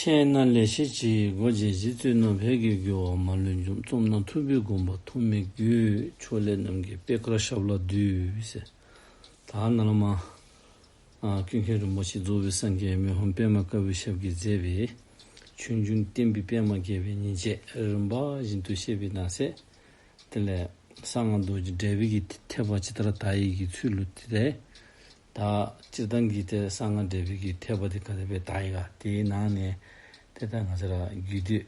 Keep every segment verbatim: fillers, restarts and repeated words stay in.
མཁྱེན་ན་ལེགས་བཤད་ཅིག། གོ་འབྱེད་གཞི་རྩོད་ནོར་བོད་ཀྱི་རྒོལ་བ་མ་ལུས་འཇོམས། རྩོམ་ན་ཐུབ་པའི་དགོངས་པ་ཐོགས་མེད་རྒྱུད། ཕྱོགས་ལས་རྣམ་རྒྱལ་པད་དཀར་ཞབས་ལ་འདུད་ཟེར། ད་ནཱ་ལས་མར་ཨ་ཀུན་མཁྱེན་རིན་པོ་ཆེ་རྫོགས་པའི་སངས་རྒྱས་མི་ཕམ་པདྨ་དཀར་པོའི་ཞབས་ཀྱིས་མཛད་པའི་ཆོས་འབྱུང་བསྟན་པའི་པདྨ་རྒྱས་པའི་ཉིན་བྱེད་རིམ་པ་བཞིན་དུ་བཤད་པའི་ནང་གསེས། དེ་ལས་གསང་སྔགས་རྡོ་རྗེ་འགྲེལ་པའི་གི་ཐེག་པ་ཇི་ལྟར་དར་ཡི་གི་ཚུལ་ལུ་དེ་ལས། ད་སྤྱིར་བཏང་གི་ཏེ་གསང་སྔགས་འགྲེལ་པའི་གི་ཐེག་པ་དེ་ག་དེ་སྦེ་དར་ཡི་ག། དེའི་ནང་ནས་ཏེ་ད་ང་བཅས་ར་རྒྱུད་སྡེ་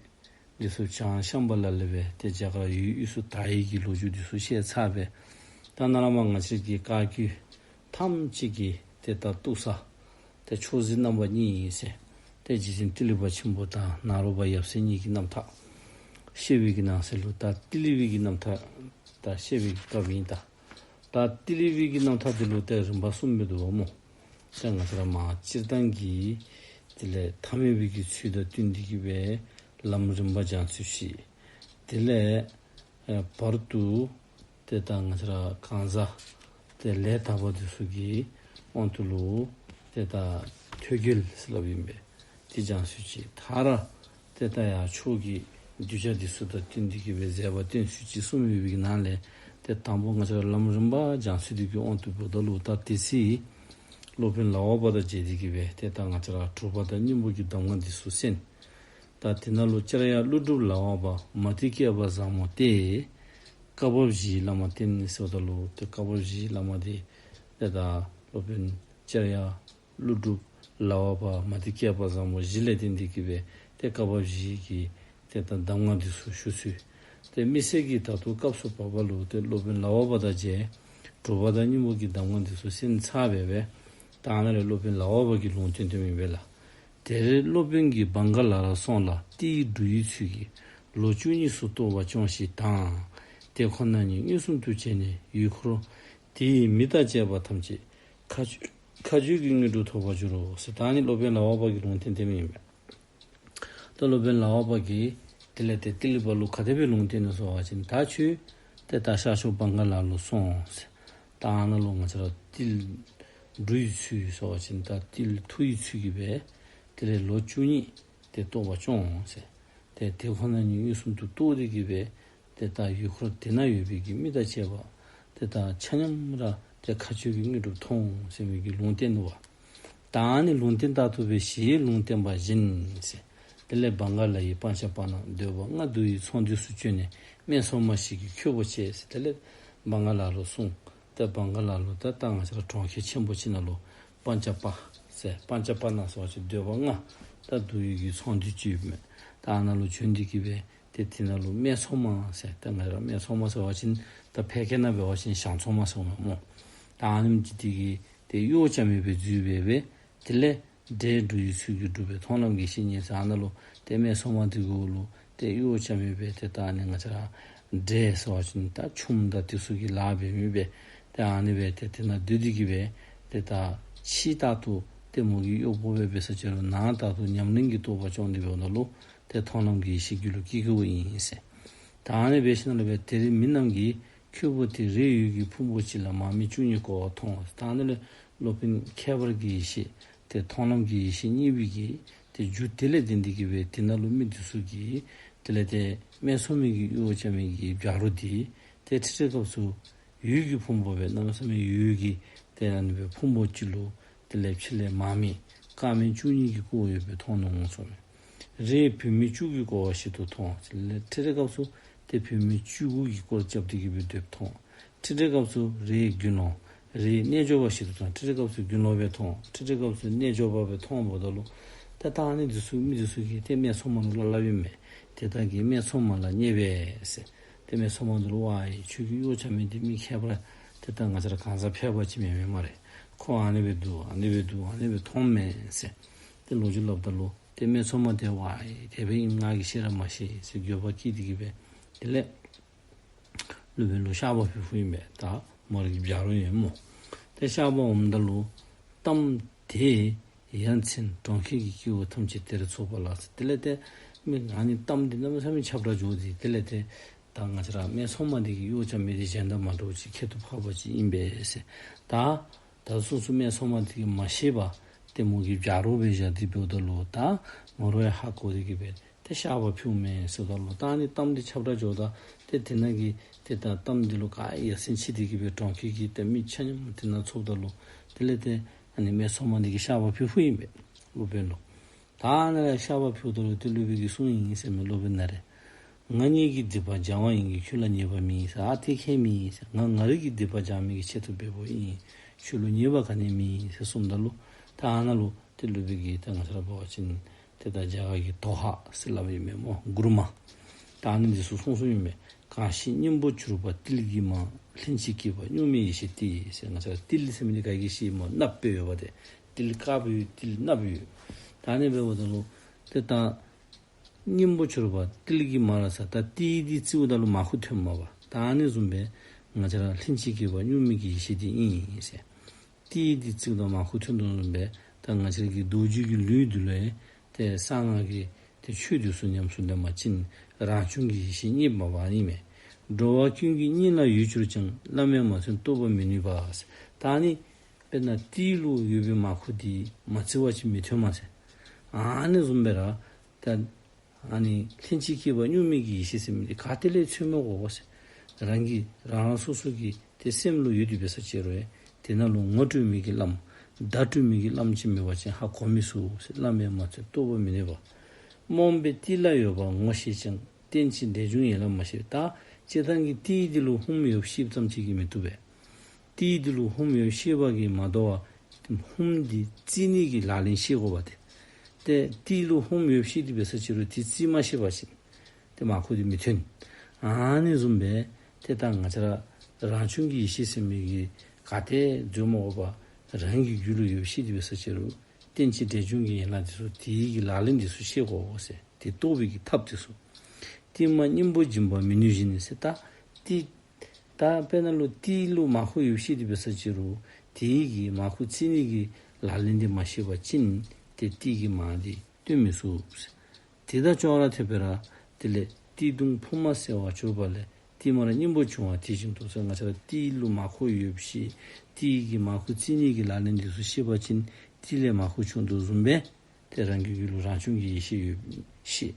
འདི་ཚུ་བྱང་ཤམ་བྷ་ལ་ལས་སྦེ་ཏེ་རྒྱ་གར་ཡུལ་དབུས་སུ་དར་ཡི་གི་ལོ་རྒྱུས་འདི་ཚུ་བཤད་ཚར་བས། ད་ནཱ་ལས་མར་ང་བཅས་ཀྱི་བཀའ་བརྒྱུད་ཐམས་ཅད་ཀྱི་ཏེ་ད་གཏུགས་ས་ཏེ་མཆོག་གཟིགས་རྣམ་པ་གཉིས་ཨིན་ཟེར། ཏེ་རྗེ་བཙུན་ཏི་ལི་པ་ཆེན་པོ་དང་ནཱ་རོ་པ་ཡབ་སྲས་གཉིས་ཀྱི་རྣམ་ཐར་བཤད་པའི་གི་ནང་གསེས་ལུ། ད་ཏི་ལི་པའི་གི་རྣམ་ཐར་ད་བཤད་པའི་གི་སྐབས་ཨིན། ད་ད་ཏི་ལི་པའི་གི་རྣམ་ཐར་འདི་ལུ་ཏེ་རིམ་པ་གསུམ་སྦེ་འདུག་པ་སྨོ། ཏེ་ང་བཅས་ར་མར་སྤྱིར་བཏང་གི་དེ་ལས་ཐ་མལ་པའི་གི་ཚུལ་དང་བསྟུན་ཏེ་གི་སྦེ་ལམ་རིམ་པ་སྦྱང་ཚུལ་བཤད། དེ་ལས་ཨེ་བར་དུ་ཏེ་ད་ང་བཅས་ར་གང་ཟག་ཏེ་ལས་དག་པ་འདི་ཚུ་གི་དབང་དུ་ལུ་ཏེ་ད་ཐོད་རྒལ་ཟེར་སླབ་ཨིན་པས། ཏེ་སྦྱང་ཚུལ་ཅིག། མཐར་ཏེ་ད་ཡང་མཆོག་གི་གདུལ་བྱ་འདི་ཚུ་དང་བསྟུན་ཏེ་གི་སྦེ་མཛད་པ་སྟོན་ཚུལ་ཅིག་གསུངས་ཡོད་པའི་གི་ནང་ལས། ཏེ་དང་པོ་ང་བཅས་ར་ལམ་རིམ་པ་སྦྱང་ཚུལ་འདི་གི་དབང་དུ་འབདཝ་ད་ལུ་ད་དེ་ཚེ་སློབ་དཔོན་ལག་པ་པ་དང་མཇལ་ཏེ་གི་སྦེ་ཏེ་ད་ང་བཅས་ར་གྲུབ་པ་དང་སྙིང་པོ་གི་གདམས་ངག་འདི་ཚུ་གསན། ད་དེ་ནང་ལུ་ལྕགས་ཡང་ཀླུ་སྒྲུབ་ལག་པ་པ་མ་ཏི་བསྐལ་པ་བཟང་མོ་སྟེ། བཀའ་བབས་བཞིའི་བླ་མ་བསྟེན་ཟེརཝ་ད་ལུ་ཏེ་བཀའ་བབས་བཞིའི་བླ་མ་འདི་ཏེ་ད་སློབ་དཔོན་ལྕགས་ཡང་ཀླུ་སྒྲུབ་ལག་པ་པ་མ་ཏི་བསྐལ་པ་བཟང་མོ་བཞི་ལས་བརྟེན་ཏེ་གི་སྦེ་ཏེ་བཀའ་བབས་བཞི་གི་ཏེ་ད་གདམས་ངག་འདི་ཚུ་ཞུ་ཚུལ། ཏེ་དམིགས་བསལ་གྱིས་ད་ལྟོ་སྐབས་སུ་བབ་པ་ལུ་ཏེ་སློབ་དཔོན་ལག་པ་པ་དང་མཇལ། གྲུབ་པ་དང་སྙིང་པོ་གི་གདམས་ངག་འདི་ཚུ་གསན་ཚར་བས་སྦེ། ད་ནཱ་ལས་སློབ་དཔོན་ལག་པ་པ་གིས་ལུང་བསྟན་དོ་མེན་པས་ལགས། དེར་སློབ་དཔོན་གྱིས་བང་ག་ལ་ལ་སོང་ལ་ཏི་ཡི་འབྲུ་ཡི་ཚུལ་གྱིས་ལོ་བཅུ་གཉིས་སུ་རྟོགས་པ་སྐྱོང་ཞིག་དང་། དེ་ཁོ་ན་ཉིད་མངོན་སུམ་དུ་བྱས་ནས་ཡུལ་འཁོར་དེའི་མི་དང་བཅས་པ་ཐམས་ཅད་མཁའ་སྤྱོད་མཁའ་སྤྱོད་ཀྱི་དངོས་གྲུབ་ཐོབ་པར་འགྱུར་རོ་ཟེར། ད་ནི་སློབ་དཔོན་ལག་པ་པ་གིས་ལུང་བསྟན་དོ་མེན་པས། ད་སློབ་དཔོན་ལག་པ་པ་གིས་དེ་ལས་ཏེ་ཏི་ལི་པ་ལུ་ག་དེ་སྦེ་ལུང་བསྟན་ནུག་ཟེར་བ་ཅིན། ད་ཁྱོད་ཏེ་ད་ཤར་ཕྱོགས་བང་ག་ལ་ལུ་སོང་ཟེར། ད་ཨ་ནཱ་ལུ་ང་བཅས་ར་ཏིལ་འབྲུ་ཡི་ཚུལ་ཟེར་བ་ཅིན་ད་ཏིལ་མཐུ་ཡི་ཚུལ་གྱིས་སྦེ་དེ་ལས་ལོ་བཅུ་གཉིས་ཏེ་རྟོགས་པ་སྐྱོང་ཟེར། ཏེ་དེ་ཁོ་ན་ཉིད་མངོན་སུམ་དུ་རྟོགས་ཏེ་གི་སྦེ་ཏེ་ད་ཡུལ་འཁོར་དེ་ན་ཡོད་པའི་གི་མི་དང་བཅས་པ་ཏེ་ད་ཆ་མཉམ་ར་ཏེ་མཁའ་སྤྱོད་ཀྱི་དངོས་གྲུབ་ཐོབ་འོང་ཟེར་བའི་གི་ལུང་བསྟན་ནུག་པ། ད་ནི་ལུང་བསྟན་ལྟར་དུ་སྦེ་ཞེས་ལུང་བསྟན་པ་བཞིན་ཟེར། དེ་ལས་བང་ག་ལ་ཡི་སྤང་བྱ་པ་རྣམས་འདོད་པ་ལྔ་བསྡུ་ཡི་ཚོང་འདུས་སུ་བྱོན་ནས་སྨད་འཚོང་མ་ཞིག་གི་ཁྱོ་བོ་བྱས་ཟེར། དེ་ལས་བང་ག་ལ་ལུ་སོང་། ཏེ་བང་ག་ལ་ལུ་ད་ད་ང་བཅས་ར་གྲོང་ཁྱེར་ཆེན་པོ་ཅིག་ནང་ལུ་སྤང་བྱ་པ་ཟེར། སྤང་བྱ་པ་རྣམས་ཟེར་བ་ཅིན་འདོད་པ་ལྔ་ད་བསྡུ་ཡི་གི་ཚོང་འདུས་ཅིག་ཡོདཔ་མས། ད་ཨ་ནཱ་ལུ་བྱོན་ཏེ་གི་སྦེ་ཏེ་དེ་ནང་ལུ་སྨད་འཚོང་མ་ཟེར། ད་ང་ར་སྨད་འཚོང་མ་ཟེར་བ་ཅིན་ད་ཕལ་སྐད་ནང་འབད་བ་ཅིན་ཞང་ཚོང་མ་ཟེར་མས་སྨོ། ད་ཨ་ནེམ་ཅིག་དེ་གིས་ཏེ་གཡོ་བ་ཅན་མེད་པའི་རྫུས་སྦེ་སྦེ་དེ་ལས་འབྲས་འབྲུ་ཡི་ཚུལ་གྱིས་གྲུབ་པའི་མཐོང་ལམ་གྱི་ཡེ་ཤེས་བརྙེས་ཟེར། ཨ་ནཱ་ལུ་ཏེ་སྨད་འཚོང་མ་དེ་གུ་ལུ་ཏེ་གཡོ་བ་ཅན་མེད་པའི་ཏེ་ད་ཨ་ནི་ང་བཅས་ར་འབྲས་ཟེར་བ་ཅིན་ད་ཆུམ་དང་དེ་ཚུ་གི་ལཱ་འབད་མི་སྦེ་ཏེ་ཨ་ནི་སྦེ་ཏེ་དེ་ནང་སྡོད་དེ་གི་སྦེ་ཏེ་ད་ཕྱི་ལྟར་དུ་ཏེ་མོ་གི་གཡོག་པོ་སྦེ་འབད་ས་ཅིག་རུང་ནང་ལྟར་དུ་ཉམས་ལེན་གྱི་རྟོགས་པ་སྐྱོང་སྟེ་འབདཝ་ད་ལུ་ཏེ་མཐོང་ལམ་གྱི་ཡེ་ཤེས་རྒྱུད་ལུ་སྐྱེ་སྐྱེཝ་ཨིན་ཟེར། ད་ཨ་ནི་འབད་ཞིནམ་ལས་སྦེ་དེར་མི་རྣམས་ཀྱིས་ཁྱོད་བུ་དེ་རེའི་ཡུལ་གྱི་ཕུང་པོ་ཅིག་ལ་མར་མེ་བཅུ་གཉིས་བསྐོར་བ་མཐོང་ཟེར། ད་ཨ་ནི་ལས་སློབ་དཔོན་ཁྱད་པར་གྱི་ཡེ་ཤེས་ཏེ་མཐོང་ལམ་གྱི་ཡེ་ཤེས་བརྙེས་པའི་གི་ཏེ་རྒྱུ་དེ་ལས་བརྟེན་ཏེ་གི་སྦེ་དེ་ནང་ལུ་མི་དེ་ཚུ་གིས་དེ་ལས་ཏེ་སྨད་འཚོང་མའི་གི་གཡོ་བ་ཅན་མའི་གི་བྱ་རོག་དེ་ཏེ་འཕྲལ་འཕྲལ་སྐབས་སུ་ཡུལ་གྱི་ཕུང་པོ་སྦེ་གནམ་མེད་ས་མེད་ཡུལ་གྱི་ཏེ་ཨ་ནི་སྦེ་ཕུང་པོ་ཅིག་ལུ་དེ་ལས་ཕྱི་ལས་མར་མེ་དཀར་མེ་བཅུ་གཉིས་ཀྱིས་བསྐོར་ཡོདཔ་སྦེ་མཐོང་ནུག་གསུངམ་མས། རེ་བུད་མེད་བཅུ་གིས་བསྐོར་བ་ཞིག་ཏུ་མཐོང་། དེ་ལས་འཕྲལ་འཕྲལ་སྐབས་སུ་ཏེ་བུད་མེད་བཅུ་དགུ་གིས་སྐོར་རྐྱབ་སྟེ་གི་སྦེ་སྡོདཔ་མཐོང་། འཕྲལ་འཕྲལ་སྐབས་སུ་རེ་དགེ་སློང་རེ་རྣལ་འབྱོར་པ་ཞིག་ཏུ་མཐོང་། འཕྲལ་འཕྲལ་སྐབས་སུ་དགེ་སློང་སྦེ་མཐོང་། འཕྲལ་འཕྲལ་སྐབས་སུ་རྣལ་འབྱོར་པ་སྦེ་མཐོངམ་ད་ལུ་ཏེ་ད་ཨ་ནི་དེ་ཚུ་མི་དེ་ཚུ་གིས་ཏེ་སྨད་འཚོང་མ་ལུ་སླབ་སླབཔ་ཨིན་མས། དེ་དག་གིས་སྨད་འཚོང་མ་ལ་བརྙས་པས་ཟེར། ཏེ་སྨད་འཚོང་མ་དེ་ལུ་ཝའི་ཁྱོད་ཀྱི་གཡོ་བ་ཅན་མའི་དེ་མི་ཁྱད་པར་ཏེ་ད་ང་བཅས་ར་གང་ཟག་ཕལ་པ་ཅིག་མེན་མས་སྨ་རེ། ཁོ་ཨ་ནི་སྦེ་འདུག་ཨ་ནི་སྦེ་འདུག་ཨ་ནི་སྦེ་མཐོངམ་མས་ཟེར་ཏེ་ལོ་རྒྱུས་སླབ་ད་ལུ་ཏེ་སྨད་འཚོང་མ་དེ་ཝའི་དེ་སྦེ་ཨིནམ་ང་གིས་ཤེས་ར་མ་ཤེས་ཟེར་འགྱོད་པ་སྐྱེས་ཏེ་གི་སྦེ་དེ་ལས་སློབ་དཔོན་ལུ་བཤགས་པ་ཕུལ་ཕུལཝ་ཨིན་པས། ད་མོ་རའི་བྱ་རོག་ཨིན་སྨོ། ཏེ་བཤགས་པ་འོངམ་ད་ལུ་གཏམ་དེ་ཡ་མཚན་གྲོང་ཁྱེར་གྱི་སྐྱེ་བོ་ཐམས་ཅད་དེར་ཚོགས་པ་ལགས་ཟེར། དེ་ལས་ཏེ་མི་ཨ་ནི་གཏམ་འདི་གནམ་མེད་ས་མེད་ཁྱབ་བསྒྲགས་འགྱོ་སྟེ་དེ་ལས་ཏེ་ད་ང་བཅས་ར་སྨད་འཚོང་མ་འདི་གི་གཡོ་བ་ཅན་མ་འདི་གཞན་དང་མ་འདྲཝ་ཅིག་ཁྱད་དུ་འཕགས་པ་ཅིག་ཨིན་པས་ཟེར། ད་ད་སོ་སོ་སྨད་འཚོང་མ་འདི་གིས་མ་ཤེས་པར་ ཏེ་མོ་གིས་བྱ་རོགས་སྦེ་བཞག་སྟེ་འབདཝ་ད་ལུ་ད་མོ་ར་ཡང་ཧ་གོ་སྟེ་གི་སྦེ་ཏེ་བཤགས་པ་ཕུལཝ་མས་ཟེརཝ་ད་ལུ་ད་ཨ་ནི་གཏམ་འདི་ཁྱབ་བསྒྲགས་འགྱོཝ་ད་ཏེ་དེ་ནང་གི་ཏེ་ད་གཏམ་འདི་ལུ་ག་ཡ་མཚན་ཆེ་སྟེ་གི་སྦེ་གྲོང་ཁྱེར་གྱི་ཏེ་མི་ཆ་མཉམ་དེ་ནང་ཚོགསཔ་ད་ལུ་དེ་ལས་ཏེ་ཨ་ནི་སྨད་འཚོང་མ་འདི་གིས་བཤགས་པ་ཕུལ་ཕུལཝ་ཨིན་པས་སློབ་དཔོན་ལུ། ད་ཨ་ནི་ལས་བཤགས་པ་ཕུལཝ་ད་ལུ་ཏེ་སློབ་དཔོན་གྱིས་གསུངས་ཡི་ཟེར་མས་སློབ་དཔོན་ན་རེ། ང་གཉིས་ཀྱི་སྡིག་པ་སྦྱང་བ་ཡིན་གྱི་ཁྱོད་ལ་ཉེས་པ་མེད་ཟེར། ཨ་ཏེ་ཁྱད་མེད་ཟེར། ང་ང་རའི་གི་སྡིག་པ་སྦྱང་མི་གི་ཆེད་དུ་འབདཝ་ཨིན། ཁྱོད་ལུ་ཉེས་པ་ག་ནི་མེད་ཟེར་གསུངམ་ད་ལུ་ད་ཨ་ནཱ་ལུ་ཏེ་སློབ་དཔོན་གྱིས་ད་ང་བཅས་ར་འབད་བ་ཅིན་ཏེ་ད་རྒྱ་གར་གྱི་དོ་ཧ་ཟེར་སླབ་ཨིན་མས་སྨོ་མགུར་མ། ད་ཨ་ནི་འདི་ཚུ་གསུངས་གསུངསམ་ཨིན་མས། གང་ཞིག་སྙིང་པོ་གྱུར་པ་ཏིལ་གྱིས་མ། ལྷན་ཅིག་སྐྱེས་པ་གཉུག་མའི་ཡེ་ཤེས་ཏེ་ཟེར། ང་བཅས་ར་ཏིལ་ཟེར་མི་འདི་ག་གིས་ཤེས་སྨོ། གནགཔོ་ཡོདཔ་དེ། ཏིལ་དཀརཔོ་ཡོད། ཏིལ་གནགཔོ་ཡོད། ད་ཨ་ནི་འབདཝ་ད་ལུ་ཏེ་ད་སྙིང་པོ་གྱུར་པ་ཏིལ་གྱིས་མ་ལ་ཟེར། ད་ཏིལ་འདི་བཙིརཝ་ད་ལུ་མར་ཁུ་ཐོནམ་མས་པ། ད་ཨ་ནི་བཟུམ་སྦེ་ང་བཅས་ར་ལྷན་ཅིག་སྐྱེས་པ་གཉུག་མའི་གི་ཡེ་ཤེས་འདི་ཨིན་ཟེར། ཏིལ་འདི་བཙིརཝ་ད་མར་ཁུ་ཐོན་དོ་བཟུམ་སྦེ་ད་ང་བཅས་ར་གི་རྡོ་རྗེ་གི་ལུས་འདི་ལུ་ཡང་ཏེ་གསང་སྔགས་ཀྱི་ཏེ་ཆོས་འདི་ཚུ་ཉམས་སུ་ལེན་པ་ཅིན་རང་བྱུང་གི་ཡེ་ཤེས་རྙེད་པ་ཨིན་མས། འགྲོ་བ་ཀུན་གྱི་སྙིང་ལ་ཡོད་གྱུར་ཀྱང་། བླ་མས་མ་ཐོན་རྟོགས་པར་མི་ནུས་པ་ཟེར། ད་ཨ་ནི་དཔེར་ན་ཏིལ་ལུ་ཡོད་པའི་མར་ཁུ་འདི་མ་བཙིར་བ་ཅིན་མི་ཐོན་མས་ཟེར། ཨ་ནི་བཟུམ་སྦེ་ར་ད་ཨ་ནི་ལྷན་ཅིག་སྐྱེས་པ་གཉུག་མའི་གི་ཡེ་ཤེས་ཟེར་མི་འདི་ག་ཏེ་ལས་འཚོལ་མི་དགོ་ཟེར། རང་གི་རང་རང་སོ་སོ་གི་ཏེ་སེམས་ལུ་ཡོད་དེ་འབད་ས་ཅིག་རུང་ཡང་དེ་ནང་ལུ་ངོ་སྤྲོད་མི་གི་བླམ་བརྡ་སྤྲོད་མི་གི་བླམ་ཅིག་མེད་པ་ཅིན་ཧ་གོ་མི་ཚུགས་ཟེར། བླ་མས་མ་ཐོན་རྟོགས་པར་མི་ནུས་པ། རྨོངས་པས་ཏིལ་ལ་ཡོད་པ་ངོ་ཤེས་ཀྱང་། རྟེན་ཅིང་འབྲེལ་འབྱུང་ཡན་ལག་མ་ཤེས། ད་སྤྱིར་བཏང་གི་ཏིལ་འདི་ལུ་ཧཱུྃ་ཡོད་ཤེས་ཙམ་ཅིག་གིས་མི་བཏུབ་པས། ཏིལ་འདི་ལུ་ཧཱུྃ་ཡོད་ཤེས་པ་གིས་མ་དོ་བར་ཧཱུྃ་འདི་བཙིར་ནི་གི་ལག་ལེན་ཤེས་དགོ་པ་ཏེ། ཏེ་ཏིལ་ལུ་ཧཱུྃ་ཡོད་ཤེས་ཏེ་འབད་ས་ཅིག་རུང་ཏེ་བཙིར་མ་ཤེས་པ་ཅིན་ཏེ་མར་ཁུ་འདི་མི་ཐོན། ཨ་ནི་བཟུམ་སྦེ་ཏེ་ད་ང་བཅས་ར་རང་བྱུང་གི་ཡེ་ཤེས་ཟེར་མི་གི་ག་ཏེ་འཛོལ་མ་དགོ་པར་རང་གི་རྒྱུད་ལུ་ཡོད་ཤེས་ཏེ་འབད་ས་ཅིག་རུང་རྟེན་ཅིང་འབྲེལ་འབྱུང་གི་ཡན་ལག་འདི་ཚུ་དེ་གི་ལག་ལེན་འདི་ཚུ་ཤེས་དགོ་ཟེར། དེ་རྟོགས་པའི་གི་ཐབས་འདི་ཚུ། ཏིལ་མར་སྙིང་པོ་འབྱིན་པ་མི་ནུས་བཞིན་ཟེར། ད་ཏིལ་ད་དཔེར་ན་ལུ་ཏིལ་ལུ་མར་ཁུ་ཡོད་ཤེས་ཏེ་འབད་ས་ཅིག་རུང་དེ་གི་མར་ཁུ་བཙིར་ནི་གི་ལག་ལེན་འདི་མ་ཤེས་པ་ཅིན་ཏེ་ཏིལ་གྱིས་མར་འདི་བཏོན་མི་ཚུགས་ཟེར། དེ་དང་ཅོག་ར་འཐདཔ་སྦེ་ར་དེ་ལས་ཏིལ་མདུང་ཕུབ་མ་གསལ་བར་གྱུར་པ་ལས། ཏིལ་མར་སྙིང་པོ་འབྱུང་བ་དེ་བཞིན་དུ་ཟེར། ང་བཅས་ར་ཏིལ་ལུ་མར་ཁུ་ཡོད་ཤེས་ཏིལ་གྱིས་མར་ཁུ་བཙིར་ནི་གི་ལག་ལེན་འདི་ཚུ་ཤེས་པ་ཅིན་ཏིལ་ལས་མར་ཁུ་བྱུང་དོ་བཟུམ་སྦེ་ཏེ་རང་གི་རྒྱུད་ལུ་རང་བྱུང་གི་ཡེ་ཤེས་ཡོད་ཤེས།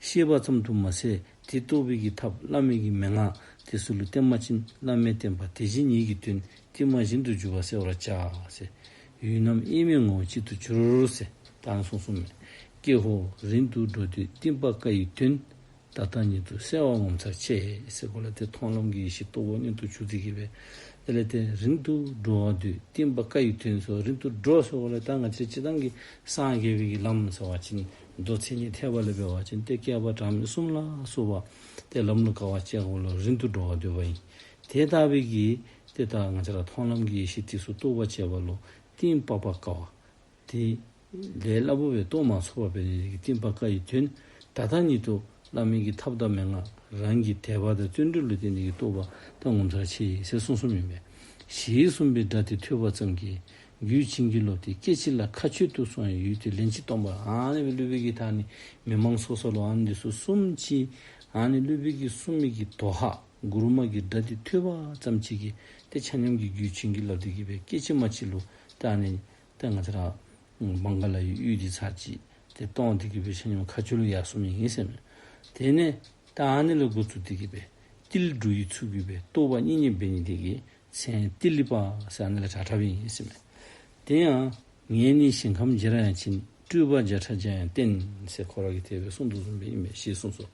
ཤེས་པ་ཙམ་དུ་མ་ཟད་དེ་རྟོགས་པའི་གི་ཐབས་བླ་མའི་གི་མན་ངག་དེ་ཚུ་ལུ་བརྟེན་པ་ཅིན་བླ་མས་བསྟན་པ་དེ་བཞིན་ཉིད་ཀྱི་དོན། ཏིལ་མར་བཞིན་དུ་འཇུག་པ་གསལ་བར་བྱ་ཟེར། ཡུལ་རྣམས་དབྱེར་མེད་ངོ་བོ་གཅིག་ཏུ་གྱུར་ཟེར། ད་ཨ་ནི་གསུངས་གསུངསམ་མས། ཀྱེ་ཧོ་རིང་དུ་འགྲོ་འདོད་གཏིང་དཔག་བཀའ་ཡི་དོན། ད་ལྟ་ཉིད་དུ་གསལ་བར་ངོ་མཚར་ཆེ་ཟེར་གོ་ལས་ཏེ་མཐོང་ལམ་གྱི་ཡེ་ཤེས་རྟོགས་པ་མངོན་དུ་གྱུར་ཏེ་གི་སྦེ། དེ་ལས་ཏེ་རིང་དུ་འགྲོ་བར་འདོད་གཏིང་དཔག་བཀའ་ཡི་དོན་ཟེར། རིང་དུ་འགྲོ་ཟེར་གོ་ལས་ད་ང་བཅས་ར་སྤྱིར་བཏང་གི་སངས་རྒྱས་པའི་གི་ལམ་ཟེར་བ་ཅིན་མདོ་མཚན་ཉིད་ཐེག་པ་ལས་འབད་བ་ཅིན་ཏེ་བསྐལ་པ་གྲངས་མེད་གསུམ་ལ་སོགས་པ་ཏེ་ལམ་ལུ་དཀའ་བ་སྤྱད་དགོ་ལོ། རིང་དུ་འགྲོ་བར་འདོད་པ་ཡིན། དེ་ལྟ་བུའི་གི་ཏེ་ད་ང་བཅས་ར་མཐོང་ལམ་གྱི་ཡེ་ཤེས་དེ་ཚུ་རྟོགས་པར་བྱེད་པ་ལུ་གཏིང་དཔག་པ་དཀའ་བ། དེ་ལས་སླ་པོ་སྦེ་རྟོགས་མ་ཚུགས་པ་འབད་ནི་དེ་གིས་གཏིང་དཔག་བཀའ་ཡི་དོན། ད་ལྟ་ཉིད་དུ་བླ་མའི་གི་ཐབས་དང་མན་ངག་རང་གི་དད་པ་དང་བརྩོན་འགྲུས་ལུ་བརྟེན་ནི་གི་རྟོགས་པ་ད་ངོ་མཚར་ཆེ་ཟེར་གསུངས་གསུངསམ་ཨིན་པས། ཞེས་གསུངས་པའི་སྒྲ་དེ་ཐོས་པ་ཙམ་གྱིས་རྒྱུད་བྱིན་གྱིས་རློབ་སྟེ་སྐད་ཅིག་ལ་མཁའ་སྤྱོད་དུ་སོང་བའི་ཡུལ་དུ་ལན་གཅིག་སྟོང་པར། ཨ་ནི་སྦེ་སློབ་དཔོན་གྱིས་ད་ཨ་ནི་མི་མང་ཚོགས་ས་ལུ་ཨ་ནི་འདི་ཚུ་གསུངམ་ཅིག་ཨ་ནི་སློབ་དཔོན་གྱིས་གསུངས་མི་གི་དོ་ཧ་མགུར་མ་གི་སྒྲ་དེ་ཐོས་པ་ཙམ་ཅིག་གིས་ཏེ་ཆ་མཉམ་གྱི་རྒྱུད་བྱིན་གྱིས་བརླབས་ཏེ་གི་སྦེ་སྐད་ཅིག་མ་གཅིག་ལུ་ཏེ་ཨ་ནི་ཏེ་ང་བཅས་ར་མངྒ་ལ་ཡི་ཡུལ་འདི་ཚར་གཅིག་ཏེ་སྟོང་སྟེ་གི་སྦེ་ཆ་མཉམ་མཁའ་སྤྱོད་ལུ་ཡར་སོང་མི་ཨིན་ཟེར་མས། དེ་ནས་ཏེ་ཨ་ནི་ལས་འགོ་བཙུགས་ཏེ་གི་སྦེ་ཏིལ་འབྲུ་ཡི་ཚུལ་གྱིས་སྦེ་རྟོགས་པ་གཉིས་གཉིས་འབད་ནི་དེ་གིས་མཚན་ཏི་ལི་པ་ཟེར་ཨ་ནི་ལས་གྲགས་གྲགསཔ་ཨིན་ཟེར་མས། དེ་ཡང་ངས་ནི་ཞིང་ཁམས་བརྗེ་ར་ཡང་ཕྱིན། སྤྲུལ་པ་བརྒྱ་ཕྲག་བརྒྱ་ཡང་བསྟན་ཟེར་ཁོ་ར་གིས་དེ་སྦེ་གསུངས་དོ་བཟུམ་སྦེ་ཨིན་པས་ཞེས་གསུངས་སོ།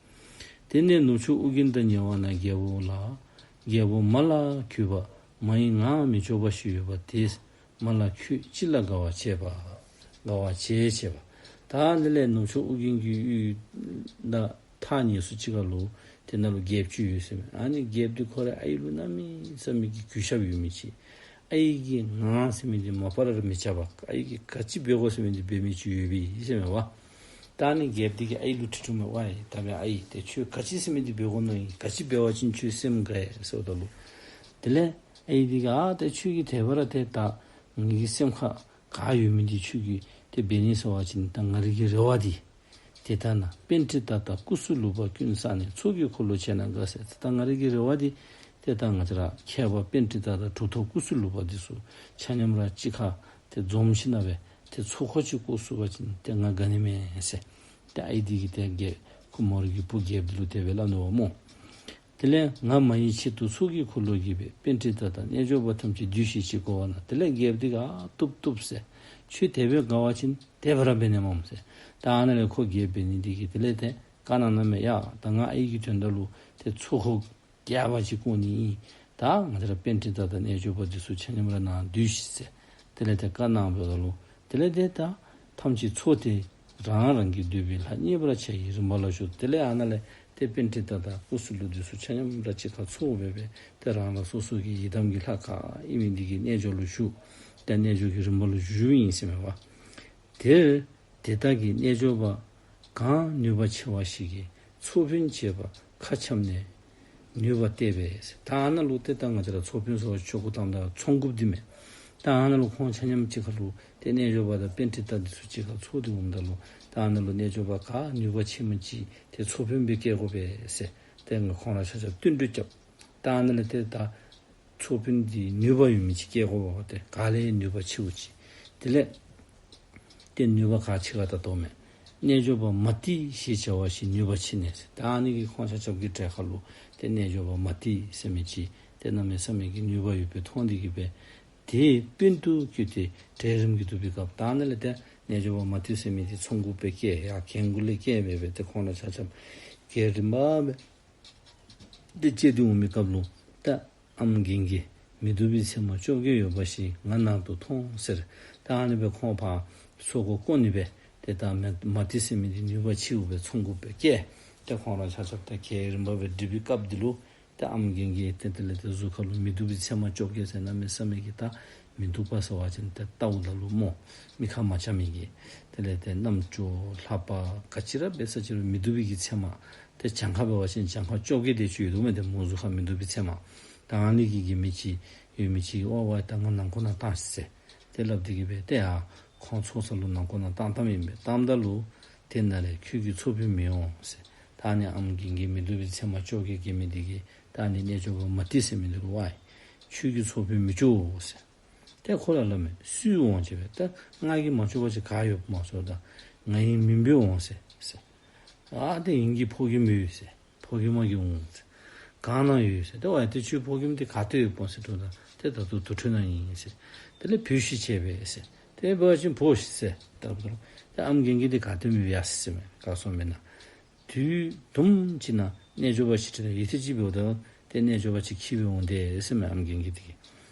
དེ་ནས་ནུབ་ཕྱོགས་ཨུ་རྒྱན་དང་ཉེ་བ་ན་རྒྱལ་པོ་ལ་རྒྱལ་པོ་མ་ལ་གུས་པ་མ་ཡི་ངག་མི་ཆོག་པ་ཞིག་ཡོད་པ་དེས་མ་ལ་ཁྱོད་ཅི་ལ་དགའ་བ་བྱས་པ། དགའ་བ་བྱས་བྱས་པ། ད་དེ་ལས་ནུབ་ཕྱོགས་ཨུ་རྒྱན་གྱི་ཡུལ་ད་ཐག་ཉེ་སུ་ཅིག་ཁར་ལུ་དེ་ནང་ལུ་རྒྱལཔོ་ཅིག་ཡོད་ཟེར་མས། ཨ་ནི་རྒྱལཔོ་འདི་ཁོ་རའི་ཨའི་ལུ་གནམ་མེད་ས་མེད་ཀྱི་གུས་ཞབས་ཡོད་མི་ཅིག། ཨའི་གི་ངག་ཟེར་མི་འདི་མ་པ་ར་ར་མི་བཅག་པ། ཨའི་གིས་ག་ཅི་འབད་དགོ་ཟེར་མི་འདི་འབད་མི་ཅིག་ཡོད་པས་ཟེར་མས་པ། ད་ཨ་ནི་རྒྱལཔོ་འདི་གིས་ཨའི་ལུ་དྲི་དྲིཝ་མས་པ། ཨའི་ད་འབདན་ཨའི་ཏེ་ཁྱོད་ག་ཅི་ཟེར་མི་འདི་འབད་དགོ་མནོ་ཡི། ག་ཅི་འབད་བ་ཅིན་ཁྱོད་སེམས་དགའ་ཡི་ཟེརཝ་ད་ལུ། དེ་ལས་ཨའི་འདི་གིས་ཨ་ད་ཁྱོད་ཀྱིས་དེ་སྦེ་ར་ཏེ་ད་ངེ་གི་སེམས་ཁར་ག་ཡོད་མི་འདི་ཁྱོད་ཀྱིས་ཏེ་འབད་ནི་ཟེར་བ་ཅིན་ད་ང་རའི་གི་རེ་བ་འདི་དེ་ལྟ་ན། པཎྜི་ཏ་དང་ཀུ་སུ་ལུ་པ་ཀུན་བསགས་ནས། ཚོགས་ཀྱི་འཁོར་ལོ་བྱས་ན་དགའ་ཟེར། ད་ང་རའི་གི་རེ་བ་འདི་ཏེ་ད་ང་བཅས་ར་མཁས་པ་པཎྜི་ཏ་དང་གྲུབ་ཐོབ་ཀུ་སུ་ལུ་པ་འདི་ཚུ་ཆ་མཉམ་ར་གཅིག་ཁར་ཏེ་འཛོམས་ཞིནམ་ལས་ ཏེ་ཚོགས་འཁོར་ཅིག་བསྐོར་ཚུགས་པ་ཅིན་ཏེ་ང་དགའ་ནི་མས་ཟེར། ཏེ་ཨའི་འདི་གིས་ཏེ་རྒྱལཔོ་ཁོ་མོ་རའི་གི་བུ་རྒྱལཔོ་འདི་ལུ་དེ་སྦེ་སླབ་ནུག་པ་སྨོ། དེ་ལས་ང་མ་ཡི་ཆེད་དུ་ཚོགས་ཀྱི་འཁོར་ལོ་བརྒྱུད་པའི་པཎྜི་ཏ་དང་རྣལ་འབྱོར་པ་ཐམས་ཅད་འདུས་ཤིག་ཅེས་བསྒོ་བ་ན། དེ་ལས་རྒྱལཔོ་འདི་གིས་ཨ་བཏུབ་བཏུབ་ཟེར། ཁྱོད་དེ་སྦེ་དགའ་བ་ཅིན་དེ་སྦེ་ར་འབད་ནི་མས་ཟེར། ད་ཨ་ནཱ་ལས་ཁོ་རྒྱལཔོ་འབད་ནི་འདི་གིས་དེ་ལས་ཏེ་བཀའ་གནང་གནངམ་མས། ཡ་ད་ང་ཨའི་གི་དོན་དག་ལུ་ཏེ་ཚོགས་འཁོར་རྒྱས་པ་ཅིག་བསྐོར་ནི་ཨིན། ད་ང་བཅས་ར་པཎྜི་ཏ་དང་རྣལ་འབྱོར་པ་འདི་ཚུ་ཆ་མཉམ་ར་ནཱ་འདུས་ཤིག་ཟེར། དེ་ལས་ཏེ་བཀའ་གནངམ་ད་ལུ་དེ་ལས་ཏེ་ད་ཐམས་ཅད་ཚོགས་ཏེ་རང་རང་གི་འདོད་པའི་ལྷ་མཉེས་པར་བྱ་ཡི་རིམ་པ་ལ་བཞུགས། དེ་ལས་ཨ་ནཱ་ལས་ཏེ་པཎྜི་ཏ་དང་སྐུ་གསུང་ཐུགས་འདི་ཚུ་ཆ་མཉམ་ར་གཅིག་ཁར་ཚོགས་སྦེ་སྦེ་ཏེ་རང་རང་སོ་སོ་གི་ཡི་དམ་གྱི་ལྷ་ག་ཨིན་མི་འདི་གི་རྣལ་འབྱོར་ལུ་ཞུ། ཏེ་རྣལ་འབྱོར་གྱི་རིམ་པ་ལུ་ཞུཝ་ཨིན་ཟེར་མས་པ། དེར་དེ་དག་གི་རྣལ་འབྱོར་པ་གང་ནུས་པ་ཆེ་བ་ཞིག་གིས་ཚོགས་དཔོན་བྱེད་པར་ཁ་འཆམ་ནས་ནུས་པ་གཏད་པས། ད་ཨ་ནཱ་ལུ་ཏེ་ད་ང་བཅས་ར་ཚོགས་དཔོན་ཟེར་བ་ཅིན་ཆོ་ག་གཏང་ད་ཚོགས་འགོཔ་འདི་མས། ད་ཨ་ནཱ་ལུ་ཁོང་ཆ་མཉམ་གཅིག་ཁར་ལུ་ཏེ་རྣལ་འབྱོར་པ་དང་པཎྜི་ཏ་འདི་ཚུ་གཅིག་ཁར་ཚོགས་ཏེ་འོངམ་ད་ལུ་ད་ཨ་ནཱ་ལུ་རྣལ་འབྱོར་པ་ག་ནུས་པ་ཆེ་མི་ཅིག་ཏེ་ཚོགས་དཔོན་སྦེ་བཀལ་དགོ་པས་ཟེར། ཏེ་ང་ཁོང་ར་ཆ་ཁྱབ་བསྟུན་གྲོས་རྐྱབ། ད་ཨ་ནཱ་ལས་ཏེ་ད་ཚོགས་དཔོན་འདི་ནུས་པ་ཡོད་མི་ཅིག་བཀལ་དགོ་པས། ཏེ་ག་ལས་ནུས་པ་ཆེཝ་ཅིག། དེ་ལས་ཏེ་ནུས་པ་ག་ཆེ་ག་ད་ལྟོ་མས། རྣལ་འབྱོར་པ་མ་ཏི་ཞེས་བྱ་བ་ཞིག་ནུས་པ་ཆེ་ནས་ཟེར། ད་ཨ་ནི་གིས་ཁོང་ཆ་ཁྱབ་ཀྱི་གྲལ་ཁར་ལུ་ཏེ་རྣལ་འབྱོར་པ་མ་ཏི་ཟེར་མི་ཅིག་ཏེ་གནམ་མེད་ས་མེད་ཀྱི་ནུས་པ་ཡོདཔ་སྦེ་མཐོང་སྟེ་གིས་སྦེ་དེ་དཔོན་དུ་བསྐོས་ཏེ་གྲལ་རིམ་གྱིས་འདུག་པའི་སྐབས། ད་ཨ་ནཱ་ལས་ཏེ་རྣལ་འབྱོར་པ་མ་ཏི་ཟེར་མི་འདི་ཚོགས་འགོཔ་སྦེ་བཀལ། ཡར་གྱལ་མགུ་ལས་བཀལ་སྦེ་སྦེ་ཏེ་ཁོང་ར་ཆ་ཁྱབ་གྲལ་རིམ་པ་སྦེ་ཏེ་བཅད་དེ་འོང་མི་སྐབས་ལུ་ད་ཨམ་རྒན་གྱིས་མི་སྡུག་པའི་མཚན་མ་བཅོ་བརྒྱད་ཡོད་པ་ཞིག་ང་ནང་དུ་ཐོངས་ཟེར། ད་ཨ་ནི་སྦེ་ཁོང་ཕར་ཚོགས་འཁོར་བསྐོར་ནི་སྦེ་ཏེ་ད་མ་མ་ཏི་ཟེར་མི་འདི་ནུས་པ་ཆེཝ་སྦེ་ཚོགས་འགོཔ་སྦེ་བཀལ། ཏེ་ཁོང་ར་ཆ་ཁྱབ་ཏེ་གྲལ་རིམ་པ་སྦེ་སྒྲིག་པའི་སྐབས་འདི་ལུ་ཏེ་ཨམ་རྒན་གྱིས་ཏེ་དེ་ལས་ཏེ་གཟུགས་ཁར་ལུ་མི་སྡུག་པའི་མཚན་མ་བཅོ་བརྒྱད་ཟེར་གནམ་མེད་ས་མེད་ཀྱི་ད་མི་སྡུག་པ་ཟེར་བ་ཅིན་ཏེ་བལྟཝ་ད་ལུ་སྨོ་མིག་ཁར་མ་འཆམ་མི་གི་དེ་ལས་ཏེ་རྣམ་ཅོ་ལྷ་པ་ག་ཅི་ར་འབད་ས་ཅི་རུང་མི་སྡུག་པའི་གི་མཚན་མ། ཏེ་གྱངས་ཁ་འབད་བ་ཅིན་གྱངས་ཁ་བཅོ་བརྒྱད་དེ་ཅིག་ཡོད་དོ་མས། ཏེ་མོ་གཟུགས་ཁར་མི་སྡུག་པའི་མཚན་མ། ད་ཨ་ནི་གི་གི་མི་ཅིག་ཡོད་མི་ཅིག་གིས་ཝ་ཝ་ད་ང་ནང་འཁོད་ནང་བཏང་ཤིག་ཟེར་ཏེ་སླབ་སྟེ་གིས་སྦེ་ཏེ་ཡར་ཁོང་ཚོགས་ས་ལུ་ནང་འཁོད་ནང་བཏང་བཏངམ་ཨིན་པས། བཏངམ་ད་ལུ་དེ་ནང་ལས་ཁྱོད་ཀྱི་ཚོགས་དཔོན་མི་འོང་ཟེར། ད་ཨ་ནི་ཨམ་རྒན་གྱིས་མི་སྡུག་པའི་མཚན་མ་བཅོ་བརྒྱད་བཀལ་མི་འདི་གིས་ད་ཨ་ནི་རྣལ་འབྱོར་པ་མ་ཏི་ཟེར་མི་འདི་ལུ་ཝའི་ཁྱོད་ཀྱི་ཚོགས་དཔོན་མི་བཅོ་ཟེར། ཏེ་ཁོ་ར་སླབ་མས། སུ་འོང་ཟེར་སྦེ། ད་ང་གིས་མ་བཅོ་བ་ཅིན་ག་ཡོདཔ་མ་གསོལ། ད་ང་ཡི་མིང་སྦེ་འོང་ཟེར་ཟེར། ཨ་ཏེ་ངེ་གི་ཕོ་རྒནམ་ཡོད་ཟེར། ཕོ་རྒནམ་གིས་འོང་ཟེར། ག་ནང་ཡོད་ཟེར། ཏེ་ཝའི་ཏེ་ཁྱོད་ཕོ་རྒནམ་འདི་ག་ཏེ་ཡོདཔ་སྨོ་ཟེར་དྲིཝ་ད་ཏེ་ད་ལྟོ་དུར་ཁྲོད་ནང་ཨིན་ཟེར། དེ་ལས་བོས་ཤིག་ཅེས་པས་ཟེར། ཏེ་འབད་བ་ཅིན་བོས་ཤིག་ཟེར། ད་ལྟོ་ཏེ་ཨམ་རྒན་གྱིས་འདི་ག་ཏེ་མེདཔ་ཡར་སོ་ཟེར་མས། ག་སོང་མེན་ན། དུས་དུམ་ཅིག་ནང་རྣལ་འབྱོར་པ་ཞིག་ཁྲིད་ལ་ཡུད་ཙམ་ཅིག་འབདཝ་ད་ཏེ་རྣལ་འབྱོར་པ་ཅིག་འཁྱིད་སྦེ་འོང་དེས་ཟེར་མས། ཨམ་རྒན་གྱིས་འདི་གིས།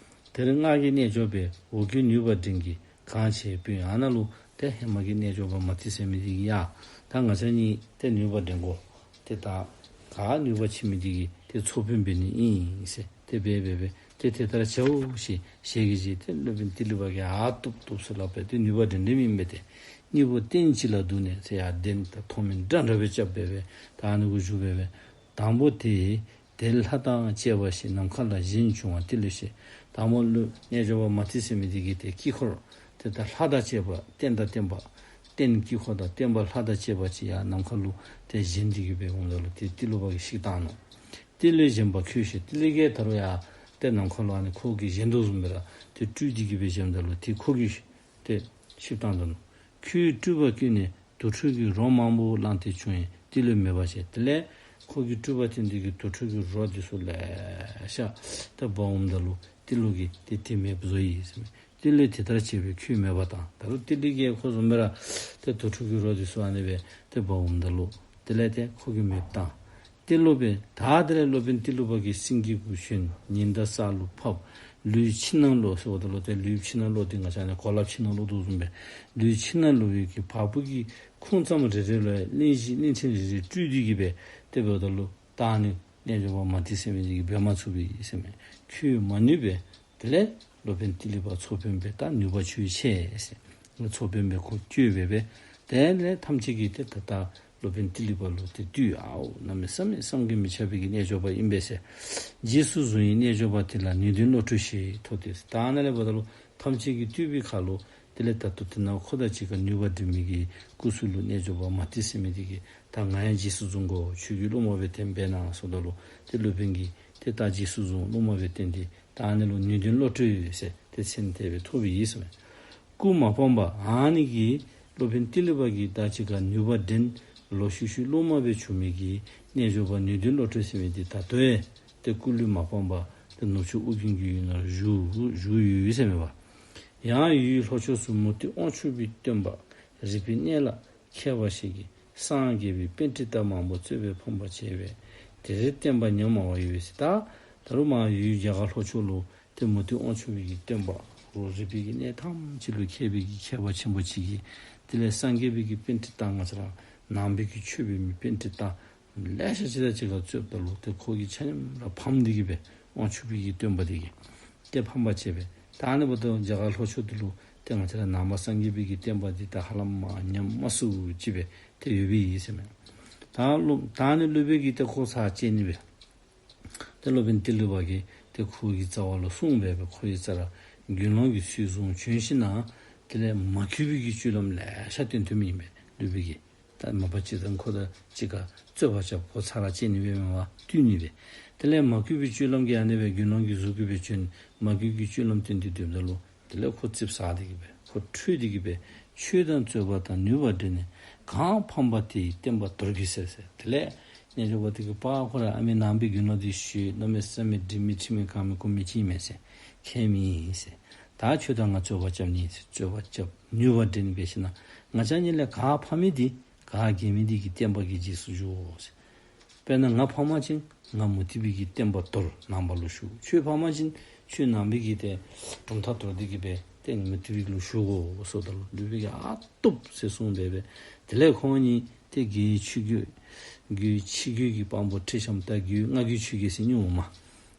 དེར་སྔགས་ཀྱི་རྣལ་འབྱོར་པས་འོག་གི་ནུས་པ་འབྲིང་གིས་གང་བྱེད་དཔོན། ཨ་ནཱ་ལུ་ཏེ་ཧེ་མ་གི་རྣལ་འབྱོར་པ་མ་ཏི་ཟེར་མི་འདི་གིས་ཡ་ད་ང་བཅས་གཉིས་ཏེ་ནུས་པ་འགྲན་དགོ། ཏེ་ད་ག་ནུས་པ་ཆེ་མི་འདི་གིས་ཏེ་ཚོགས་དཔོན་འབད་ནི་ཨིན་ཟེར། ཏེ་འབད་འབད་འབད་ཏེ་དེ་ལྟར་བྱའོ་ཞེས་ཞལ་གྱིས་བཞེས་ཏེ་སློབ་དཔོན་ཏི་ལི་པ་གིས་ཨ་བཏུབ་བཏུབ་ཟེར་སླབ་སྦེ་ཏེ་ནུས་པ་འགྲན་འགྲན་མི་ཨིན་པས། ཏེ་སྙིང་པོ་སྟན་གཅིག་ལ་འདུག་ནས་ཟེར་ཡར་གདན་ད་མཐོ་དམན་འདྲ་འདྲ་སྦེ་རྐྱབ་སྦེ་སྦེ་ད་ཨ་ནི་གུ་བཞུགས་སྦེ་སྦེ། དང་པོ་དེ་དེར་ལྷ་དང་བཅས་པ་ཞིག་ནམ་མཁའ་ལ་བཞིན་འབྱུང་བ་ཏི་ལོ་ཞེས། དང་པོ་ལུ་རྣལ་འབྱོར་པ་མ་ཏི་ཟེར་མི་འདི་གིས་ཏེ་དཀྱིལ་འཁོར་ཏེ་ད་ལྷ་དང་བཅས་པ་སྟན་དང་བརྟེན་པ་སྟན་དཀྱིལ་འཁོར་དང་བརྟེན་པ་ལྷ་དང་བཅས་པ་ཅིག་ཡར་ནམ་མཁའ་ལུ་ཏེ་བཞེངས་ཏེ་གིས་སྦེ་འོངམ་ད་ལུ་ཏེ་ཏི་ལོ་པ་གིས་བཤིག་བཏང་ནུག། ཏི་ལོས་བཞེངས་པ་ཁྱོད་ཞེས། ཏི་ལོ་གིས་ད་རུང་ཡར་ཏེ་ནམ་མཁའ་ལུ་ཨ་ནི་ཁོ་གིས་བཞེངས་དོ་བཟུམ་སྦེ་ར་ཏེ་སྤྲུལ་ཏེ་གིས་སྦེ་བཞེངསམ་ད་ལུ་ཏེ་ཁོ་གིས་ཏེ་བཤིག་བཏང་ད་ནུག། ཁྱོད་སྤྲུལ་པ་ཀུན་ནས་དུར་ཁྲོད་ཀྱི་རོ་མང་པོ་བླངས་ཏེ་བྱུང་ཡང་ཏི་ལོ་མེད་པར་བྱས། དེ་ལས་ཁོ་གི་སྤྲུལ་པ་ཏེ་འདི་གིས་དུར་ཁྲོད་ཀྱི་རོ་འདི་ཚུ་ལེ་ཤ་ཏེ་འབག་འོངམ་ད་ལུ་ཏི་ལོ་གིས་ཏེ་དེ་མེདཔ་བཟོ་ཡི་ཟེར་མས། ཏི་ལོས་དེ་ལྟར་བྱས་པས་ཁྱོད་མེད་པ་དང་། ད་རུང་ཏི་ལོ་གིས་ཁོ་བཟུམ་སྦེ་ར་ཏེ་དུར་ཁྲོད་ཀྱི་རོ་འདི་ཚུ་ཨ་ནི་སྦེ་ཏེ་འབག་འོངམ་ད་ལུ་དེ་ལས་ཏེ་ཁོ་གིས་མེདཔ་བཏང་། ཏི་ལོ་པས་ད་དེ་ལས་སློབ་དཔོན་ཏི་ལོ་པ་གིས་སེང་གེ་གུ་ཞོན། ཉི་ཟླ་ས་ལུ་ཕབ། ལུས་ཕྱི་ནང་ལོག་ཟེརཝ་ད་ལུ་ཏེ་ལུས་ཕྱི་ནང་ལོག་འདི་ང་བཅས་ནཱ་གོ་ལ་ཕྱི་ནང་ལོག་དོ་བཟུམ་སྦེ་ལུས་ཕྱི་ནང་ལོག་པའི་གི་བ་སྤུ་གི་ཁུང་ཙམ་རེ་རེ་ལུ་ཡང་གླིང་བཞི་གླིང་ཕྲན་རེ་རེ་སྤྲུལ་ཏེ་གིས་སྦེ་ཏེ་འབདཝ་ད་ལུ་ད་ཨ་ནི་རྣལ་འབྱོར་པ་མ་ཏི་ཟེར་མི་འདི་གིས་འབད་མ་ཚུགས་པས་ཟེར་མས། ཁྱོད་མ་ནུས་པས། དེ་ལས་སློབ་དཔོན་ཏི་ལི་པ་ཚོགས་དཔོན་པས་ད་ནུས་པ་ཁྱོད་ཆེ་ཟེར། ཚོགས་དཔོན་པས་ཁོ་བསྐྱོད་སྦེ་སྦེ་དེ་ལས་ཐམས་ཅད་ཀྱིས་ཏེ་ད་ད་སློབ་དཔོན་ཏི་ལི་པ་ལུ་ཏེ་བཏུད། ཨའོ་གནམ་མེད་ས་མེད་བསམ་གྱིས་མི་ཁྱབ་པའི་གི་རྣལ་འབྱོར་པ་ཨིན་པས་ཟེར། རྗེས་སུ་བཟུང་ཡི་རྣལ་འབྱོར་པ་དེ་ལ་ནུས་ལྡན་བློ་གྲོས་ཞེས་ཐོགས་ཏེ། ད་ཨ་ནཱ་ལས་འབདཝ་ད་ལུ་ཐམས་ཅད་ཀྱིས་བཏུད་པའི་ཁར་ལུ་དེ་ལས་ད་ལྟོ་དེ་ནང་ཁོ་དང་གཅིག་ཁར་ནུས་པ་འགྲན་མི་གི་སྐུ་གཟུགས་ལུ་རྣལ་འབྱོར་པ་མ་ཏི་ཟེར་མི་འདི་གིས་ད་ང་ཡང་རྗེས་སུ་བཟུང་དགོ། ཁྱོད་ཀྱིས་སློབ་མ་སྦེ་བསྟེན་འབད་གནང་ཟེརཝ་ད་ལུ་ཏེ་སློབ་དཔོན་གྱིས་ཏེ་ད་རྗེས་སུ་བཟུང་སློབ་མ་སྦེ་བསྟེན་ཏེ་ད་ཨ་ནི་ལུ་ནུས་ལྡན་བློ་གྲོས་ཟེར་ཏེ་མཚན་དེ་སྦེ་ཐོབ་པའི་ཨིན་ཟེར་མས། སྐུ་མ་སྤངས་པར་ཨ་ནི་གི་སློབ་དཔོན་ཏི་ལི་པ་གིས་ད་ཅི་ག་ནུས་པ་འགྲན་ལོ་ཤུལ་ཤུལ་སློབ་མ་སྦེ་བྱུང་མི་གི་རྣལ་འབྱོར་པ་ནུས་ལྡན་བློ་གྲོས་ཟེར་མི་འདི་ད་ལྟོ་ཡང་ཏེ་སྐུ་ལུས་མ་སྤངས་པར་ཏེ་ནུབ་ཕྱོགས་ཨོ་རྒྱན་གྱི་ཡུལ་ནང་བཞུགས་བཞུགས་ཡོད་ཟེར་མས་པ། ཡང་ཡུལ་ལྷོ་ཕྱོགས་སུ་མུ་སྟེགས་དབང་ཕྱུག་པའི་སྟོན་པ་རིག་པའི་གནས་ལ་མཁས་པ་ཞིག་གིས་སངས་རྒྱས་པའི་པཎྜི་ཏ་མང་པོ་གཙོས་པའི་ཕམ་པར་བྱས་པས་དེར་བསྟན་པ་ཉམས་པར་ཡོད་ཟེར། ད་ད་རུང་མར་ཡུལ་རྒྱ་གར་ལྷོ་ཕྱོགས་ལུ་ཏེ་མུ་སྟེགས་དབང་ཕྱུག་པའི་གི་སྟོན་པ་རོ་རིག་པའི་གི་གནས་ཐམས་ཅད་ལུ་མཁས་པའི་གི་མཁས་པ་ཆེན་པོ་ཅིག་གིས་དེ་ལས་སངས་རྒྱས་པའི་གི་པཎྜི་ཏ་ང་བཅས་ར་ནང་པའི་གི་ཆོས་པའི་མི་པཎྜི་ཏ་ལེ་ཤ་ཅིག་དང་གཅིག་ཁར་རྩོདཔ་ད་ལུ་ཏེ་ཁོ་གིས་ཆ་མཉམ་ར་ཕམ་སྟེ་གི་སྦེ་དབང་ཕྱུག་པའི་གི་སྟོན་པ་དེ་གིས་ཏེ་ཕམ་པར་བྱས་པས། ད་ཨ་ནི་འབདཝ་ད་རྒྱ་གར་ལྷོ་ཕྱོགས་དེ་ལུ་ཏེ་ང་བཅས་ར་ནང་པ་སངས་རྒྱས་པའི་གི་བསྟན་པ་འདི་ད་ཧ་ལམ་མར་ཉམས་མ་སོང་ཅིག་སྦེ་ཏེ་ཡོད་པའི་ཨིན་ཟེར་མས། ད་སློབ་ད་ཨ་ནི་སློབ་དཔོན་གྱིས་ཏེ་ཁོ་ཚར་བཅད་ནི་སྦེ་ཏེ་སློབ་དཔོན་ཏི་ལི་པ་གིས་ཏེ་ཁོ་གི་རྩ་བ་ལུ་གསུངས་སྦེ་སྦེ་ཁོ་གི་རྩ་ར་དགེ་སློང་གི་ཚུལ་བཟུང་བྱོན་ཞིན་ན་དེ་ལས་མ་གུས་པའི་གི་སྤྱོད་ལམ་ལེ་ཤ་སྟོན་སྟོནམ་ཨིན་པས་སློབ་དཔོན་གྱིས། ད་མ་པ་ཅིག་དང་ཁོ་དང་གཅིག་ཁར་རྩོད་པ་རྐྱབ་ཁོ་ཚར་ར་བཅད་ནི་སྦེ་མེན་པར་བཏུལ་ནི་སྦེ། དེ་ལས་མ་གུས་པའི་སྤྱོད་ལམ་གྱིས་ཨ་ནི་སྦེ་དགེ་སློང་གི་གཟུགས་ཀྱིས་སྦེ་བྱོན། མ་གུས་ཀྱི་སྤྱོད་ལམ་སྟོན་ཏེ་སྡོདཔ་ད་ལུ་དེ་ལས་ཁོ་རྩིགཔ་ཟ་སྟེ་གི་སྦེ་ཁོ་ཁྲོས་ཏེ་གི་སྦེ་ཆོས་དང་རྩོད་པ་དང་ནུས་པ་འགྲན་ནས་གང་ཕམ་པ་དེ་ཡི་བསྟན་པ་དོར་གྱིས་ཟེར་ཟེར། དེ་ལས་རྣལ་འབྱོར་པ་དེ་གིས་པ་ཁོ་ར་ཨ་མི་ནང་པའི་དགེ་སློང་དེ་ཞུ་གནམ་མེད་ས་མེད་འདྲི་མི་འདྲི་མི་གང་མི་གོ་མི་ཅིག་མས་ཟེར། མཁས་མི་ཨིན་ཟེར། ད་ཁྱོད་དང་ང་རྩོད་པ་རྐྱབ་ནི་ཟེར་རྩོད་པ་རྐྱབ་ནུས་པ་འགྲན་འབད་ཞིན་ན་ང་བཅས་གཉིས་ལས་ག་ཕམ་མི་དེ་ག་རྒྱལ་མི་དེ་གི་བསྟན་པ་གི་རྗེས་སུ་འཇུག་ཟེར། དཔེར་ན་ང་ཕམ་པ་ཅིན་ང་མུ་སྟེགས་པའི་གི་བསྟན་པ་དོར་ནང་པ་ལུ་ཞུགས། ཁྱོད་ཕམ་པ་ཅིན་ཁྱོད་ནང་པའི་གི་ཏེ་གྲུབ་མཐའ་དོར་ཏེ་གི་སྦེ་ཏེ་མུ་སྟེགས་པའི་ལུ་ཞུགས་དགོ་ཟེརཝ་ད་ལུ་སློབ་དཔོན་གྱིས་ཨ་བཏུབ་ཟེར་གསུངས་སྦེ་སྦེ། དེ་ལས་ཁོང་གཉིས་ཏེ་རྒྱལ་བའི་ཆོས་གོས་རྒྱལ་བའི་ཆོས་གོས་ཀྱི་དཔང་པོ་ཁྲིད་བཤམས། ད་རྒྱལ་བའི་མངའ་གོས་ཆོས་གོས་ཟེར་ནི་འོང་མས།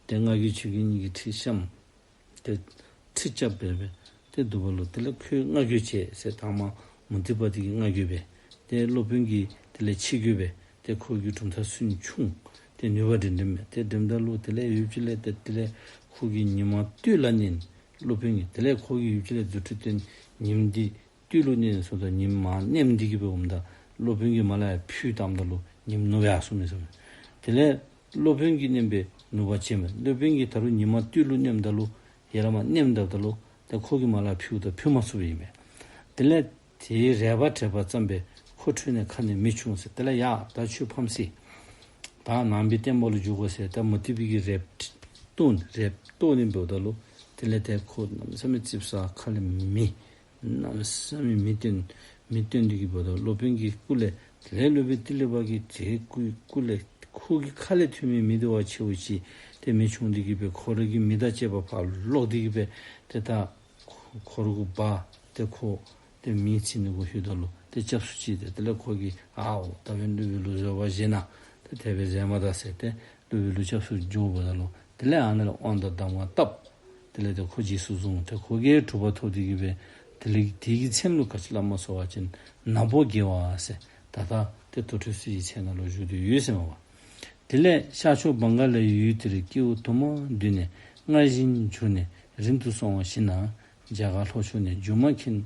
ཏེ་མངའ་གོས་ཆོས་གོས་གཉིས་ཀྱིས་ཁྲིད་བཤམས། ཏེ་ཁྲིད་རྐྱབ་སྦེ་སྦེ་ཏེ་འདུག་པ་ལུ་དེ་ལས་ཁོའི་མངའ་གོས་བྱས་ཟེར། དང་པ་མུ་སྟེགས་པ་དེ་གི་མངའ་གོས་སྦེ་ཏེ་སློབ་དཔོན་གྱི་དེ་ལས་ཆོས་གོས་སྦེ་ཏེ་ཁོ་གི་གྲུབ་མཐའ་སུན་ཕྱུང་། ཏེ་ནུས་པ་འགྲན་འགྲནམ་མས། ཏེ་འགྲནམ་ད་ལུ་དེ་ལས་ཡུདཔ་ཅིག་ལས་ཏེ་དེ་ལས་ཁོ་གི་ཉི་མ་སྟོད་ལ་མནན། སློབ་དཔོན་གྱིས་དེ་ལས་ཁོ་གིས་ཡུདཔ་ཅིག་ལས་རྫུ་འཕྲུལ་སྟོན། ཉིམ་འདི་སྟོད་ལུ་མནན་སོངམ་ད་ཉིམ་མར་མནནམ་འདི་གིས་སྦེ་འོངམ་ད་སློབ་དཔོན་གྱིས་མར་ལས་ཡར་ཕུད་བཏངམ་ད་ལུ་ཉིམ་ནུབ་ཡར་སོང་མི་ཟེར། དེ་ལས་སློབ་དཔོན་གྱིས་མནན་པའི་ནུས་པ་ཆེ་མས། སློབ་དཔོན་གྱིས་ད་རུང་ཉི་མ་སྟོད་ལུ་མནནམ་ད་ལུ་ཡར་ལས་མར་མནནམ་ད་ད་ལུ་ད་ཁོ་གིས་མར་ལས་ཕུད་ད་ཕུད་མ་ཚུགས་པས་ཨིན་པས། དེ་ལས་དེའི་རལ་པ་བྲེགས་པ་ཙམ་སྦེ་ཁོ་ཁྲོས་ནས་ཁ་ནས་མེ་བྱུང་ཟེར། དེ་ལས་ཡ་ད་ཁྱོད་ཕམ་སོ། ད་ནང་པའི་བསྟན་པ་ལུ་འཇུག་དགོ་ཟེར། ད་མུ་སྟེགས་པའི་གི་རལཔ་བཏོག་རལཔ་བཏོག་ནི་འབདཝ་ད་ལུ་དེ་ལས་ཏེ་ཁོ་གནམ་མེད་ས་མེད་རྩིགཔ་ཟ། ཁ་ལས་མེ་གནམ་མེད་ས་མེད་མེ་བཏོན་མེ་བཏོན་ཏེ་གི་འབདཝ་ད་སློབ་དཔོན་གྱི་སྐུ་ལས་དེ་ལས་སློབ་དཔོན་ཏི་ལི་པ་གིས་དེ་སྐུ་སྐུ་ལས་ཁོ་གི་ཁ་ལས་ཐོན་མི་མེ་དེ་བ་ཆེ་བོ་ཅིག་ཏེ་མེ་བྱུང་སྟེ་གི་སྦེ་ཁོ་ར་གི་མེ་དང་བཅས་པ་ཕར་ལོག་སྟེ་གི་སྦེ་ཏེ་ད་ཁོ་ཁོ་ར་གུ་འབག་སྟེ་ཁོ་ཏེ་མེ་འཚིག་ནི་གུ་ལྷོད་ད་ལུ་ཏེ་སྐྱབས་སུ་མཆི། ཏེ་དེ་ལས་ཁོ་གིས་ཨའོ་ད་འབདན་སློབ་དཔོན་ལུ་བཟོད་པ་བཞེས་གནང་། ཏེ་དེ་སྦེ་མཛད་མ་ད་ཟེར་ཏེ་སློབ་དཔོན་ལུ་སྐྱབས་སུ་འགྱོཝ་ད་ལུ་དེ་ལས་ཨ་ནཱ་ལས་དབང་དང་གདམས་ངག་བཏབ། དེ་ལས་ཏེ་ཁོ་རྗེས་སུ་བཟུང་། ཏེ་ཁོ་གིས་གྲུབ་པ་ཐོབ་སྟེ་གི་སྦེ་དེ་ལས་དེ་གི་མཚན་ལུ་ག་ཅི་སླབ་མ་ཟེར་བ་ཅིན་ནག་པོ་དགེ་བ་ཟེར། ད་ལྟོ་ཏེ་དུར་ཁྲོད་ཟེར་བའི་མཚན་ནང་ལུ་བཞུགས་ཏེ་ཡོད་ཟེར་མས་པ། དེ་ལས་ཤར་ཕྱོགས་བང་ག་ལའི་ཡུལ་དེར་སྐྱེ་བོ་དུ་མ་འདུས་ནས་སྔར་བཞིན་གྱུར་ནས་རིང་དུ་སོང་བ་ཞིག་ན་རྒྱ་གར་ལྷོ་ཕྱོགས་ནས་སྒྱུ་མ་མཁན་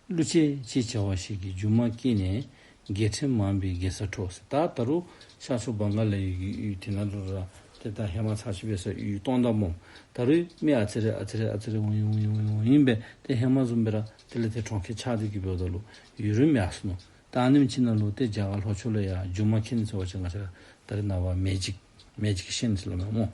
ཀླུ་བྱེད་ཅེས་བྱ་བ་ཞིག་གིས་སྒྱུ་མ་སྐྱེས་ནས་རྒྱལ་ཕྲན་མང་པོའི་རྒྱལ་ས་འཕྲོག་ཟེར། ད་ད་རུང་ཤར་ཕྱོགས་བང་ག་ལའི་ཡུལ་དེ་ནང་ལུ་ར་ཏེ་ད་ཧེ་མ་ཚར་ཅིག་འབད་ས་ཡུལ་སྟོང་དང་སྦོམ། ད་རུང་མི་ཨ་ཙི་རེ་ཨ་ཙི་རེ་ཨ་ཙི་རེ་འོང་ཡི་འོང་ཡི་འོང་ཡི་འོང་ཡི་འབད་ཏེ་ཧེ་མ་བཟུམ་སྦེ་ར་དེ་ལས་ཏེ་གྲོང་ཁྱེར་ཆགས་ཏེ་གི་འབདཝ་ད་ལུ་ཡུན་རིངམོ་ཡར་སོ་ནུག། ད་ཨ་ནེམ་ཅིག་ནང་ལུ་ཏེ་རྒྱ་གར་ལྷོ་ཕྱོགས་ལུ་ཡང་སྒྱུ་མ་མཁན་ཟེར་བ་ཅིན་ང་བཅས་ར་ད་རེས་ནངས་པ་མེ་ཇིག་མེ་ཇིག་ཤན་ཟེར་སླབ་མས་སྨོ།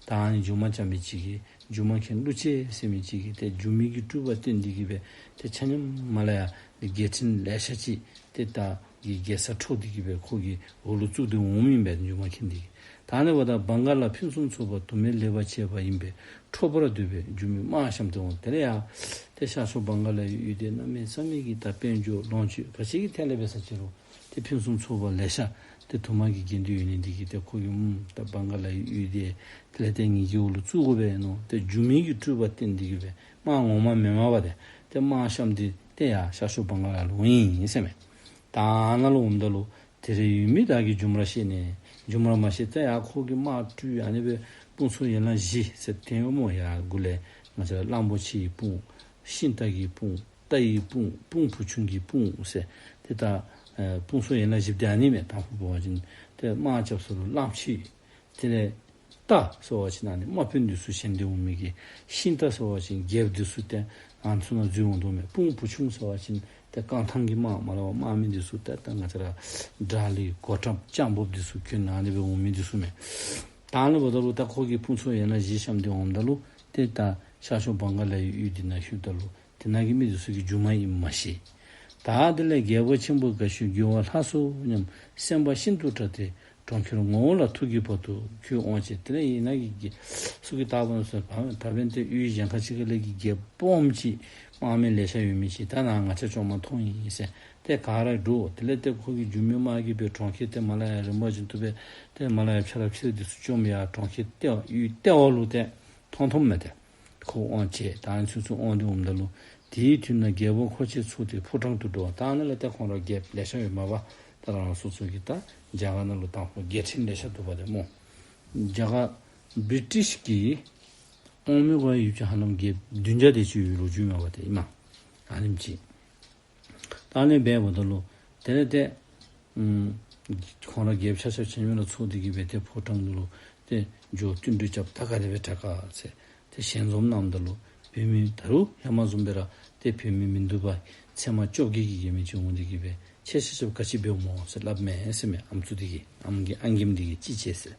ད་ཨ་ནི་སྒྱུ་མ་རྐྱབ་མི་ཅིག་གིས་སྒྱུ་མ་མཁན་ཀླུ་བྱེད་ཟེར་མི་ཅིག་གིས་ཏེ་སྒྱུ་མའི་གི་སྤྲུལ་པ་སྟོན་ཏེ་གི་སྦེ་ཏེ་ཆ་མཉམ་མར་ལས་ཡར་རྒྱལ་ཕྲན་ལེ་ཤ་ཅིག་ཏེ་ད་གི་རྒྱལ་ས་འཕྲོག་སྟེ་གི་སྦེ་ཁོ་གི་འོག་ལུ་བཙུགས་ཏེ་འོངམ་ཨིན་པས་སྒྱུ་མ་མཁན་དེ་གིས། ད་ཨ་ནི་འབདཝ་ད་བང་ག་ལ་ཕུན་སུམ་ཚོགས་པ་དུ་མས་ལེགས་པར་བྱས་པ་ཡིན་པས་འཕྲོག་པར་འདོད་པའི་སྒྱུ་མའི་དམག་བཤམས་ཏེ་འོང་། དེ་ལས་ཡར་ཏེ་ཤར་ཕྱོགས་བང་ག་ལའི་ཡུལ་དེ་གནམ་མེད་ས་མེད་ཀྱི་ད་དཔལ་འབྱོར་ལོངས་སྤྱོད་ག་ཅི་གི་ཐད་ལས་འབད་ས་ཅི་རུང་ཏེ་ཕུན་སུམ་ཚོགས་པ་ལེ་ཤ་ཏེ་དུ་མ་གིས་བརྒྱན་ཏེ་ཡོད་ནི་འདི་གིས་ཏེ་ཁོ་གིས་ཨུམ་ད་བང་ག་ལའི་ཡུལ་དེ་དེ་ལས་ཏེ་ངེ་གི་འོག་ལུ་བཙུགས་དགོ་པས་མནོ། ཏེ་སྒྱུ་མའི་གི་སྤྲུལ་པ་བསྟན་ཏེ་གི་སྦེ་དམག་ངོ་མ་མེན་མས་པ། ཏེ་ཏེ་དམག་བཤམས་ཏེ་ཏེ་ཡར་ཤར་ཕྱོགས་བང་ག་ལ་ལུ་འོང་ཡི་ཟེར་མས། ད་ཨ་ནཱ་ལུ་འོངམ་ད་ལུ་དེར་ཡོད་མི་དག་གིས་སྒྱུ་མར་ཤེས་ནས་སྒྱུ་མར་མ་ཤེས། ཏེ་ཡར་ཁོ་གིས་དམག་སྤྲུལ་ཨ་ནི་སྦེ་དཔུང་ཚོགས་ཡན་ལག་བཞི་ཟེར་ཏེ་ཡོད་སྨོ། ཡར་མགུ་ལས་ང་བཅས་ར་གླང་པོ་ཆེའི་དཔུང་ཤིང་རྟ་གི་དཔུང་རྟ་ཡི་དཔུང་དཔུང་བུ་ཆུང་གི་དཔུང་ཟེར་ཏེ་ད་ཨེ་དཔུང་ཚོགས་ཡན་ལག་བཞི་དེ་ཨ་ནི་མས། དང་ཕུ་འབད་བ་ཅིན་ཏེ་དམག་རྐྱབ་ས་ལུ་གླང་ཆེན་དེ་ལས་ རྟ་ཟེར་བ་ཅིན་ཨ་ནི་དམག་དཔོན་འདི་ཚུ་བཞོན་ཏེ་འོང་མི་གི། ཤིང་རྟ་ཟེར་བ་ཅིན་རྒྱལཔོ་འདི་ཚུ་ཏེ་ང་ཚུ་ནང་འཛུལ་འོང་དོ་མས། དཔུང་བུ་ཆུང་ཟེར་བ་ཅིན་ཏེ་རྐང་ཐང་གི་དམག་མ་ལ་བ་དམག་མི་འདི་ཚུ་ཏེ་ད་ང་བཅས་ར་དགྲ་ལི་གོ་ཁྲབ་སྤྱང་འབོབ་འདི་ཚུ་གྱོན་ཨ་ནི་སྦེ་འོང་མི་འདི་ཚུ་མས། ད་ཨ་ནི་འབདཝ་ད་ལུ་ད་ཁོ་གིས་དཔུང་ཚོགས་ཡར་ན་གཞི་བཤམས་ཏེ་འོངམ་ད་ལུ་ཏེ་ད་ཤར་ཕྱོགས་བང་ག་ལ་ཡི་ཡུལ་འདི་ནང་ལྷོདཔ་ད་ལུ་དེ་ནང་གི་མི་འདི་ཚུ་གིས་རྒྱུ་མ་ཨིནམ་མ་ཤེས། ད་དེ་ལས་རྒྱལ་པོ་ཆེན་པོ་དགའ་ཤོས་རྒྱུ་བ་ལྷ་སོ་སྙམ། སེམས་པ་ཤིན་ཏུ་དྲག་སྟེ་གྲོང་ཁྱེར་ངོ་བོ་ལ་ཐུག་གི་བར་དུ་ཁྱོད་དབང་བྱས། དེ་ལས་ཡར་ན་གི་གི་ཚུ་གིས་བལྟ་བ་ན་ཟེར་བ་ད་འབདན་ཏེ་ཡུལ་གཞན་ཁ་ཅིག་ཁ་ལས་ཀྱི་རྒྱལཔོ་སྦོམ་ཅིག་དམག་མི་ལེ་ཤ་ཡོད་མི་ཅིག་ད་ནཱ་ང་བཅས་བཅོམ་མ་མཐོང་ཡི་ཟེར། ཏེ་ག་ར་འདྲོག། དེ་ལས་ཏེ་ཁོ་གི་རྒྱུ་མའི་དམག་གིས་སྦེ་གྲོང་ཁྱེར་ཏེ་མར་ལས་ཡར་རིམ་པ་བཞིན་དུ་སྦེ་ཏེ་མར་ལས་ཡར་ཕྱི་ར་ཕྱི་ར་འདི་ཚུ་བཅོམ། ཡར་གྲོང་ཁྱེར་ལྟེ་བ་ཡུལ་ལྟེ་བ་ལུ་ཏེ་མཐོང་མཐོངམ་མས། ཏེ་ཁོ་དབང་བྱས། ད་ཨ་ནི་ཚུན་ཚོད་དབང་སྟེ་འོངམ་ད་ལུ་དེའི་དུས་ན་རྒྱལ་པོ་འཁོར་བཅས་ཚོགས་ཏེ་ཕོ་བྲང་དུ་འགྲོ་བ། ད་ཨ་ནི་ལས་ཏེ་ཁོང་ར་རྒྱལཔོ་ལེ་ཤ་ཡོདཔ་མས་པ། ད་རང་སོ་སོ་གི་ད་རྒྱ་གར་ནང་ལུ་དང་ཕུ་རྒྱལ་ཕྲན་ལེ་ཤ་འདུག་པ་ཏེ་སྨོ། རྒྱ་གར་བི་ཊིཤ་གི་དབང་མི་གུ་ཡོད་ཅི་ཧ་ལམ་རྒྱལཔོ་བདུན་བརྒྱ་དེ་ཅིག་ཡོད་ལོ་རྒྱུས་མས་པ་ཏེ་ཨིན་མས། ཨ་ནེམ་ཅིག། ད་ཨ་ནི་སྦེ་འབདཝ་ད་ལུ་དེ་ལས་ཏེ་ཨམ་ཁོང་ར་རྒྱལཔོ་ཆ་ཁྱབ་ཆ་མཉམ་ར་ཚོགས་ཏེ་གི་སྦེ་ཏེ་ཕོ་བྲང་ལུ་ཏེ་འགྱོ་བསྟུན་གྲོས་རྐྱབ། ད་ག་དེ་སྦེ་དྲག་ག་ཟེར་ཏེ་ཞལ་འཛོམས་གནངམ་ད་ལུ་བོད་མི་ད་རུང་ཧེ་མ་བཟུམ་སྦེ་ར་ཏེ་བོད་མི་མིན་འདུག་པ། ཚལ་མ་བཅོ་བརྒྱད་ཀྱིས་བརྒྱན་མི་ཅིག་འོང་སྟེ་གི་སྦེ་ཁྱེད་ཆ་ཁྱབ་ག་ཅི་འབདཝ་སྨོ་ཟེར་སླབ་མས་ཟེར་མས། ཨམ་སྲུ་འདི་གིས་ཨམ་གི་ཨང་རྒསམ་འདི་གིས་ཅི་བྱེད་ཟེར།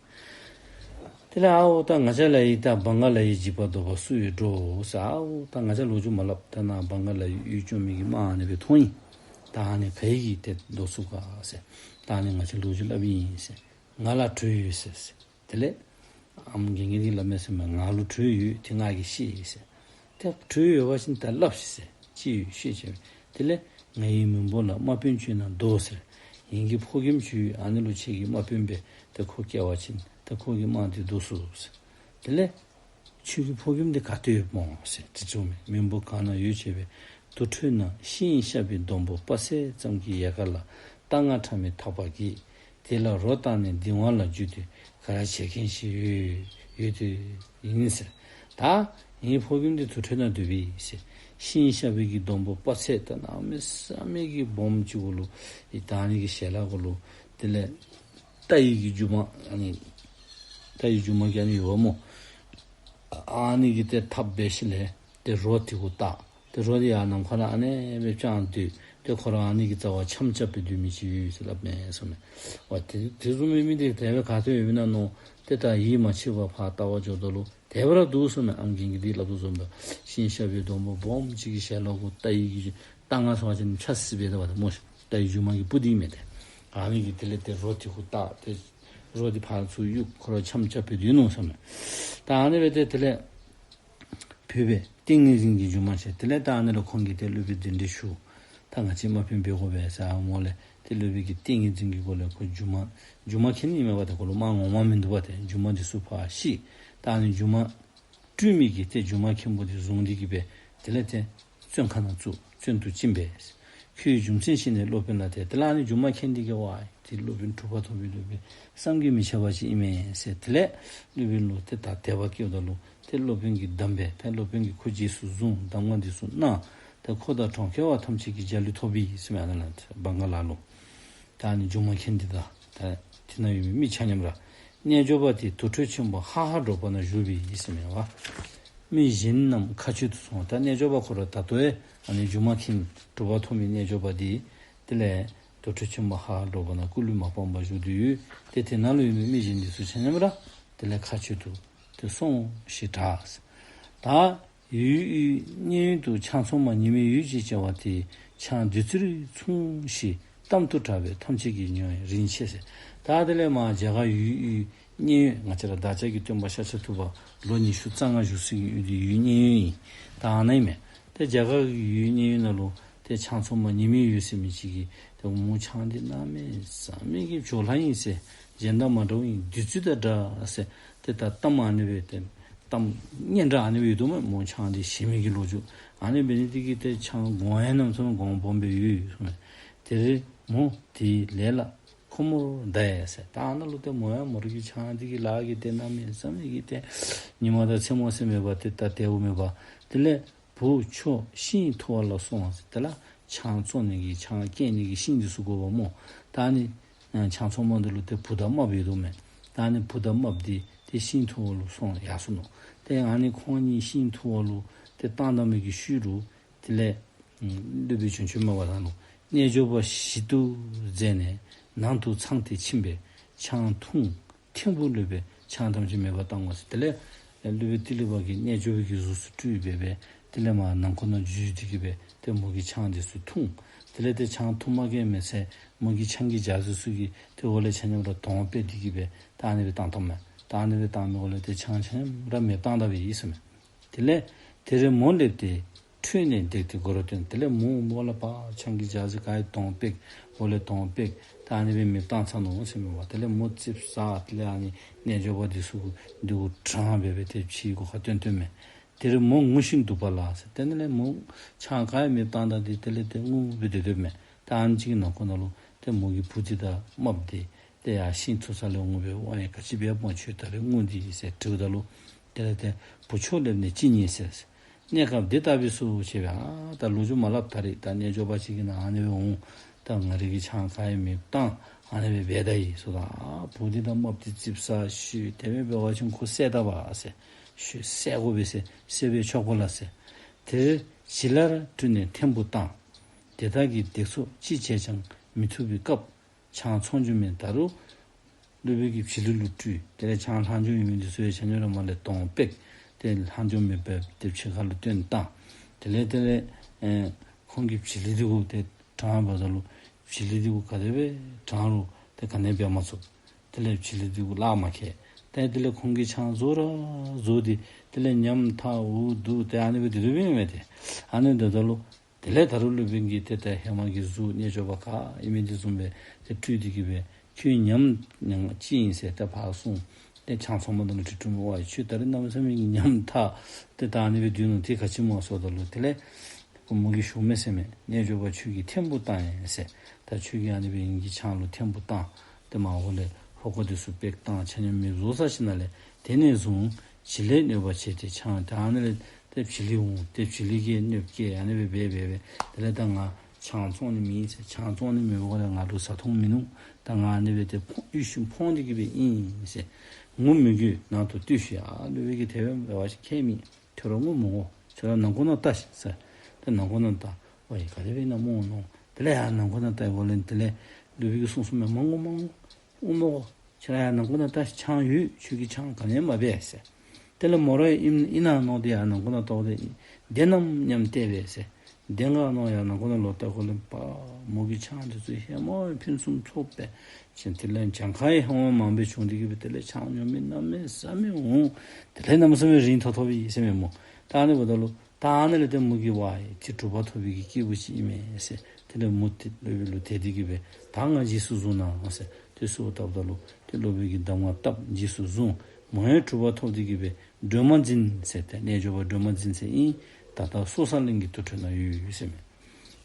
དེ་ལས་ཨའོ་ད་ང་བཅས་ལ་ཡི་ད་བང་ག་ལ་ཡི་འཇིགས་པ་བཟློག་པར་སུ་ཡོད་འགྲོ་ཟེར། ཨའོ་ད་ང་བཅས་ལོ་རྒྱུས་མ་སླབ། ད་ནཱ་བང་ག་ལ་ཡི་ཡུལ་བཅོམ་མི་གི་དམག་ཨ་ནི་སྦེ་མཐོང་ཡི། ད་ཨ་ནི་ག་གིས་ཏེ་བཟློག་ཚུགས་ག་ཟེར། ད་ཨ་ནི་ང་བཅས་ལོ་རྒྱུས་སླབ་ཨིན་ཟེར། ང་ལ་གྲོས་ཡོད་ཟེར་ཟེར། དེ་ལས་ཨམ་རྒས་རྒས་འདི་སླབ་མས་ཟེར་མས། ང་ལུ་གྲོས་ཡོད། དེ་ང་གིས་ཤེས་ཟེར། ཏེ་གྲོས་ཡོད་པ་ཅིན་ད་སླབ་ཤིག་ཟེར། ཅི་ཡོད་ཤེས་ཅི་ཡོད། དེ་ལས་ང་ཡི་མེས་པོ་ལ་དམག་དཔོན་ཁྱོད་ན་བཟློག་ཟེར། ངེ་གི་ཕོ་རྒནམ་ཅིག་ཡོད། ཨ་ནི་ལུ་ཁྱེད་ཀྱིས་དམག་དཔོན་སྦེ་ཏེ་ཁོ་བསྐོ་བ་ཅིན་ཏེ་ཁོ་གིས་དམག་འདི་བཟློག་ཚུགས་ཟེར། དེ་ལས་ཁྱོད་ཀྱི་ཕོ་རྒནམ་འདི་ག་ཏེ་ཡོདཔ་སྨོ་ཟེར་དྲི་ཚུགས་མས། མེས་པོ་གང་ན་ཡོད་ཅེས་པའི། དུར་ཁྲོད་ན་ཤིང་ཤ་པའི་སྡོང་པོ་སྤ་སེ་ཙམ་གྱི་ཡལ་ག་ལ། རྟ་རྔ་ཕྲ་མོའི་ཐག་པ་གིས། དེ་ལ་རོ་བཏགས་ནས་གདིང་བ་ལ་འཇུས་ཏེ་ག་ར་བྱེད་མཁན་ཞིག་ཡོད་ཡོད་དེ་ཨིན་ཟེར། ད་ངེའི་ཕོ་རྒནམ་འདི་དུར་ཁྲོད་ནང་སྡོདཔ་ཨིན་ཟེར། ཤིང་ཤ་པའི་གི་སྡོང་པོ་སྤ་སེ་ད་གནམ་མེད་ས་མེད་ཀྱི་སྦོམ་ཅིག་གུ་ལུ་ཡི་ད་ཨ་ནི་གི་ཞལ་ལག་གུ་ལུ་དེ་ལས་རྟ་ཡི་གི་མཇུག་མ་ཨ་ནི་རྟ་ཡི་མཇུག་མ་གི་ཨ་ནི་ཡོདཔ་སྨོ། ཨ་ནི་གི་ཏེ་ཐགཔ་འབད་ཞིནམ་ལས་ཏེ་རོ་དེ་གུ་བཏགས། ཏེ་རོ་དེ་ཡར་ནམ་མཁའ་ལུ་ཨ་ནི་སྦེ་དཔྱངས་སྡོད། ཏེ་ཁོ་ར་ཨ་ནི་གི་རྩ་བར་འཆམ་རྐྱབ་སྦེ་སྡོད་མི་ཅིག་ཡོད་ཟེར་སླབ་མས་ཟེར་མས། ཝ་ཏེ་དེ་བཟུམ་མའི་མི་འདི་དེ་སྦེ་ག་ཏེ་ཡོདཔ་ཨིན་ན་མནོ། ཏེ་ད་ཡིད་མ་ཆེས་པར་ཕར་བལྟ་བར་འགྱོཝ་ད་ལུ་དེ་སྦེ་ར་འདུག་ཟེར་མས། ཨམ་རྒས་རྒས་འདི་སླབ་དོ་བཟུམ་སྦེ་ཤིང་ཤ་པའི་སྡོང་པོ་སྦོམ་ཅིག་གི་ཞལ་ལག་གུ་རྟ་ཡི་གི་རྟ་རྔ་ཟེར་བ་ཅིན་ཕྱ་སི་སྦེ་ད་བ་ད་སྨོ་ཤ། རྟ་ཡི་མཇུག་མ་གི་སྤུ་འདི་མས་ཏེ། ཨ་ནི་གི་དེ་ལས་ཏེ་རོ་དེ་གུ་བཏགས། ཏེ་རོ་དེ་ཕར་ཚུར་གཡུག། ཁོ་ར་འཆམ་རྐྱབ་སྦེ་སྡོད་ནུག་ཟེར་མས། ད་ཨ་ནི་སྦེ་ཏེ་དེ་ལས་བོད་པའི་ཏིང་ངེ་འཛིན་གྱི་སྒྱུ་མ་བྱས། དེ་ལས་ད་ཨ་ནི་ལུ་ཁོང་གིས་ཏེ་སློབ་དཔོན་གདན་འདྲེན་ཞུ། ད་ང་བཅས་དམག་དཔོན་འབད་དགོ་པས་ཟེར་འོངམ་ལས་ཏེ་སློབ་དཔོན་གྱིས་ཏིང་ངེ་འཛིན་གྱི་སྒོ་ལས་ཁོ་སྒྱུ་མ་སྒྱུ་མ་མཁན་ཨིན་མས་པ། ཏེ་ཁོ་ལུ་དམག་ངོ་མ་མིན་འདུག་པ། ཏེ་སྒྱུ་མ་འདི་ཚུ་ཕར་བཤིག། ད་ཨ་ནི་སྒྱུ་མ་སྤྲུལ་མི་གིས་ཏེ་སྒྱུ་མ་མཁན་པོ་འདི་བཟུང་སྟེ་གི་སྦེ་དེ་ལས་ཏེ་བཙོན་ཁང་ནང་བཙུགས། བཙོན་དུ་བཅིངས་པས། ཁོའི་རྒྱུ་མཚན་ཤེས་ནས་སློབ་དཔོན་ལ་དེ། དེ་ལས་ཨ་ནི་སྒྱུ་མ་མཁན་འདི་གིས་ཝའི་ཏེ་སློབ་དཔོན་གྲུབ་པ་ཐོབ་པའི་སློབ་དཔོན་བསམ་གྱིས་མི་ཁྱབ་པ་ཅིག་ཨིན་མས་ཟེར། དེ་ལས་སློབ་དཔོན་ལུ་ཏེ་ད་དད་པ་སྐྱེཝ་ད་ལུ་ཏེ་སློབ་དཔོན་གྱི་གདམས་པས་ཏེ་སློབ་དཔོན་གྱིས་ཁོ་རྗེས་སུ་བཟུང་། གདམས་ངག་འདི་ཚུ་གནང་། ཏེ་ཁོ་དང་གྲོང་ཁྱེར་བ་ཐམས་ཅད་ཀྱི་འཇའ་ལུས་ཐོབ་པས་ཟེར་མས། ཨ་ནཱ་ལུ་བང་ག་ལ་ལུ། ད་ཨ་ནི་སྒྱུ་མ་མཁན་འདི་དང་ད་དེ་ནང་ཡོད་མི་མི་ཆ་མཉམ་ར། རྣལ་འབྱོར་པ་དེ་དུར་ཁྲོད་ཆེན་པོ་ཧ་ཧ་སྒྲོག་པ་ན་བཞུགས་པས་ཟེར་མས་པ། མི་གཞན་རྣམས་མཁའ་སྤྱོད་དུ་སོང་བ། ད་རྣལ་འབྱོར་པ་ཁོ་ར་ད་ལྟོ་ཨེ་ཨ་ནི་སྒྱུ་མ་མཁན་གྲུབ་པ་ཐོབ་མི་རྣལ་འབྱོར་པ་དེ་དེ་ལས་དུར་ཁྲོད་ཆེན་པོ་ཧ་ཧ་སྒྲོག་པ་ན་སྐུ་ལུས་མ་སྤངས་པར་བཞུགས་ཏེ་ཡོད། ཏེ་དེ་ནང་ལུ་ཡོད་མི་མི་གཞན་འདི་ཚུ་ཆ་མཉམ་ར་དེ་ལས་མཁའ་སྤྱོད་དུ་ཏེ་སོང་ཞེས་གྲགས། ད་ཡུལ་དབུས་མཉན་ཡོད་དུ་ཆང་འཚོང་མ་ཉི་མའི་འོད་ཅེས་བྱ་བ་དེས་ཆང་བདུད་རྩིར་མཚུངས་ཞེས་གཏམ་དུ་གྲགས་པས་ཐམས་ཅད་ཀྱིས་ཉོན་རིན་ཆེ་ཟེར། ད་དེ་ལས་མར་རྒྱ་གར་ཡུལ་དབུས་མཉན་ཡོད། ང་བཅས་ར་བདག་ཅག་གི་སྟོན་པ་ཤཱཀྱ་ཐུབ་པ་ལོ་ཉི་ཤུ་རྩ་ལྔ་བཞུགས་ས་གི་ཡུལ་འདི་ཡུལ་མཉན་ཡོད་ཨིན། ད་ཨ་ནཱ་ཨིན་མས། ཏེ་རྒྱ་གར་གྱི་ཡུལ་མཉན་ཡོད་ནང་ལུ་ཏེ་ཆང་འཚོང་མ་ཉི་མའི་འོད་ཟེར་མི་ཅིག་གིས་ཏེ་མོ་ཆང་འདི་གནམ་མེད་ས་མེད་ཀྱི་བྱོག་ལྷག་ཨིན་ཟེར། གཞན་དང་མ་འདྲཝ་ཨིན། བདུད་རྩི་དང་འདྲ་ཟེར། ཏེ་ད་གཏམ་ཨ་ནི་སྦེ་ཏེ་གཏམ་སྙན་གྲགས་ཨ་ནི་སྦེ་ཡོད་དོ་མས། མོ་ཆང་འདི་བཞེས་མི་གི་ལོ་རྒྱུས། ཨ་ནི་འབད་ནི་འདི་གིས་ཏེ་ཆང་གོང་ཡང་གནམ་མེད་ས་མེད་གོང་སྦོམ་སྦེ་ཡོད་ཡོད་ཟེར་མས། དེ་རེ་མོ་དེའི་ལས་ལ་ཁོ་མོར་བཟླས་ཟེར། ད་ཨ་ནཱ་ལུ་ཏེ་མོ་ཡང་མོ་རའི་གི་ཆང་འདི་གི་ལཱ་གིས་ཏེ་གནམ་མེད་ས་མེད་ཀྱི་ཏེ་ཉིན་མ་དང་མཚན་མོ་ཟེར་མེད་པར་ཏེ་ད་དེ་འུ་མེད་པར་དེ་ལས་བུ་ཁྱོ་ཤིང་འཐུ་བ་ལ་སོང་ཟེར། དེ་ལས་ཆང་བཙོང་ནི་གི་ཆང་བསྐྱལ་ནི་གི་ཤིང་འདི་ཚུ་དགོ་པས་སྨོ། ད་ཨ་ནི་ཆང་འཚོང་མ་འདི་ལུ་ཏེ་བུ་དང་རྨགཔ་ཡོད་དོ་མས། ད་ཨ་ནི་བུ་དང་རྨགཔ་འདི་ཏེ་ཤིང་འཐུ་བ་ལུ་སོང་ཡར་སོ་ནུག། ཏེ་ཨ་ནི་ཁོང་གཉིས་ཤིང་འཐུ་བ་ལུ་ཏེ་བཏང་བཏངམ་གི་ཤུལ་ལུ་དེ་ལས་ཨམ་སློབ་དཔོན་བྱང་ཆུབ་མེད་པ་དང་ལུ་རྣལ་འབྱོར་པ་ཞི་དུལ་མཛད་ནས་ནང་དུ་ཚང་སྟེ་ཕྱིན་པས་ཆང་འཐུང་། ཐིམ་ཕུག་ལུས་པས་ཆང་ཐམས་ཅད་མེད་པར་བཏང་ངོ་ཟེར། དེ་ལས་སློབ་དཔོན་ཏི་ལི་པ་གིས་རྣལ་འབྱོར་པའི་གི་གཟུགས་སུ་སྤྲུལ་སྦེ་སྦེ་དེ་ལས་མར་ནང་ཁོག་ནང་འཛུལ་ཏེ་གི་སྦེ་ཏེ་མོ་གིས་ཆང་འདི་ཚུ་འཐུང་། དེ་ལས་ཏེ་ཆང་འཐུང་མ་གི་མི་ཚད་མོ་གི་ཆང་གི་རྒྱ་མཚོ་ཚུ་གི་ཏེ་འོག་ལས་ཆ་མཉམ་ར་དོང་སྤེལ་ཏེ་གི་སྦེ་ད་ཨ་ནི་སྦེ་བཏང་བཏངམ་མས། ད་ཨ་ནི་སྦེ་བཏངམ་འོག་ལས་ཏེ་ཆང་ཆ་མཉམ་ར་མེདཔ་བཏང་ད་པའི་ཨིན་ཟེར་མས། དེ་ལས་དེར་མོ་སླེབས་ཏེ་ཁྲོས་ནས་བརྡེགས་ཏེ་སྒོ་ར་བཏོན། དེ་ལས་མོ་འོག་ལས་ཕར་ཆང་གི་རྒྱ་མཚོ་ག་ཡི་དོང་སྤེལ་འོག་ལས་དོང་སྤེལ་ད་ཨ་ནི་སྦེ་མེདཔ་བཏང་ཚར་ནུག་ཟེར་མས་པ། དེ་ལས་མོ་ཙིགཔ་ཟ། དེ་ལས་ཨ་ནི་རྣལ་འབྱོར་པ་འདི་ཚུ་གུ་འདི་གུ་དྲངས་སྦེ་སྦེ་ཏེ་ཕྱིའི་སྒོ་ཁར་བཏོན་བཏོནམ་མས། དེར་མོ་ངུ་ཞིང་འདུག་པ་ལ་ཟེར། དེ་ནང་ལས་མོ་ཆང་ག་ཡི་མེདཔ་བཏང་ད་འདི་དེ་ལས་ཏེ་ངུ་སྦེ་སྡོད་སྡོདཔ་མས། ད་ཨ་ནི་ཅིག་གི་ནང་ཁོག་ནང་ལུ་ཏེ་མོ་གི་བུ་འདི་དང་རྨགཔ་འདི་ཏེ་ཡར་ཤིང་འཐུ་ས་ལས་འོང་སྦེ་ཝའེ་ག་ཅི་འབད་སྨོ་ཁྱོད་ད་རེས་ངུ་འདི་ཟེར་དྲིཝ་ད་ལུ་དེ་ལས་ཏེ་བུ་མཆོག་སླེབས་ནས་ཅི་ཉེས་ཟེར། གནས་སྐབས་འདི་ལྟ་བུས་སུ་ཞེས་པས། ཨ་ད་ལོ་རྒྱུས་མ་སླབ། ད་རེས་ད་རྣལ་འབྱོར་པ་ཅིག་གིས་ནཱ་ཨ་ནི་སྦེ་འོང་། ད་ང་རའི་གི་ཆང་ག་ཡི་མེདཔ་བཏང་ཨ་ནི་སྦེ་འབད་ད་ཡི་ཟེརཝ་ད་ཨ་བུ་འདི་དང་རྨགཔ་འདི་ཙིགཔ་ཟ། ཤོད། དེ་སྦེ་འབད་བ་ཅིན་ཁོ་བསད་ད་པ་ཟེར། ཤོད། བསད་དགོ་པས་ཟེར། བསད་པས་ཆོག་པ་ལ་ཟེར། དེར་བྱི་ལར་སྤྲུལ་ནས་ཐེམ་བུ་བཏང་། དེ་དག་གིས་བརྡེག་ཚུགས་ཅི་བྱས་ཀྱང་མི་ཐུབ་པའི་སྐབས་ཆང་ཚོང་རྒྱུ་མེད། ད་རུང་སློབ་དཔོན་གྱིས་བྱི་ལི་ལུ་སྤྲུལ། དེ་ལས་ཆང་ལྷག་འཇོམས་ཡོད་མི་འདི་ཚུ་ཡང་ཆ་མཉམ་ར་མར་ལས་དོང་སྤེལ། ཏེ་ལྷག་འཇོམས་མེད་པར་ཏེ་ཕྱི་ཁ་ལུ་བཏོན་བཏང་། དེ་ལས་དེ་ལས་ཨེ་ཁོང་གིས་བྱི་ལི་འདི་གུ་ཏེ་དྲངས་པ་ད་ལུ་བྱི་ལི་འདི་གུ་ག་དེ་སྦེ་དྲངས་རུང་ཏེ་ག་ནི་འབད་མ་ཚུགས། དེ་ལས་བྱི་ལི་འདི་གུ་གླགས་མ་ཁེལ། ཏེ་དེ་ལས་ཁོང་གིས་ཆང་བཟོ་ར་བཟོ་སྟེ་དེ་ལས་ཉམ་ཐག་འུ་སྡུག་ཏེ་ཨ་ནི་སྦེ་སྡོད་སྡོདཔ་ཨིན་མས་ཏེ། ཨ་ནི་སྡོདཔ་ད་ལུ་དེ་ལས་ད་རུང་སློབ་དཔོན་གྱིས་ཏེ་ད་ཧེ་མ་གི་གཟུགས་རྣལ་འབྱོར་པ་ག་ཨིན་མི་འདི་བཟུམ་སྦེ་ཏེ་སྤྲུལ་ཏེ་གི་སྦེ་ཁྱོད་ཉམ་ཉམ་ཅིག་ཨིན་ཟེར་ཏེ་ཕར་སོང་། ཏེ་ཆང་ཚོང་པ་དང་ལུ་དྲི་དྲིཝ་མས། ཝའེ་ཁྱོད་ད་རེས་གནམ་མེད་ས་མེད་ཀྱི་ཉམ་ཐག་ཏེ་ད་ཨ་ནི་སྦེ་སྡོད་ནུག། དེ་ག་ཅི་སྨོ་ཟེརཝ་ད་ལུ་དེ་ལས་མོ་གིས་ཞུཝ་མས་ཟེར་མས། རྣལ་འབྱོར་པ་ཁྱོད་ཀྱིས་ཐེམ་བུ་བཏང་ཡི་ཟེར། ད་ཁྱོད་ཀྱིས་ཨ་ནི་སྦེ་ངེ་གི་ཆང་ལུ་ཐེམ་བུ་བཏང་། ཏེ་མར་འོག་ལས་ལྷོག་ཀོ་འདི་ཚུ་སྤེལ་བཏང་ཆ་མཉམ་མེདཔ་བཟོ་ཚར་ཞིནམ་ལས་དེ་ནས་བཟུང་བྱི་ལས་གནོད་པ་བྱས་ཏེ་ཆང་ད་ཨ་ནི་ལས་ཏེ་བྱི་ལི་འོང་། ཏེ་བྱི་ལི་གིས་གནོདཔ་བཀལ། ཨ་ནི་སྦེ་འབད་འབད་འབད་དེ་ལས་ད་ང་ཆང་བཙོང་ནི་མེད་ཟེར། ཆང་བཙོང་ནི་མེད་པའི་སྒོ་ལས་ང་ལུ་བཟའ་འཐུང་མིན་ནུག། ད་ང་ཨ་ནི་སྦེ་ཏེ་ཕོངས་ཡུལ་ཤུལ་ཕོངས་ཏེ་གི་སྦེ་ཨིན་ཟེར། ངུ་མི་དགོས་ནང་དུ་ལྟོས་ཤིག། ཨ་སློབ་དཔོན་གྱིས་དེ་སྦེ་འབད་བ་ཅིན་ཁྱད་མེད། ཁྱོད་ར་ངུ་མི་དགོ། ཁྱོད་ར་ནང་ཁོག་ནང་ལྟ་ཤིག་ཟེར། ཏེ་ནང་ཁོག་ནང་ལྟ། ཝའེ་ག་དེ་སྦེ་ཨིན་ན་སྨོ་མནོ། དེ་ལས་ཡར་ནང་ཁོག་ནང་ལྟ་བའི་སྒོ་ལས་དེ་ལས་སློབ་དཔོན་གྱིས་གསུངས་གསུངསམ་མས། མ་ངུ་མ་ངུ། ཨོ་མ་གོ། ཁྱོད་ར་ཡར་ནང་ཁོག་ནང་ལྟ་ཤིག། ཆང་ཡོད། ཁྱོད་ཀྱིས་ཆང་ག་ནི་ཡང་མ་འབད་ཟེར། དེ་ལས་མོ་ར་ཨིན་ཨིན་ན་མནོ་སྟེ་ཡར་ནང་ཁོག་ནང་ལྟཝ་ད་བདེན་ནམ་སྙམ་བལྟས་པས་ཟེར། བདེན་ག་མནོ་ཡར་ནང་ཁོག་ནང་ལོག་བལྟ་བའི་སྒོ་ལས་པ་མོ་གི་ཆང་འདི་ཚུ་ཧེ་མ་ཕུན་སུམ་ཚོགས་པས། ཅིན་དེ་ལས་གྱངས་ཁ་ཡང་ཧེ་མ་མང་སྦེ་བྱུང་སྟེ་གི་སྦེ་དེ་ལས་ཆང་ཉོ་མི་གནམ་མེད་ས་མེད་འོང་། དེ་ལས་གནམ་མེད་ས་མེད་རིན་ཐོག་ཐོག་སྦེ་ཨིན་ཟེར་མས་མོ། ད་ཨ་ནི་འབདཝ་ད་ལུ་ད་ཨ་ནི་ལས་ཏེ་མོ་གིས་ཝའེ་ཏེ་གྲུབ་པ་ཐོབ་པའི་གི་སྐྱེས་བུ་ཅིག་ཨིན་མས་ཟེར། དེ་ལས་མོ་ཏེ་སློབ་དཔོན་ལུ་དད་དེ་གི་སྦེ་ད་ང་རྗེས་སུ་བཟུང་གནང་ཟེར་ཏེ་གསོལཝ་བཏབ་ད་ལུ་ཏེ་སློབ་དཔོན་གྱིས་གདམས་ངག་བཏབ་རྗེས་སུ་བཟུང་། མོ་ཡང་གྲུབ་པ་ཐོབ་སྟེ་གི་སྦེ་སྒྲོལ་མ་འཛིན་ཟེར་ཏེ་རྣལ་འབྱོར་པ་སྒྲོལ་མ་འཛིན་ཟེར་ཨིན། ད་ལྟ་སོ་ས་གླིང་གི་དུར་ཁྲོད་ནང་ཡོད་ཡོད་ཟེར་མས།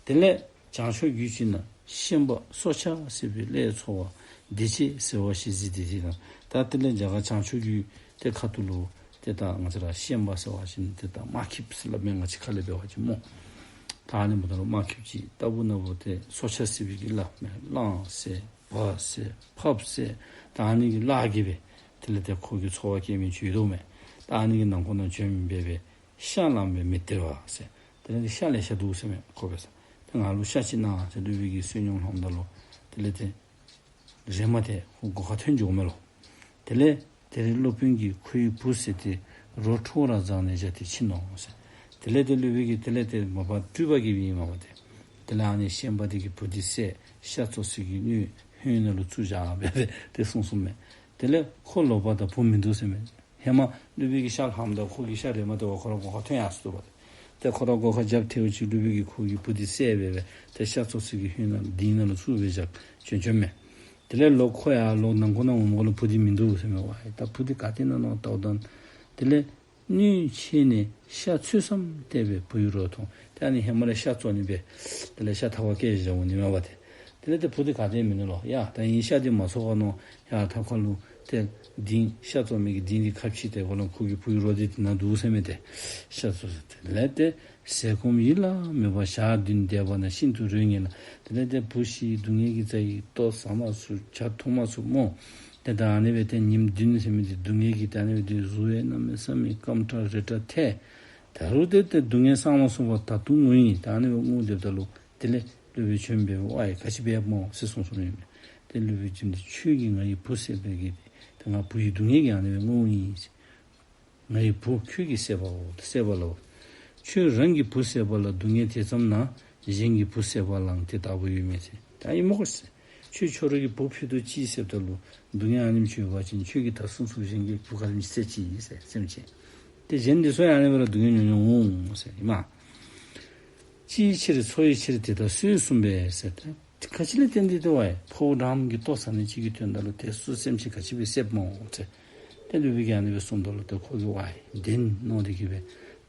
དེ་ལས་བྱང་ཕྱོགས་རྒྱུད་ཅིག་ན་ཤན་པ་སྲོག་ཆགས་སྲིད་པའི་བླའི་འཚོ་བ་བདེ་སྐྱིད་ཟེར་བ་ཞིག་གཟིགས་ཏེ་དེ་དང་། ད་དེ་ལས་རྒྱ་གར་བྱང་ཕྱོགས་རྒྱུད་དེ་ཁ་ཐུག་ལུ་ཏེ་ད་ང་བཅས་ར་ཤན་པ་ཟེར་བ་ཅིན་ཏེ་ད་དམག་ཁྱིམ་ཟེར་སླབ་མས། ང་བཅས་ཁ་ལས་འབད་བ་ཅིན་སྨོ། ད་ཨ་ནི་འབདཝ་ད་ལུ་དམག་ཁྱིམ་ཅིག་ལྟ་བུ་ན་བུ་ཏེ་སྲོག་ཆགས་སྲིད་པའི་གི་བླ་མས། གླང་ཟེར་བ་ཟེར་ཕགཔ་ཟེར་ད་ཨ་ནི་གི་བླ་གིས་སྦེ་དེ་ལས་ཏེ་ཁོ་གི་འཚོ་བ་སྐྱེལ་མི་ཅིག་ཡོད་དོ་མས། ད་ཨ་ནི་གི་ནང་ཁོག་ནང་བྱོན་སྦེ་སྦེ་ཤ་ལངམ་སྦེ་མི་སྟེར་བ་ཟེར། དེ་ལས་ཏེ་ཤ་ལེ་ཤ་འདུག་ཟེར་མས། ཁོ་སྦེ་ཟེར་ཏེ་ང་ལུ་ཤ་ཅིག་གནང་ཟེར་སློབ་དཔོན་གྱིས་བསོད་སྙོམས་ལྷངམ་ད་ལུ་དེ་ལས་ཏེ་རེམ་མ་ཏེ་ཁོ་སྒོ་ཁར་ཐོན་འགྱོཝ་མས་ལོ། དེ་ལས་དེར་སློབ་དཔོན་གྱིས་ཁོའི་བུ་བསད་དེ་རོ་ཁྲོ་བོ་ར་བཟུང་ནས་བཞག་སྟེ་ཕྱིན་ནོ་ཟེར། དེ་ལས་ཏེ་སློབ་དཔོན་གྱིས་དེ་ལས་ཏེ་མ་པ་སྤྲུལ་པ་གིས་ཨིན་མས་པ་ཏེ། དེ་ལས་ཨ་ནི་ཤན་པ་དེ་གིས་བུ་འདི་བསད། ཤ་བཙོ་ས་གི་སྣོད་ཧོད་ནང་ལུ་བཙུགས་བཞག་སྦེ་སྦེ་ཏེ་གསུངས་གསུངསམ་མས། དེ་ལས་ཁོ་ལོག་པ་དང་བུ་མིན་འདུག་ཟེར་མས། ཧེ་མ་སློབ་དཔོན་གྱིས་ཤ་ལངམ་ད་ཁོ་གིས་ཤ་རེམ་མ་ཏེ་ཁོ་ར་སྒོ་ཁར་ཐོན་ཡར་སོ་ནུག་པ་ཏེ། ཏེ་ཁོ་ར་སྒོ་ཁར་རྒྱབ་ཐལཝ་ཅིག་སློབ་དཔོན་གྱིས་ཁོ་གི་བུ་འདི་བསད་སྦེ་སྦེ་ཏེ་ཤ་བཙོ་ས་གི་ཧོད་ནང་ལྡིང་ནང་ལུ་བཙུགས་སྦེ་བཞག་བྱོན་བྱོནམ་མས། དེ་ལས་ལོག་ཁོ་ཡར་ལོག་ནང་ཁོག་ནང་འོངམ་ད་ལུ་བུ་འདི་མིན་འདུག་ཟེར་མས་པ། ད་བུ་འདི་ག་ཏེ་ན་མནོ་བལྟཝ་ད་དེ་ལས་སྣོད་ཆད་ནས་ཤ་ཚོད་ཙམ་བལྟས་པས་བུའི་རོ་མཐོང་། ཏེ་ཨ་ནི་ཧེ་མ་ལས་ཤ་བཙོ་ནི་སྦེ་དེ་ལས་ཤ་ཐལཝ་བཀལ་བཞག་འོང་ནི་མས་པ་ཏེ། དེ་ལས་ཏེ་བུ་འདི་ག་ཏེ་མིན་ནུག་ལོ། ཡ་ད་ཨིན་ཤ་འདི་མ་བཙོ་བར་མནོ་ཡར་ཐབ་ཁ་ལུ་ཏེ་ལྡིང་ཤ་བཙོ་མི་གི་ལྡིང་འདི་ཁ་ཕྱེ་སྟེ་སྦེ་ལོག་ཁོ་གི་བུའི་རོ་འདི་དེ་ནང་འདུག་ཟེར་མས་ཏེ། ཤ་བཙོ་ཟེར་དེ་ལས་ཏེ་ཟས་སྐོམ་ཡིད་ལ་མེད་པར་ཞག་བདུན་འདས་པ་ན་ཤིན་ཏུ་རོ་ངན་ལ། དེ་ལས་ཏེ་བུ་ཤི་སྡུག་བསྔལ་གྱི་ཚ་ཡིས་ལྟོ་ཟ་མ་ཚུགས་ཇ་འཐུང་མ་ཚུགས་སྨོ། ཏེ་ད་ཨ་ནི་སྦེ་ཏེ་ཉིནམ་བདུན་ཟེར་མི་འདི་སྡུག་བསྔལ་གྱིས་ད་ཨ་ནི་སྦེ་ཏེ་གཟུགས་ཡང་གནམ་མེད་ས་མེད་སྐམ་དྲགས་རལ་དྲགས་ཐལ། ད་རུང་ཏེ་ཏེ་སྡུག་བསྔལ་སངས་མ་སོང་བར་ད་དུང་ངུ་ཡི། ད་ཨ་ནི་སྦེ་ངུ་སྡོདཔ་ད་ལུ་དེ་ལས་སློབ་དཔོན་བྱོན་སྦེ་ཝའི་ག་ཅི་འབད་སྨོ་ཟེར་གསུངས་གསུངསམ་ཨིན་མས། ཏེ་སློབ་དཔོན་བྱོན་ཏེ་ཁྱོད་ཀྱིས་ང་ཡི་བུ་བསད་པའི་གི་ཏེ་ང་བུ་ཡི་སྡུག་བསྔལ་གྱིས་ཨ་ནི་སྦེ་ངུ་ཡི་ཟེར། ང་ཡི་བུ་ཁྱོད་ཀྱིས་བསད་པའོ། བསད་པ་ལའོ། ཁྱོད་རང་གི་བུ་བསད་པ་ལ་སྡུག་བསྔལ་དེ་ཙམ་ན་གཞན་གྱི་བུ་བསད་པ་ལའང་དེ་ལྟ་བུ་ཡོད་མེད་ཟེར། ད་ཨིན་མས་གོ་ཟེར། ཁྱོད་ཁྱོད་རའི་གི་བུ་ཕུད་རྡོག་གཅིག་བསདཔ་ད་ལུ་སྡུག་བསྔལ་ཨ་ནེམ་ཅིག་ཡོད་པ་ཅིན་ཁྱོད་ཀྱིས་ད་སོ་སོ་གཞན་གྱི་བུ་ག་དེམ་ཅིག་བསད་ཅི་ཟེར་སེམས་ཅན། ཏེ་གཞན་འདི་ཚུ་ཡང་ཨ་ནི་སྦེ་ར་སྡུག་བསྔལ་མྱོང་མྱོང་འོང་ཟེར་ཨིན་མས། ཅིའི་ཕྱིར་འཚོ་བའི་ཕྱིར་དེ་དག་གསོད་གསུངས་པས་ཟེར་ཏེ། ག་ཅི་ལས་བརྟེན་ཏེ་ཏེ་ཝའི་ཕོཝ་འགྲངམ་གི་ལྟོ་ཟ་ནི་ཅིག་གི་དོན་དག་ལུ་ཏེ་སོ་སེམས་ཅན་ག་ཅི་སྦེ་བསདཔ་སྨོ་ཟེར། ཏེ་སློབ་དཔོན་གྱིས་ཨ་ནི་སྦེ་གསུངམ་ད་ལུ་ཏེ་ཁོ་གིས་ཝའི་བདེན་མནོ་སྟེ་གི་སྦེ་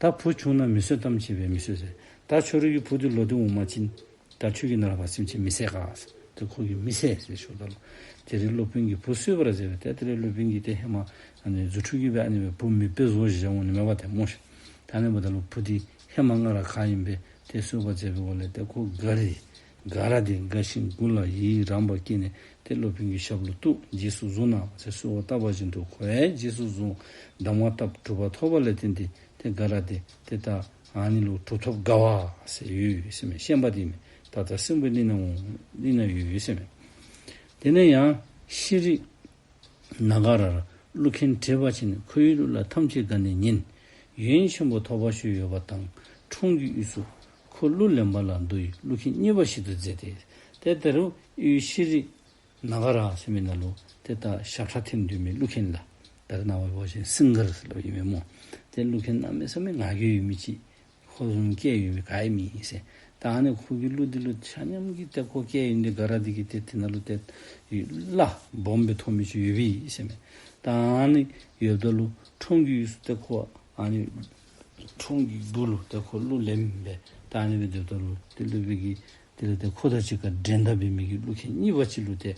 ད་བུ་བྱུང་ན་མི་གསོད་དམ་ཅིག་སྦེ་མི་གསོད་ཟེར། ད་ཁྱོད་རའི་གི་བུ་འདི་ལོག་སྟེ་འོང་པ་ཅིན་ད་ཁྱོད་ཀྱིས་ནཱ་ལས་ཕར་སེམས་ཅན་མི་བསད་ག་ཟེར། ཏེ་ཁོ་གིས་མི་བསད་ཟེར་ཞུཝ་ད་ལུ་དེ་རིང་སློབ་དཔོན་གྱིས་བུ་གསོད་པར་མཛད་པས། ཏེ་དེ་ལས་སློབ་དཔོན་གྱིས་ཏེ་ཧེ་མ་ཨ་ནི་རྫུ་འཕྲུལ་གྱིས་སྦེ་ཨ་ནི་སྦེ་བུ་མེདཔ་བཟོ་བཞག་འོང་ནི་མས་པ་ཏེ་སྨོ་ཤིག། ད་ཨ་ནི་འབདཝ་ད་ལུ་བུ་འདི་ཧེ་མ་སྔར་ག་ཨིནམ་སྦེ་ཏེ་གསོད་པར་མཛད་པའི་སྒོ་ལས་ཏེ་ཁོ་དགའ་རི་དགའ་ར་དེ་དགའ་ཞིང་མགུ་ལ་ཡི་རངས་པ་སྐྱེས་ནས་ཏེ་སློབ་དཔོན་གྱི་ཞབས་ལུ་གཏུགས། རྗེས་སུ་བཟུང་གནང་ཟེར་གསོལ་བ་བཏབ་པ་བཞིན་དུ་ཁོ་ཡང་རྗེས་སུ་བཟུང་། གདམས་ངག་བཏབ་གྲུབ་པ་ཐོབ་པ་ལས་བརྟེན་ཏེ་ཏེ་དགའ་ར་དེ་ཏེ་ད་ཨ་ནི་ལུ་གྲུབ་ཐོབ་དགའ་བ་ཟེར་ཡོད་ཟེར་མས། ཤན་པ་དེ་མས། ད་ལྟ་སྲིན་པོའི་གླིང་ནང་འོང་གླིང་ནང་ཡོད་ཟེར་མས། དེ་ནས་ཡང་ཤྲཱི་ནཱ་ག་རར་ཀླུ་མཁན་བྲིས་པ་ཅིན་ཁོ་ཡི་གླུ་ལ་ཐམས་ཅད་དགའ་ནས་ཉན། ཡོན་ཆེན་པོ་ཐོབ་པ་ཞིག་ཡོད་པ་དང་ཁྲོམ་གྱི་དབུས་སུ་ཁོ་གླུ་ལེན་པ་ལ་འདུ་བའི་ཀླུ་མཁན་གཉེར་པ་ཞིག་ཏུ་མཛད་དེ། ཏེ་ད་རུང་ཡུལ་ཤྲཱི་ནཱ་ག་ར་ཟེར་མི་ནང་ལུ་ཏེ་ད་ཞབས་ཁྲ་འཐེན་སྡོད་མི་ཀླུ་མཁན་ལ་ད་རེས་ནངས་པ་འབད་བ་ཅིན་སིང་གར་ཟེར་སླབ་ཨིན་མས་སྨོ། ཏེ་ཀླུ་མཁན་གནམ་མེད་ས་མེད་ངག་གི་ཡོད་མི་ཅིག་ཧོ་བཟུམ་སྐད་ཡོད་མི་ག་ཡང་མེད་ཟེར། ད་ཨ་ནི་ཁོ་གི་གླུ་འདི་ལུ་ཆ་མཉམ་གྱིས་ཏེ་ཁོ་སྐད་ཡོད་ནི་དགའ་ར་འདི་གིས་ཏེ་དེ་ནང་ལུ་ཏེ་སླ་སྦོམ་སྦེ་མཐོང་མི་ཅིག་ཡོདཔ་ཨིན་ཟེར་མས། ད་ཨ་ནི་ཡོདཔ་ད་ལུ་ཁྲོམ་གྱི་དབུས་སུ་ཏེ་ཁོ་ཨ་ནི་ཁྲོམ་གྱི་སྦུག་ལུ་ཏེ་ཁོ་གླུ་ལེན་སྦེ་ད་ཨ་ནི་སྦེ་སྡོདཔ་ད་ལུ་ཏེ་སློབ་དཔོན་གྱིས་དེ་ལས་ཏེ་ཁོ་དང་གཅིག་ཁར་འགྲན་ཟླ་འབད་མི་གི་ཀླུ་མཁན་གཉེར་པ་ཅིག་ལུ་ཏེ་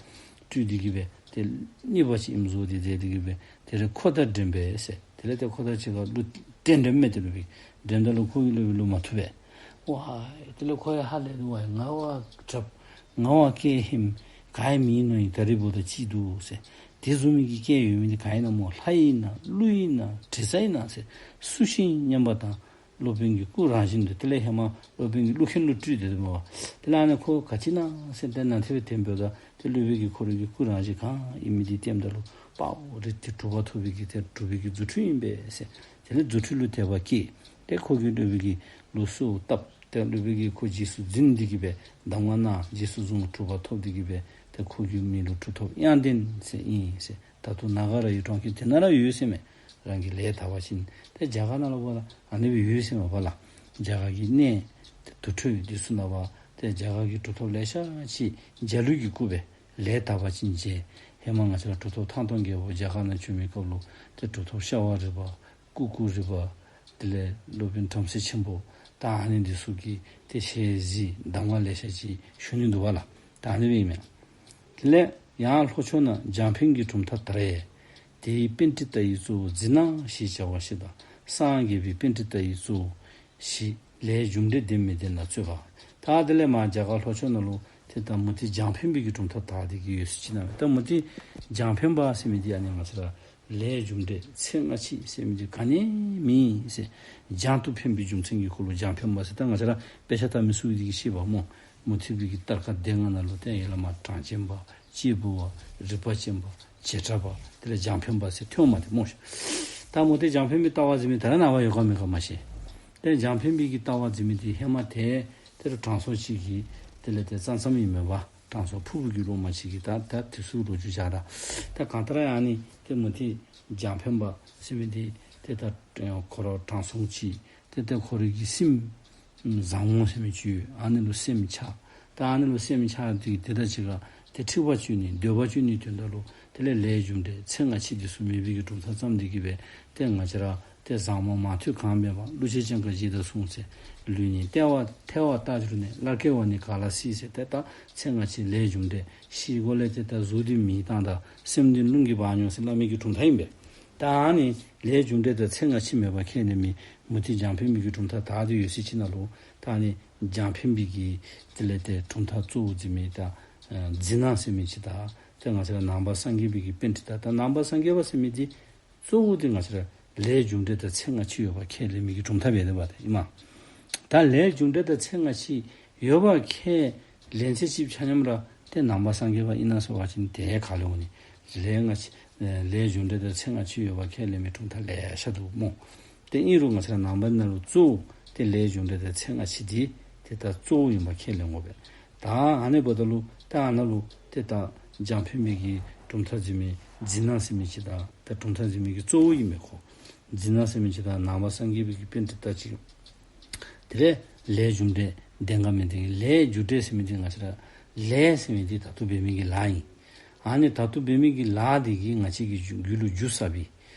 སྤྲུལ་ཏེ་གི་སྦེ་ཏེ་གཉེར་པ་ཅིག་ཨིནམ་བཟོ་སྟེ་མཛད་དེ་གི་སྦེ་དེ་ལས་ཁོ་དང་འགྲན་པས་ཟེར། དེ་ལས་ཏེ་ཁོ་དང་གཅིག་ཁར་གླུ་འགྲན་འགྲནམ་མས། དེ་ལུ་སྦེ་འགྲནམ་ད་ལུ་ཁོ་གིས་སློབ་དཔོན་ལུ་མ་བཏུབ་པས། ཝའི་དེ་ལས་ཁོ་ཡང་ཧ་ལས་ནུག། ཝའི་ང་བ་དྲགཔ་ང་བ་སྐད་ཧནམ་ག་ཡང་མེད་ནོ་ཨིན། ད་རིས་འབདཝ་ད་ཅིག་འདུག་ཟེར། དེ་བཟུམ་མའི་གི་སྐད་ཡོད་མི་འདི་ག་ཨིན་ན་སྨོ། ལྷ་ཨིན་ན་ཀླུ་ཨིན་ན་དྲི་ཟ་ཨིན་ན་ཟེར་སུ་ཤེས་སྙམ་པ་དང་སློབ་དཔོན་གྱི་སྐུ་རང་བཞིན་དུ་དེ་ལས་ཧེ་མ་སློབ་དཔོན་གྱིས་ཀླུ་མཁན་ལུ་སྤྲུལ་ཏེ་འདུག་པ། དེ་ལས་ཨ་ནི་ཁོ་ག་ཅི་ཨིན་ན་ཟེར་ཏེ་ནན་ཏན་སྦེ་དེ་སྦེ་འབདཝ་ད་ཏེ་སློབ་དཔོན་གྱིས་ཁོ་རའི་གི་སྐུ་རང་བཞིན་གང་ཨིན་མི་འདི་སྟོནམ་ད་ལུ་དཔའ་བོ་རེད། ཏེ་གྲུབ་པ་ཐོབ་པའི་གི་ཏེ་གྲུབ་པའི་གི་རྫུ་འཕྲུལ་ཨིན་པས་ཟེར། དེ་ལས་རྫུ་འཕྲུལ་ལུ་དད་པ་སྐྱེས། ཏེ་ཁོ་གིས་སློབ་དཔོན་གྱི་ལུ་གསོལཝ་བཏབ། ཏེ་སློབ་དཔོན་གྱིས་ཁོ་རྗེས་སུ་འཛིན་ཏེ་གི་སྦེ་གདམས་ངག་གནང་། རྗེས་སུ་བཟུང་གྲུབ་པ་ཐོབ་སྟེ་གི་སྦེ་ཏེ་ཁོ་གི་མིང་ལུ་གྲུབ་ཐོབ་དབྱངས་ལྡན་ཟེར་ཨིན་ཟེར། ད་ལྟོ་ནཱ་ག་ར་ཡི་གྲོང་ཁྱེར་དེ་ནང་ར་ཡོད་ཟེར་མས། རང་གིས་ལས་དག་པ་ཅིན་ཏེ་རྒྱ་གར་ནང་ལུ་འབདཝ་ད་ཨ་ནི་སྦེ་ཡོད་ཟེར་མས་པ་ལགས། རྒྱ་གར་གྱི་གནས་དེ་དུར་ཁྲོད་འདི་ཚུ་ནང་འབད་ཏེ་རྒྱ་གར་གྱི་གྲུབ་ཐོབ་ལེ་ཤ་ཅིག་འཇའ་ལུས་ཀྱི་སྐུ་སྦེ་ལས་དག་པ་ཅིན་མཇལ། ཧེ་མ་ང་བཅས་ར་གྲུབ་ཐོབ་ཐང་སྟོང་རྒྱལ་པོ་རྒྱ་གར་ནང་བྱོན་མི་སྐབས་ལུ་ཏེ་གྲུབ་ཐོབ་ཤ་བ་རི་པ་ཀུ་ཀུ་རི་པ་དེ་ལས་སློབ་དཔོན་བྲམ་ཟེ་ཆེན་པོ་ད་ཨ་ནི་འདི་ཚུ་གིས་ཏེ་ཞལ་གཟིགས་གདམས་ངག་ལེ་ཤ་ཅིག་ཞུ་ནི་འདུག་པ་ལགས། ད་ཨ་ནི་སྦེ་ཨིན་མས། དེ་ལས་ཡང་ལྷོ་ཕྱོགས་ན་འཇམ་དཔོན་གྱི་གྲུབ་མཐའ་དར་ཡང་། དེ་ཡི་པཎྜི་ཏ་ཡི་གཙོ་བོ་འཛིན་ན་ཞེས་བྱ་བ་ཞིག་དང་། སངས་རྒྱས་པའི་པཎྜི་ཏ་ཡི་གཙོ་བོ་ཞིག་ལས་རྒྱུ་འབྲས་ལྡན་མི་ལྡན་ལ་རྩོད་པ། ད་དེ་ལས་མར་རྒྱ་གར་ལྷོ་ཕྱོགས་ནང་ལུ་ཏེ་ད་མུ་སྟེགས་འཇམ་དཔོན་པའི་གི་གྲུབ་མཐའ་དར་ཏེ་གི་ཡོད་ཟེར་ཅིག་ཨིན་མས། ད་མུ་སྟེགས་འཇམ་དཔོན་པ་ཟེར་མི་འདི་ཨ་ནི་ང་བཅས་ར་ལས་རྒྱུ་འབྲས་ཚེ་སྔ་ཕྱི་ཟེར་མི་འདི་ག་ནི་མེད་ཟེར། འཇམ་དུ་འཕེན་པའི་རྒྱུ་མཚན་གྱིས་ཁོ་ལུ་འཇམ་དཔོན་པ་ཟེར། ད་ང་བཅས་ར་དཔེ་ཆ་ལྟ་མི་ཚུ་གིས་འདི་གིས་ཤེས་པ་སྨོ། མུ་སྟེགས་པའི་གི་ཏར་ཁ་སྡེ་ལྔ་ནང་ལུ་ཏེ་ཡར་ལས་མར་གྲངས་ཅན་པ་སྐྱེས་བུ་བ་རིག་པ་ཅན་པ་བྱེ་བྲག་པ་དེ་ལས་འཇམ་དཔོན་པ་ཟེར་ཐོནམ་འདི་སྨོ་ཤིག། ད་མུ་སྟེགས་འཇམ་དཔོན་པའི་ལྟ་བ་འཛིན་མི་ད་རེས་ནངས་པ་ཡོད་ག་མེད་ག་མ་ཤེས། ཏེ་འཇམ་དཔོན་པའི་གི་ལྟ་བ་འཛིན་མི་འདི་ཧེ་མ་ཏེ་དེ་རུ་དྲང་སྲོང་ཅིག་གིས་དེ་ལས་ཏེ་བརྩམས་བརྩམསམ་ཨིན་མས་པ། དྲང་སྲོང་ཕུར་བུ་གི་སློབ་མ་ཅིག་གིས། ད་ད་དེ་ཚུ་ལོ་རྒྱུས་བྱ་ར། ད་གང་ལྟར་ཡང་ཨ་ནི་ཏེ་མུ་སྟེགས་འཇམ་དཔོན་པ་ཟེར་མི་འདི་ཏེ་ད་ཁོ་ར་དྲང་སྲོང་ཅིག་ཏེ་ཏེ་ཁོ་རའི་གི་སྲིངམོ་བཟང་མོ་ཟེར་མི་ཅིག་ཡོད། ཨ་ནི་ལུ་སེམས་ཆགས། ད་ཨ་ནི་ལུ་སེམས་ཆགས་ཏེ་དེ་དང་གཅིག་ཁར་ཏེ་འཁྲིག་པ་སྤྱོད་ནི་འདོད་པ་སྤྱོད་ནི་དོན་དག་ལུ་དེ་ལས་ལས་རྒྱུ་འབྲས་ཚེ་སྔ་ཕྱི་འདི་ཚུ་མེད་པའི་གི་གྲུབ་མཐའ་བརྩམས་ཏེ་གི་སྦེ་ཏེ་ང་བཅས་ར་ཏེ་བཟང་མོ་མ་ཐུལ་གང་མེད་པ། ཀླུ་བྱེད་སྤྱང་ཀ་བཞི་དང་མཚུངས་ཟེར། ལུས་ནི་ཐལ་བ་ཐལ་བ་ལྟར་གྱུར་ནས། ལར་སྐྱེ་བ་ནི་ག་ལ་སྲིད་ཟེར། ཏེ་ད་ཚེ་སྔ་ཕྱི་ལས་རྒྱུ་འབྲས་ཤི་སྒོ་ལས་ཏེ་ད་གཟུགས་འདི་མེ་བཏང་ད་སེམས་འདི་རླུང་གིས་འབག་འགྱོ་ཟེར་སླབ་མི་གི་གྲུབ་མཐའ་ཨིན་པས། ད་ཨ་ནི་ལས་རྒྱུ་འབྲས་དང་ཚེ་སྔ་ཕྱི་མེད་པ་ཁས་ལེན་མི་མུ་སྟེགས་འཇམ་དཔོན་པའི་གི་གྲུབ་མཐའ་དར་ཏེ་ཡོད་ཟེར་ཅིག་ནང་ལུ་ད་ཨ་ནི་འཇམ་དཔོན་པའི་གི་དེ་ལས་ཏེ་གྲུབ་མཐའ་གཙོ་བོ་འཛིན་མི་ད་འཛིན་ན་ཟེར་མི་ཅིག་དང་ད་ ཏེ་ང་བཅས་ར་ནང་པ་སངས་རྒྱས་པའི་གི་པཎྜི་ཏ། ད་ནང་པ་སངས་རྒྱས་པ་ཟེར་མི་འདི་གཙོ་བོ་འདི་ང་བཅས་ར་ལས་རྒྱུ་འབྲས་དང་ཚེ་སྔ་ཕྱི་ཡོད་པ་ཁས་ལེན་མི་གི་གྲུབ་མཐའ་འབད་དེ་འབད་དེ་ཨིན་མས། ད་ལས་རྒྱུ་འབྲས་དང་ཚེ་སྔ་ཕྱི་ཡོད་པ་ཁས་ལེན་ཚད་ཅིག་ཆ་མཉམ་ར་ཏེ་ནང་པ་སངས་རྒྱས་པ་ཨིན་ན་ཟེར་བ་ཅིན་ཏེ་ག་ལུ་འོང་ནི། ལས་སྔ་ཕྱི་ལས་རྒྱུ་འབྲས་དང་ཚེ་སྔ་ཕྱི་ཡོད་པ་ཁས་ལེན་མི་གྲུབ་མཐའ་ལེ་ཤ་འདུག་སྨོ། ཏེ་ཨིན་རུང་ང་བཅས་ར་ནང་པ་ནང་ལུ་གཙོ་བོ་ཏེ་ལས་རྒྱུ་འབྲས་དང་ཚེ་སྔ་ཕྱི་འདི་ཏེ་ད་གཙོ་བོ་ཨིན་པ་ཁས་ལེན་དགོ་པས། ད་ཨ་ནི་འབདཝ་ད་ལུ་ད་ཨ་ནཱ་ལུ་ཏེ་ད་འཇམ་དཔལ་མི་གི་གྲུབ་མཐའ་འཛིན་མི་འཛིན་སྣང་ཟེར་མི་ཅིག་དང་ད་གྲུབ་མཐའ་འཛིན་མི་གི་གཙོ་བོ་ཨིན་མས་ཁོ། འཛིན་སྣང་ཟེར་མི་ཅིག་དང་ནང་པ་སངས་རྒྱས་པའི་གི་པཎྜི་ཏ་ཅིག། དེ་ལས་ལས་རྒྱུ་འབྲས་བདེན་ག་མེན་ན། ལས་རྒྱུ་འབྲས་ཟེར་མི་འདི་ང་བཅས་ར་ལས་ཟེར་མི་འདི་ད་ལྟོ་འབད་མི་གི་ལཱ་ཨིན། ཨ་ནི་ད་ལྟོ་འབད་མི་གི་ལཱ་འདི་གིས་ང་བཅས་ཀྱི་རྒྱུ་རྒྱུད་ལུ་རྒྱུ་བསགས་པས།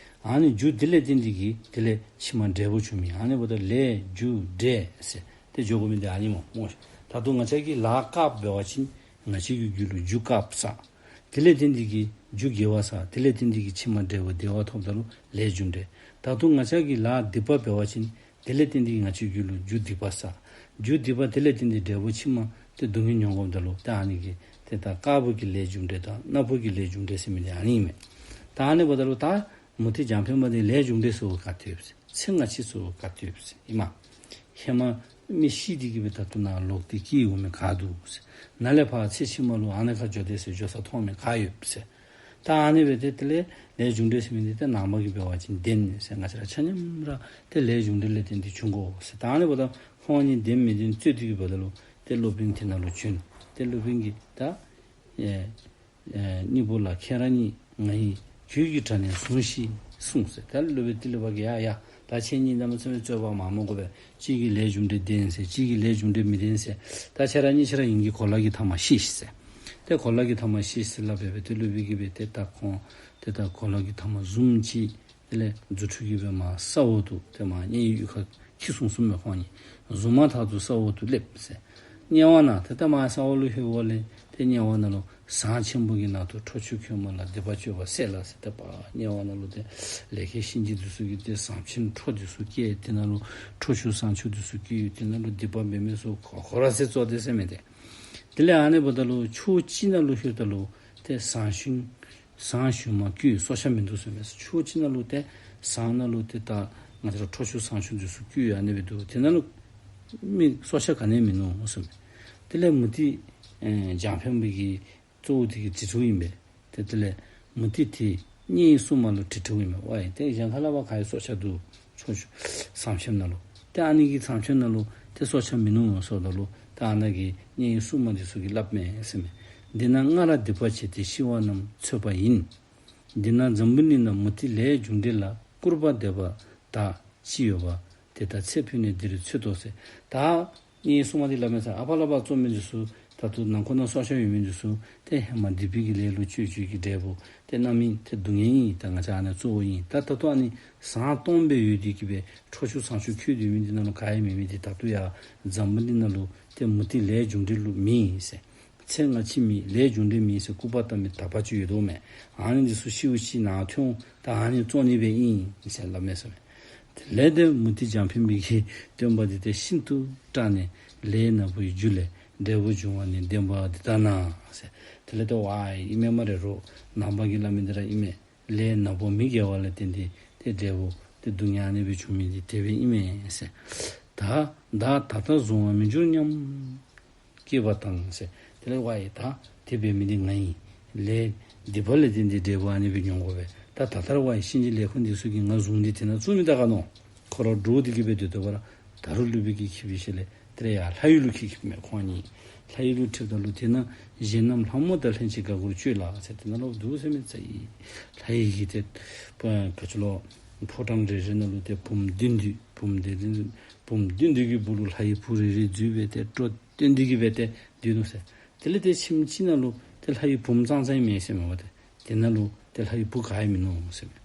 ཨ་ནི་རྒྱུ་འདི་ལས་བརྟེན་ཏེ་གིས་དེ་ལས་ཕྱི་མ་འབྲས་བུ་བྱུང་མི། ཨ་ནི་འབདཝ་ད་ལས་རྒྱུ་འབྲས་ཟེར་ཏེ་འཇོག་དགོ་མི་འདི་ཨ་ནི་སྨོ། སྨོ་ཤིག། ད་ལྟོ་ང་བཅས་ཀྱིས་ལཱ་དཀརཔོ་འབད་བ་ཅིན་ང་བཅས་ཀྱི་རྒྱུད་ལུ་རྒྱུ་དཀརཔོ་བསགས། དེ་ལས་བརྟེན་ཏེ་གིས་རྒྱུ་དགེ་བ་བསགས། དེ་ལས་བརྟེན་ཏེ་གིས་ཕྱི་མ་འབྲས་བུ་བདེ་བ་ཐོབ་ད་ལུ་ལས་རྒྱུ་འབྲས། ད་ལྟོ་ང་བཅས་ཀྱིས་ལཱ་སྡིག་པ་འབད་བ་ཅིན་དེ་ལས་བརྟེན་ཏེ་ང་བཅས་རྒྱུད་ལུ་རྒྱུ་སྡིག་པ་བསགས། རྒྱུ་སྡིག་པ་དེ་ལས་བརྟེན་ཏེ་འབྲས་བུ་ཕྱི་མ་ཏེ་སྡུག་བསྔལ་མྱོང་དགོཔ་ད་ལུ་ད་ཨ་ནི་གི་ཏེ་ད་དཀརཔོ་གི་ལས་རྒྱུ་འབྲས་དང་ནགཔོ་གི་ལས་རྒྱུ་འབྲས་ཟེར་མི་འདི་ཨ་ནི་ཨིན་མས། ད་ཨ་ནི་འབདཝ་ད་ལུ་ད་མུ་སྟེགས་འཇམ་དཔལ་མ་འདི་ལས་རྒྱུ་འབྲས་ཟེར་བ་ག་ཏེ་ཡོད་ཟེར། ཚེ་སྔ་ཕྱི་ཟེར་བ་ག་ཏེ་ཡོད་ཟེར་ཨིན་མས། ཧེ་མ་མི་ཤི་སྟེ་གིས་སྦེ་ད་ལྟོ་ནཱ་ལོག་སྟེ་སྐྱེ་འོང་མི་ག་འདུག་ཟེར། ནཱ་ལས་ཕར་ཚེ་ཕྱི་མ་ལུ་ཨ་ནཱ་ཁར་འགྱོ་དེས་ཟེར་འགྱོ་ས་མཐོང་མི་ག་ཡོད་ཟེར། ད་ཨ་ནི་སྦེ་ཏེ་དེ་ལས་ལས་རྒྱུ་འབྲས་ཟེར་མི་འདི་ཏེ་ནང་པ་གིས་འབད་བ་ཅིན་བདེན་ཟེར། ང་བཅས་ར་ཆ་མཉམ་ར་ཏེ་ལས་རྒྱུ་འབྲས་ལས་བརྟེན་ཏེ་འབྱུང་དགོ་ཟེར། ད་ཨ་ནི་འབདཝ་ད་ཁོང་གཉིས་བདེན་མི་བདེན་རྩོད་དེ་གིས་འབདཝ་ད་ལུ་ཏེ་སློབ་དཔོན་དེ་ནང་ལུ་བྱོན། ཏེ་སློབ་དཔོན་གྱིས་ད་ཨེ་ཨེ་སྙིང་པོ་ལ་ཁྱེད་རང་ཉིད་ང་ཡི་རྒྱུད་ཀྱི་གྲྭ་ནས་ཟུངས་ཤིག་གསུངས་ཟེར། ད་སློབ་དཔོན་ཏེ་སློབ་དཔོན་གྱིས་ཡ་ཡ་ད་ཁྱེད་གཉིས་གནམ་མེད་ས་མེད་རྩོད་པ་མ་མ་དགོ་པས། གཅིག་གིས་ལས་རྒྱུ་འབྲས་བདེན་ཟེར། གཅིག་གིས་ལས་རྒྱུ་འབྲས་མི་བདེན་ཟེར། ད་ཁྱེད་རང་གཉིས་ཆ་ར་ཨིན་གྱི་གོ་ལ་གི་མཐའ་མར་བཤིག་ཟེར། ཏེ་གོ་ལ་གི་མཐའ་མར་བཤིག་ཟེར་སླབ་སྦེ་སྦེ་ཏེ་སློབ་དཔོན་གྱིས་སྦེ་ཏེ་ད་ཁོང་ཏེ་ད་གོ་ལ་གི་མཐའ་མར་བཟུམ་ཅིག་དེ་ལས་རྫུ་འཕྲུལ་གྱིས་སྦེ་མར་ས་འོག་ཏུ་ཏེ་མར་མཉན་ཡོད་ཁར་འཁྱིད་སོང་སོངམ་མས་ཁོང་གཉིས། བཟུང་མ་ཐག་ཏུ་ས་འོག་ཏུ་སླེབས་ཟེར། དམྱལ་བ་ནང་ཏེ་ད་མར་ས་འོག་ལུ་ལྷོད་འོངམ་ལས་ཏེ་དམྱལ་བ་ནང་ལུ་ཟངས་ཆེན་པོ་གི་ནང་དུ་ཁྲོ་ཆུ་ཁོལ་མ་ལ་སྡིག་པ་སྤྱོད་པ་བསལ་ལ་ཟེར། ཏེ་པ་དམྱལ་བ་ནང་ལུ་ཏེ་ལས་མཁན་གཤིན་རྗེ་འདི་ཚུ་གིས་ཏེ་ཟངས་ཆེན་ཁྲོ་འདི་ཚུ་བཀལ། དེ་ནང་ལུ་ཁྲོ་ཆུ་ཟངས་ཆུ་འདི་ཚུ་བཀལ། དེ་ནང་ལུ་སྡིག་པ་འབད་མི་ཚུ་ཁོ་ཁོ་ར་ཟེར་བཙོ་སྟེ་ཟེར་མི་འདི། དེ་ལས་ཨ་ནི་འབདཝ་ད་ལུ་ཕྱོགས་གཅིག་ནང་ལུ་ལྷོདཔ་ད་ལུ་ཏེ་ཟངས་ཞུན་ཟངས་ཞུན་མ་བཀོད་སྲོག་ཆགས་མིན་འདུག་ཟེར་མས། ཕྱོགས་གཅིག་ནང་ལུ་ཏེ་ཟངས་ནང་ལུ་ཏེ་ད་ང་བཅས་ར་ཁྲོ་ཆུ་ཟངས་ཆུ་འདི་ཚུ་བཀོད་ཨ་ནི་སྦེ་འདུག། དེ་ནང་ལུ་མི་སྲོག་ཆགས་ག་ནི་ཡང་མིན་ནུག་ཟེར་མས། དེ་ལས་མུ་སྟེགས་ཨེ་འཇམ་དཔལ་གྱི་གཙོ་བོ་དེ་གིས་དྲི་དྲིཝ་ཨིན་པས། ཏེ་དེ་ལས་མུ་སྟེགས་དེ་དམྱལ་བའི་སྲུང་མ་ལུ་དྲི་དྲིཝ་ཨིན་པས། ཝའི་ཏེ་གཞན་ཁ་ལས་ཕར་ག་ཡོད་སྲོག་ཆགས་འདུག། ཁྲོ་ཆུ་ཟངས་ཆེན་ནང་ལུ། ཏེ་ཨ་ནི་གི་ཟངས་ཆེན་ནང་ལུ་ཏེ་སྲོག་ཆགས་མིན་ནུག་ཟེརཝ་ད་ལུ་ཏེ་ཨ་ནཱ་གི་དམྱལ་བའི་སྲུང་མ་འདི་ཚུ་གིས་སླབ་མས་ཟེར་མས། འདི་ན་སྔར་སྡིག་པ་བྱས་ཏེ་ཤི་བ་རྣམས་འཚོད་པ་ཡིན། འདི་ན་འཛམ་བུ་གླིང་ན་མུ་སྟེགས་ལས་རྒྱུ་འབྲས་ལ། སྐུར་པ་འདེབས་པ་དག་ཅི་ཡོད་པ། དེ་དག་ཚེ་འཕོས་ནས་འདིར་འཚོད་དོ་ཟེར། ད་དམྱལ་བའི་སྲུང་མ་འདི་སླབ་མས་ཟེར། ཨ་ཕར་ལས་ཕར་བཙོ་མི་འདི་ཚུ་ད་ལྟོ་ནང་ཁོག་ནང་སྲོག་ཆགས་ཡོད་མི་འདི་ཚུ་ཏེ་ཧེ་མ་སྡིག་པའི་གི་ལས་ལུ་སྤྱོད་སྤྱོད་ཀྱི་འབྲས་བུ་ཏེ་རྣམ་སྨིན་ཏེ་སྡུག་བསྔལ་ཨིན། ད་ང་བཅས་ཨ་ནི་གཙོ་བོ་ཨིན། ད་ད་ལྟོ་ཨ་ནི་ཟངས་སྟོངམ་སྦེ་ཡོད་དེ་གིས་སྦེ་ཁྲོ་ཆུ་ཟངས་ཆུ་ཁོལ་ཏེ་ཡོད་མི་འདི་ནང་ལུ་ག་ཡང་མེད་མི་འདི་ད་ལྟོ་ཡར་འཛམ་བུ་གླིང་ནང་ལུ་ཏེ་མུ་སྟེགས་ལས་རྒྱུ་འབྲས་ལུ་མེད་ཟེར། ཚེ་སྔ་ཕྱི་མེད། ལས་རྒྱུ་འབྲས་མེད་ཟེར་སྐུར་པ་བཏབ་མི་དག་པ་ཅིག་ཡོད་དོ་མས། ཨ་ནི་འདི་ཚུ་ཤིཝ་ཅིག་ནཱ་ཐོན་འོང་། ད་ཨ་ནི་བཙོ་ནི་སྦེ་ཨིན་ཟེར་སླབ་མས་ཟེར་མས། དེ་ལས་ཏེ་མུ་སྟེགས་འཇམ་དཔལ་མི་གི་སྟོན་པ་འདི་ཏེ་ཤིན་ཏུ་སྐྲག་ནས་ལས་ནག་པོའི་རྒྱུ་ལས་འབྲས་བུ་འབྱུང་བ་ནི་བདེན་པ་འདི་ལྟ་ན་ཟེར། དེ་ལས་ཏེ་ཝའི་ཨིན་མས་སྨ་རེ་རོགས། ནང་པ་གིས་སླབ་མི་འདི་ར་ཨིན་མས། ལས་ནག་པོ་མི་དགེ་བ་ལ་བརྟེན་ཏེ་ཏེ་འབྲས་བུ་ཏེ་སྡུག་བསྔལ་ཨ་ནི་སྦེ་བྱུང་མི་འདི་དེ་སྦེ་ཨིན་མས་ཟེར། ད་བདག་ད་ལྟ་བཟུང་བར་མི་འགྱུར་སྙམ། སྐྱེས་པ་དང་ཟེར། དེ་ལས་ཝའི་ད་དེ་འབད་མི་འདི་ང་ཨིན། ལས་སྡིག་པ་ལས་བརྟེན་ཏེ་འབྲས་བུ་ཨ་ནི་སྦེ་མྱོང་དགོ་པས། ད་ད་ལྟོ་ཝའི་གཤིན་རྗེ་ལས་མཁན་འདི་ཚུ་གིས་ང་བཟུང་སྟེ་དེ་ནང་བཙུགས་མི་ད་ག་ནོ། ཁོ་ར་འདྲོག་སྟེ་གིས་སྦེ་སྡོད་སྡོདཔ་ར་ད་རུང་སློབ་དཔོན་གྱིས་ཁྱིད་པའི་ཤུལ་ལས་དེ་ལས་ཡར་ལྷ་ཡུལ་ལུ་འཁྱིད་འཁྱིད་མས་ཁོང་གཉིས། ལྷ་ཡུལ་ལུ་འཁྱིདཔ་ད་ལུ་དེ་ནང་གཞན་རྣམས་ལྷ་མོ་དང་ལྷན་ཅིག་དགའ་མགུར་སྤྱོད་ལ་ཟེར། དེ་ནང་ལུ་འདུག་ཟེར་མི་ཚུ་ཡང་ལྷ་ཡི་གི་ཏེ་པ་ག་ཅི་ལོ་ཕོ་བྲང་རེ་རེ་ནང་ལུ་ཏེ་བུམོ་བདུན་བདུན་བུམོ་བདུན་བདུན་བུམོ་བདུན་བདུན་གྱི་སྦུག་ལུ་ལྷ་ཡི་བུ་རེ་རེ་འཛུལ་སྦེ་ཏེ་སྤྲོ་སྟོན་ཏེ་གིས་སྦེ་ཏེ་སྡོད་ནུག་ཟེར། དེ་ལས་ཏེ་ཁྱིམ་གཅིག་ནང་ལུ་ཏེ་ལྷ་ཡི་བུམོ་ཙང་ཙང་ཨིན་མས་ཟེར་མས་པ་ཏེ། དེ་ནང་ལུ་ཏེ་ལྷ་ཡི་བུ་ག་ཡང་མིན་ནུག་ཟེར་མས།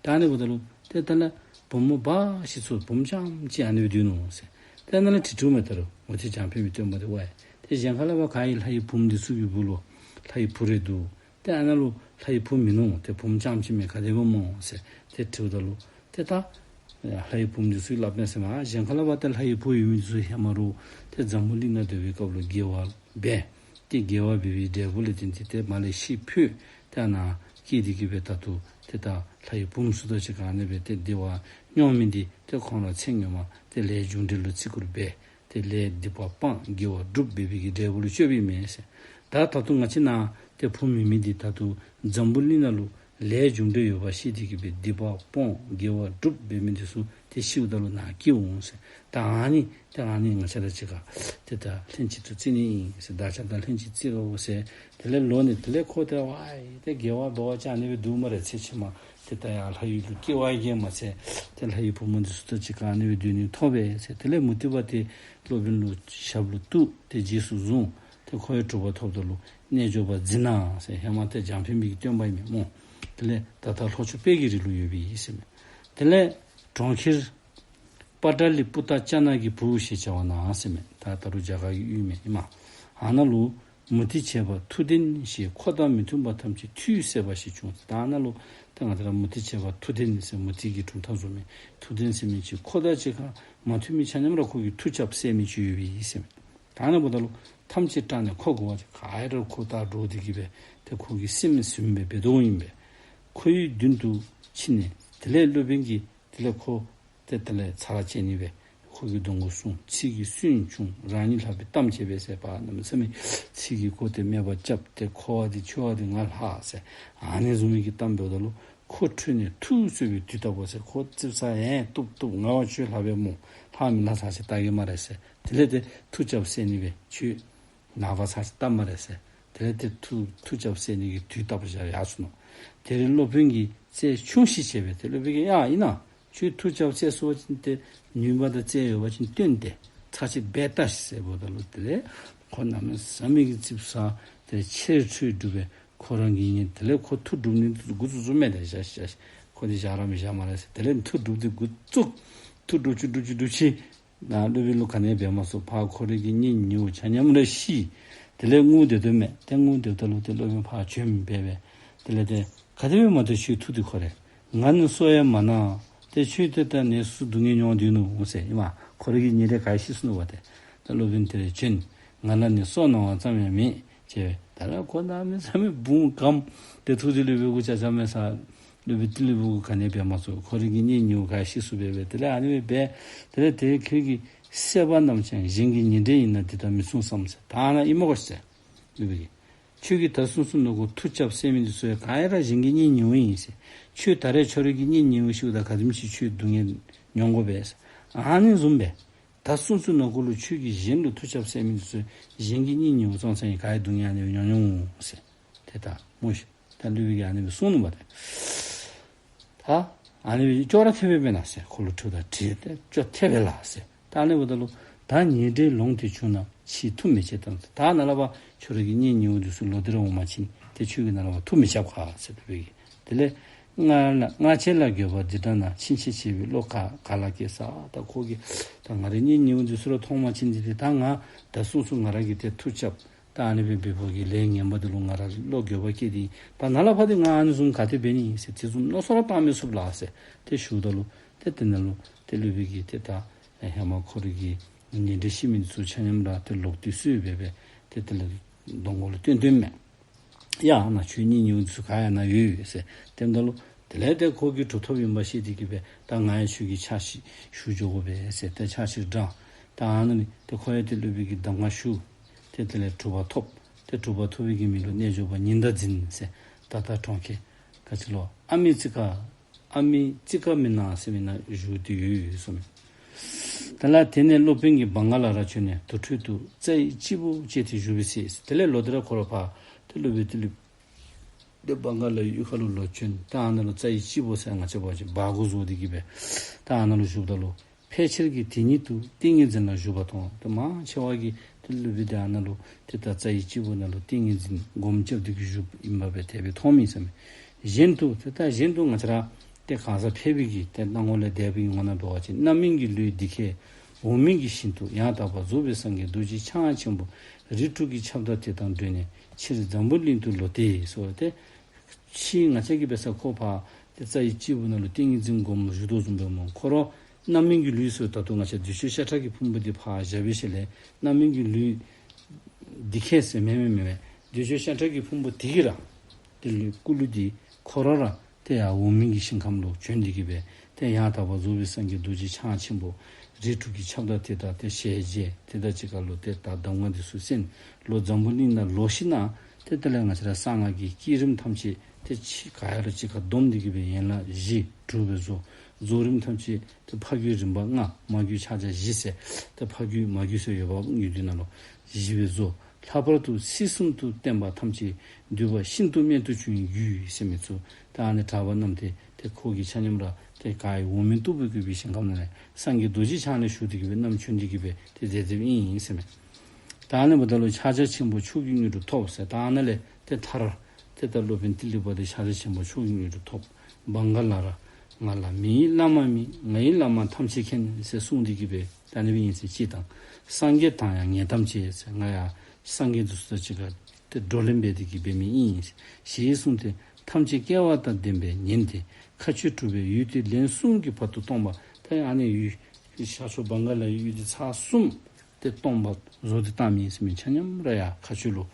ད་ཨ་ནི་འབདཝ་ད་ལུ་ཏེ་ད་ལས་བུམོ་འབའ་ཞིག་ཚུར་བུམོ་རྐྱངམ་ཅིག་ཨ་ནི་སྦེ་སྡོད་ནུག་ཟེར། ཏེ་ཨ་ནཱ་ལས་དྲི་དྲིཝ་མས། ད་རུང་མུ་སྟེགས་འཇམ་དཔལ་གྱི་སྟོན་པ་འདི་ཝའི་ཏེ་གཞན་ཁ་ལས་ཕར་ག་ཡང་ལྷ་ཡི་བུམོ་འདི་ཚུ་གི་སྦུག་ལུ་ལྷ་ཡི་བུ་རེ་འདུག། ཏེ་ཨ་ནཱ་ལུ་ལྷ་ཡི་བུ་མིན་ནུག། ཏེ་བུམོ་རྐྱངམ་ཅིག་མས། ག་དེ་སྦེ་སྨོ་ཟེར་ཏེ་དྲིཝ་ད་ལུ་ཏེ་ད་ལྷ་ཡི་བུམོ་འདི་ཚུ་སླབ་མས་ཟེར་མས། གཞན་ཁ་ལས་ཕར་ཏེ་ལྷ་ཡི་བུ་ཡོད་མི་འདི་ཚུ་ཧེ་མ་རུང་ཏེ་འཛམ་བུ་གླིང་ནང་སྡོད་པའི་སྐབས་ལུ་དགེ་བ་འབད། ཏེ་དགེ་བ་འབད་བའི་འབྲས་བུ་ལས་བརྟེན་ཏེ་ཏེ་མར་ལས་ཤི་འཕོས་ཏེ་ཨ་ནཱ་སྐྱེས་ཏེ་གི་སྦེ་ད་ལྟོ་ཏེ་ད་ལྷ་ཡི་བུམོ་ཚུ་དང་གཅིག་ཁར་ཨ་ནི་སྦེ་ཏེ་བདེ་བ་མྱོང་མི་འདི་ཏེ་ཁོང་ར་ཚེ་སྔོན་མ་ཏེ་ལས་རྒྱུ་འབྲས་ལུ་བརྩི་བཀུར་འབད། ཏེ་ལས་སྡིག་པ་སྤངས་དགེ་བ་བསྒྲུབས་འབད་བའི་གི་འབྲས་བུ་ལུ་སྤྱོད་པའི་མས་ཟེར། ད་ད་ལྟོ་ང་བཅས་ནཱ་ཏེ་བུམོ་མེད་མི་འདི་ད་ལྟོ་འཛམ་བུ་གླིང་ནང་ལུ་ལས་རྒྱུ་འབྲས་ཡོད་པ་ཤེས་ཏེ་གི་སྦེ་སྡིག་པ་སྤོང་དགེ་བ་བསྒྲུབས་འབད་མི་འདི་ཚུ་ཏེ་ཤིཝ་ད་ལུ་ནཱ་སྐྱེ་འོང་ཟེར། ད་ཨ་ནི་ཏེ་ཨ་ནི་ང་བཅས་ར་གཅིག་ཁར་ཏེ་ད་ལྷན་ཅིག་ཏུ་བརྩི་ནི་ཨིན་ཟེར། བདག་ཅག་དང་ལྷན་ཅིག་བརྩི་རོ་ཟེར། དེ་ལས་ལོག་ནི་དེ་ལས་ཁོ་ཏེ་ཝའི་ཏེ་དགེ་བ་འབད་བ་ཅིན་ཨ་ནི་སྦེ་འདུག་སྨ་རེ། ཚེ་ཕྱི་མ་ཏེ་ད་ཡར་ལྷ་ཡུལ་ལུ་སྐྱེ་བ་ཡི་གེ་མ་ཚད་ཏེ་ལྷ་ཡི་བུམོ་འདི་ཚུ་དང་གཅིག་ཁར་ཨ་ནི་སྦེ་སྡོད་ནི་ཐོབ་པས་ཟེར། དེ་ལས་མུ་སྟེགས་པ་དེ་སློབ་དཔོན་ལུ་ཞབས་ལུ་གཏུགས་ཏེ་རྗེས་སུ་བཟུང་། ཏེ་ཁོ་ཡང་གྲུབ་པ་ཐོབ་ད་ལུ་རྣལ་འབྱོར་པ་འཛིན་ན་ཟེར། ཧེ་མ་ཏེ་འཇམ་དཔལ་གྱི་སྟོན་པ་ཨིན་མས་སྨོ། དེ་ལས་ད་ལྟ་ལྷོ་ཕྱོགས་དཔལ་གྱི་རི་ལུ་ཡོད་པའི་ཨིན་ཟེར་མས། དེ་ལས་གྲོང་ཁྱེར་པཱ་ཏ་ལི་པུ་ཏ་ཙ་ན་གི་བུ་ཞེས་བྱ་བ་ན་ཟེར་མས། ད་ད་རུང་རྒྱ་གར་གྱི་ཡུལ་མས་ཨིན་མས། ཨ་ནཱ་ལུ་མུ་སྟེགས་བྱེད་པ་མཐུ་ལྡན་ཞེས་འཁོར་དང་མི་མཐུན་པ་ཐམས་ཅད་མཐུས་བསད་པ་ཞིག་བྱུང་། ད་ཨ་ནཱ་ལུ་ད་ང་བཅས་ར་མུ་སྟེགས་བྱེད་པ་མཐུ་ལྡན་ཟེར་མུ་སྟེགས་ཀྱི་གྲུབ་མཐའ་བཟུམ་མའི་མཐུ་ལྡན་ཟེར་མི་ཅིག་འཁོར་དང་གཅིག་ཁར་མ་མཐུན་མི་ཆ་མཉམ་ར་ཁོ་གིས་མཐུ་རྐྱབ་བསད་མི་ཅིག་ཡོད་པའི་ཨིན་ཟེར་མས། ད་ཨ་ནཱ་འབདཝ་ད་ལུ་ཐམས་ཅད་སྐྲག་ནས་ཁོ་གོ་བ་ཅིན་ག་ར་ཁོ་ད་འདྲོག་སྟེ་གི་སྦེ་ཏེ་ཁོ་གི་སེམས་ཟིན་སྦེ་འབད་དོ་ཨིན་པས། ཁོ་ཡི་མདུན་དུ་ཕྱིན་ནས་དེ་ལས་སློབ་དཔོན་གྱིས་དེ་ལས་ཁོ་ཏེ་དེ་ལས་ཚར་བཅད་ནི་སྦེ་ཁོ་གི་གདོང་ཁར་བཟུང་། ཚིག་གིས་སུན་ཕྱུང་། རང་ཉིད་ལྷག་པའི་གཏམ་བྱས་པས་ཟེར། ཕར་གནམ་མེད་ས་མེད་ཚིག་གིས་ཁོ་ཏེ་སྨད་པ་རྐྱབ་སྟེ་ཁོ་བ་འདི་ཁྱོད་བ་འདི་ང་ལྷག་ཟེར་ཨ་ནི་བཟུམ་མའི་གི་གཏམ་འབདཝ་ད་ལུ་ཁོ་ཁྲོས་ནས་ཐུགས་རྩོད་པའི་དུས་བཏབ་པ་ཟེར། ཁོ་ཙིགཔ་ཟ་ཨེ་བཏུབ་བཏུབ་ང་བ་ཁྱོད་ལྷག་པས་སྨོ། ལྷག་མི་ལྷག་ཚར་ཅིག་བལྟ་གེ་སྨ་རེ་ཟེར། དེ་ལས་ཏེ་མཐུ་རྐྱབ་བསད་ནི་སྦེ་ཁྱོད་ལྷག་པ་ཚར་ཅིག་བལྟ་སྨ་རེ་ཟེར། དེ་ལས་ཏེ་མཐུ་མཐུ་རྐྱབ་བསད་ནི་གི་དུས་བཏབ་བཞག་ཡར་སོ་ནུག། དེར་སློབ་དཔོན་གྱིས་རྩལ་ཆུང་ཞིག་བྱས་པས། ཏེ་སློབ་དཔོན་གྱིས་ཡ་ཨིན་ན། ཁྱོད་མཐུ་རྐྱབ་བསད་ཚུགས་པ་ཅིན་ཏེ་ནུས་པ་དང་རྩལ་ཡོད་པ་ཅིན་སྟོན་ཏེ་ཚར་ཅིག་འབད་བལྟ་ཤིག་ཟེར་འབདཝ་ད་ལུ་དེ་ལས་ཁོ་གནམ་མེད་ས་མེད་ཀྱི་ཙིགཔ་ཟ། དེ་ལས་ཕྱིར་ཁྲོས་སྒྲུབ་པས། ཁོ་རང་གི་ཉིད་དེ་ལས་ཁོ་མཐུ་སྒྲུབ་ནི་འགོ་བཙུགས་བཙུགསཔ་མས། ཏེ་བཞག་བཞག་ཁོ་འདི་བཞག་ར་མི་བཞག་སྨ་རེ་ཟེར། དེ་ལས་མཐུ་སྒྲུབ་སྟེ་འགོ་བཙུགས། མཐུ་སྒྲུབ་ཅི་སྒྲུབ་ཅི་སྒྲུབ་ཅི་ནཱ་སློབ་དཔོན་ལུ་ག་ནི་འབད་མ་ཚུགས། ཕར་ཁོ་རའི་གི་གཉེན་ཉེཝ་ཆ་མཉམ་ར་ཤི། དེ་ལས་ངུ་སྡོད་དོ་མས། ཏེ་ངུ་སྡོདཔ་ད་ལུ་ཏེ་སློབ་དཔོན་ཕར་བྱོན་སྦེ་སྦེ་དེ་ལས་ཏེ་ག་དེ་སྦེ་མ་ཐུབ་ཁྱོད་མཐུ་འདི་ཁོ་རེ། ང་ནི་སྲོག་ཡང་མ་ན། ཏེ་ཁྱོད་ཏེ་ད་ནི་སུ་སྡུག་བསྔལ་མྱོང་སྡོད་ནུག་ཟེར་ཨིན་མས། ཁོ་རའི་གི་ཉེ་འབྲེལ་ག་ཡང་ཤི་སོ་ནུག་པ་ཏེ། ད་སློབ་དཔོན་དེ་ལས་བྱོན། ང་ལ་ནི་སྲོག་གནང་བ་ཙམ་ཡང་མེད། ཅེས་ད་ར་ཁོ་གནམ་མེད་ས་མེད་བུང་གམ། ཏེ་ཐུགས་ཏེ་སློབ་དཔོན་གུ་ཅ་ཅ་མེད་ས། སློབ་དཔོན་ཏེ་སློབ་དཔོན་གུ་ག་ནི་འབད་མ་ཚུགས། ཁོ་རའི་གི་གཉེན་ཉེཝ་ག་ཤི་སོ་སྦེ་སྦེ་དེ་ལས་ཨ་ནི་སྦེ་འབད། དེ་ལས་ཏེ་ཁྱོད་ཀྱིས་བསད་པ་རྣམས་ཀྱང་གཞན་གྱི་ཉེ་འབྲེལ་ཡིན་ན་འདི་ལྟར་མི་མཚུངས་སམ་ཟེར། ད་ནཱ་ཨིན་མས་གོ་ཟེར། སློབ་དཔོན་གྱིས་ཁྱོད་ཀྱིས་ད་ཚུན་ཚོད་ནོར་གུ་མཐུ་རྐྱབ་བསད་མི་འདི་ཚུ་ཡང་ག་ཡང་ར་གཞན་གྱི་གཉེན་ཉེཝ་ཨིན་ཟེར། ཁྱོད་ད་རེས་ཁྱོད་རའི་གི་གཉེན་ཉེཝ་ཤིཝ་ད་ག་དེམ་ཅིག་ཁྱོད་སྡུག་བསྔལ་མྱོང་དགོ་པས་ཟེར། ཨ་ནི་བཟུམ་སྦེ་ད་ཚུན་ཚོད་ནང་འཁོད་ལུ་ཁྱོད་ཀྱིས་གཞན་ལུ་མཐུ་རྐྱབ་བསད་མི་འདི་ཚུ་གཞན་གྱི་གཉེན་ཉེཝ་ཙང་ཙང་ཡང་ག་ཡང་སྡུག་བསྔལ་ཨ་ནི་སྦེ་མྱོང་མྱོང་འོང་ཟེར། ཏེ་ད་སྨོ་ཤིག། ད་སློབ་དཔོན་གྱིས་ཨ་ནི་སྦེ་གསུངས་ནུག་པ་ཏེ། ད་ཨ་ནི་སྦེ་ཅོག་ར་འཐདཔ་སྦེ་ཨིན་ན་ཟེར། ཁོ་ལུ་འཕྲོ་དང་འཕྲོ་ཏེ་ཅོག་འཐདཔ་སྦེ་ལགས་ཟེར། ད་ཨ་ནི་འབདཝ་ད་ལུ་ད་ཉེ་འབྲེལ་ལོང་སྟེ་བྱུང་ན་ཕྱིས་མཐུ་མི་བྱེད་དམ་ཟེར། ད་ནཱ་ལས་ཕར་ཁྱོད་རའི་གི་གཉེན་ཉེཝ་འདི་ཚུ་ལོག་སྟེ་ར་འོང་པ་ཅིན་ཏེ་ཁྱོད་ཀྱིས་ནཱ་ལས་ཕར་མཐུ་མི་རྐྱབ་ག་ཟེར། སློབ་དཔོན་གྱིས། དེ་ལས་སྔར་ལ་སྔར་ཆད་ལ་འགྱོད་པ་འདི་འདྲ་ན། ཕྱིན་ཆད་བྱེད་པའི་བློ་ག་ག་ལ་སྐྱེས་ཟེར། ད་ཁོ་གིས་ད་ང་རའི་གཉེན་ཉེཝ་འདི་ཚུ་ར་མཐོང་པ་ཅིན་འདི་ཏེ་ད་ང་ད་ཚུན་ཚོད་ང་ར་གིས་ཏེ་མཐུ་རྐྱབ་ད་ཨ་ནི་སྦེ་འབད་བའི་གི་ལས་ངན་པ་འདི་ལུ་ང་ར་བློ་འགྱོད་པ་སྐྱེས་ཏེ་ད་ནཱ་ལས་ཕར་ཏེ་ང་ཨ་ནི་བཟུམ་ག་ཏེ་འབད་ནི་ཟེར། དེ་བཟུམ་མནོ་བསམ་ར་བཏང་མི་ཚུགས་ལགས་ཟེར། ཏེ་ཞུཝ་ད་ལུ་ཏེ་དེ་ནང་ལུ་ཏེ་སློབ་དཔོན་གྱིས་ཏེ་ད་ཧེ་མ་ཁོ་རའི་གི་ཉེ་འབྲེལ་ཤི་མི་འདི་ཚུ་ཆ་མཉམ་ར་ཏེ་ལོག་སྟེ་གསོལ་འབད་སྦེ་ཏེ་དེ་ལས་གདོང་ཁ་ལུ་སྟོན་སྟོནམ་མས། ཡ་ཨ་ནཱ་ཁྱོད་གཉེན་ཉེཝ་འདི་ཚུ་ག་ཡང་ན་ཡོད་ཡོད་ཟེར། དེ་འབདཝ་ད་ལུ་དེ་ལས་ཏེ་ཁོ་གི་གྲུབ་ཐོབ་ཨིན་པ་ཤེས་ཏེ་གི་སྦེ་ད་ང་ཡང་ཁྱོད་ཀྱི་ཕྱག་ཕྱི་ཞུ་འགྱོ་དགོ་པས་ཟེར་ཏེ་ཕྱག་ཕྱིར་འབྲངས། ད་ཨ་ནི་ཏེ་ཁོ་ཡང་ཏེ་སློབ་དཔོན་གྱི་གདམས་ངག་ཞུ། ཏེ་དེ་ལས་གྲུབ་པ་ཐོབ། ཏེ་གྲུབ་པ་ཐོབ་པའི་གི་མི་ལུ་རྣལ་འབྱོར་པ་ཉི་ཟླ་འཛིན་ཟེར། ད་ལྟ་གྲོང་ཁྱེར་ག་ཅི་ལོ་ཨ་མི་ཙི་ཀ་ཨ་མི་ཙི་ཀ་མི་ན་ཟེར་མི་ནང་བཞུགས་ཏེ་ཡོད་ཡོད་གསུངས་མས། དེ་ལས་དེ་ནས་སློབ་དཔོན་གྱིས་བང་ཁ་ལ་ར་བྱོན་ནས་དུར་ཁྲོད་དུ་རྩྭ་ཡི་སྤྱིལ་བུ་བཅད་དེ་བཞུགས་པའི་ཚེ། དེ་ལས་ལོག་སྟེ་ར་ཁོ་ར་ཕར་ཏེ་སློབ་དཔོན་ཏེ་སློབ་དཔོན་བང་ཁ་ལ་གཡུས་ཁ་ལུ་ལོག་བྱོན། ད་ཨ་ནཱ་ལུ་རྩྭ་ཡི་སྤྱིལ་བུ་ཟེར་ང་བཅས་འབད་བ་ཅིན་སྦ་སྒོ་བཟོ་སྟེ་གི་སྦེ་ད་ཨ་ནཱ་ལུ་བཞུགསཔ་ད་ལུ་ཕལ་ཆེར་གྱིས་དེ་ཉིད་དུ་ཏིང་ངེ་འཛིན་ལ་བཞུགས་པ་མཐོང་། ཏེ་མང་ཆེ་བ་གིས་ཏེ་སློབ་དཔོན་དེ་ཨ་ནཱ་ལུ་ཏེ་ད་རྩྭ་ཡི་སྤྱིལ་བུ་ནང་ལུ་ཏིང་ངེ་འཛིན་སྒོམ་རྐྱབ་སྟེ་གི་བཞུགསཔ་ཨིན་པ་སྦེ་དེ་སྦེ་མཐོངམ་ཨིན་ཟེར་མས། གཞན་དུ་ཏེ་ད་གཞན་དུ་ང་བཅས་ར་ཏེ་གང་ཟག་ཕལ་པའི་གི་ཏེ་སྣང་ངོ་ལས་འདས་པའི་ངོ་ནང་འབད་བ་ཅིན་རྣམ་སྨིན་གྱི་ལུས་འདི་ཁའི་འོག་མིན་གྱི་ཞིང་དུ་ཡང་དག་པར་རྫོགས་པའི་སངས་རྒྱས་རྡོ་རྗེ་འཆང་ཆེན་པོ་རིགས་དྲུག་གི་ཁྱབ་བདག་དེ་དང་འགྲོགས་ནས་ཕྱིར་འཛམ་བུ་གླིང་དུ་ལོག་སྟེ་ཟེར་ཏེ། ཕྱིས་ང་བཅས་ཀྱིས་འབད་ས་ཁོ་ཕར་ཏེ་རྩྭ་ཡི་སྤྱིལ་བུ་ནང་ལུ་ཏིང་ངེ་འཛིན་སྒོམ་བཞུགས་དོ་བཟུམ་སྦེ་སྨོ། ཁོ་ར་རྣམ་སྨིན་གྱི་ལུས་ཟེར་ད་ལྟོ་ང་བཅས་བདེ་མཆོག་ཤ་ཁྲག་གི་ཕུང་པོ་འདི་ཕར་བཞག་པའི་ཤུལ་ལས་རྣམ་སྨིན་གྱི་ལུས་ འདི་ཁས་ཟེར་མེན་མེན་མེན་མེན། འདོད་འཇོ་ཤ་ཁྲག་གི་ཕུང་པོ་དེ་གིས་ར་དེ་ལུ་སྐུ་ལུས་འདི་ཁོ་ར་ར་ཏེ་ཡར་འོག་མིན་གྱི་ཞིང་ཁམས་ལུ་བྱོན་ཏེ་གི་སྦེ་ཏེ་ཡང་དག་པར་རྫོགས་པའི་སངས་རྒྱས་རྡོ་རྗེ་འཆང་ཆེན་པོ་རིགས་དྲུག་གི་ཁྱབ་བདག་དེ་དང་ཏེ་ཞལ་མཇལ། ཏེ་ད་ཅི་ཁར་ལུ་ཏེ་ད་གདམས་ངག་འདི་ཚུ་གསན། ལོག་འཛམ་བུ་གླིང་ནང་ལོག་ཞིནམ་ཏེ་དེ་ལས་ང་བཅས་ར་གསང་སྔགས་ཀྱི་བསྐྱེད་རིམ་ཐམས་ཅད་ཏེ་ཅི་ག་ཡ་ར་ཅི་ཁར་བསྡོམས་ཏེ་གི་སྦེ་ཡན་ལག་བཞི་གྲུབ་སྦེ་རྫོགས། རྫོགས་རིམ་ཐམས་ཅད་ཏེ་ཕ་རྒྱུད་རིམ་པ་ལྔ། མ་རྒྱུད་ཕྱག་རྒྱ་བཞི་ཟེར་ཏེ་ཕ་རྒྱུད་མ་རྒྱུད་ཟེར་ཡོདཔ་ཡོད་དེ་ནང་ལུ་བཞི་སྦེ་རྫོགས། ལྷག་པར་དུ་ཚུལ་གསུམ་དུ་བསྟན་པ་ཐམས་ཅད་འདུས་པ་ཤིན་ཏུ་རྨད་དུ་བྱུང་བའི་རྒྱུད་ཟེར་མི་ཚུ་ད་ཨ་ནི་གྲགས་པ་རྣམས་ཏེ་ཏེ་ཁོ་གིས་ཆ་མཉམ་ར་ཏེ་ག་ཡི་འོག་མིན་སྟུག་པོའི་བརྐོས་པའི་ཞིང་ཁམས་ནང་ལས་སངས་རྒྱས་རྡོ་རྗེ་འཆང་ལས་ཞུགས་ཏེ་གི་སྦེ་བསྣམས་བྱོན་ཏེ་གི་སྦེ་ཏེ་མཛད་མཛདཔ་ཨིན་ཟེར་མས། ད་ཨ་ནི་འབདཝ་ད་ལུ་ཕྱག་རྒྱ་ཆེན་པོ་མཆོག་གི་དངོས་གྲུབ་ཐོབ་ཟེར། ད་ཨ་ནཱ་ལས་ཏེ་མཐར་ཏེ་ད་སློབ་དཔོན་ཏི་ལི་པ་འདི་ཕྱག་རྒྱ་ཆེན་པོ་མཆོག་གི་དངོས་གྲུབ་ཐོབ། བང་ག་ལ་ར་ང་ལ་མི་ཡི་བླ་མ་མེད། ང་ཡི་བླ་མ་ཐམས་ཅད་མཁྱེན་ཟེར་གསུངས་ཏེ་གི་སྦེ་ད་ཨ་ནི་སྦེ་ཨིན་ཟེར་ཅིག་དང་། སངས་རྒྱས་དང་ཡང་ངེས་དམ་བཅས་ཟེར། ང་ཡང་སངས་རྒྱས་འདི་ཚུ་དང་གཅིག་ཁར་ཏེ་བགྲོ་གླེང་འབད་དེ་གི་སྦེ་མི་ཨིན་ཞེས་གསུངས་ཏེ། ཐམས་ཅད་སྐལ་བ་དང་ལྡན་པས་ཉན་ཏེ་མཁའ་སྤྱོད་གྲུབ་པའི་ཡུལ་དུ་ལན་གསུམ་གྱི་བར་དུ་སྟོང་པ། ད་ཨ་ནི་ཡུལ་ཤར་ཕྱོགས་བང་ག་ལའི་ཡུལ་འདི་ཚར་གསུམ་ཏེ་སྟོང་པ་བཟོ་སྟེ་བཏང་མི་ཨིན་ཟེར་མི་ཆ་མཉམ་ར་ཡར་མཁའ་སྤྱོད་ལུ་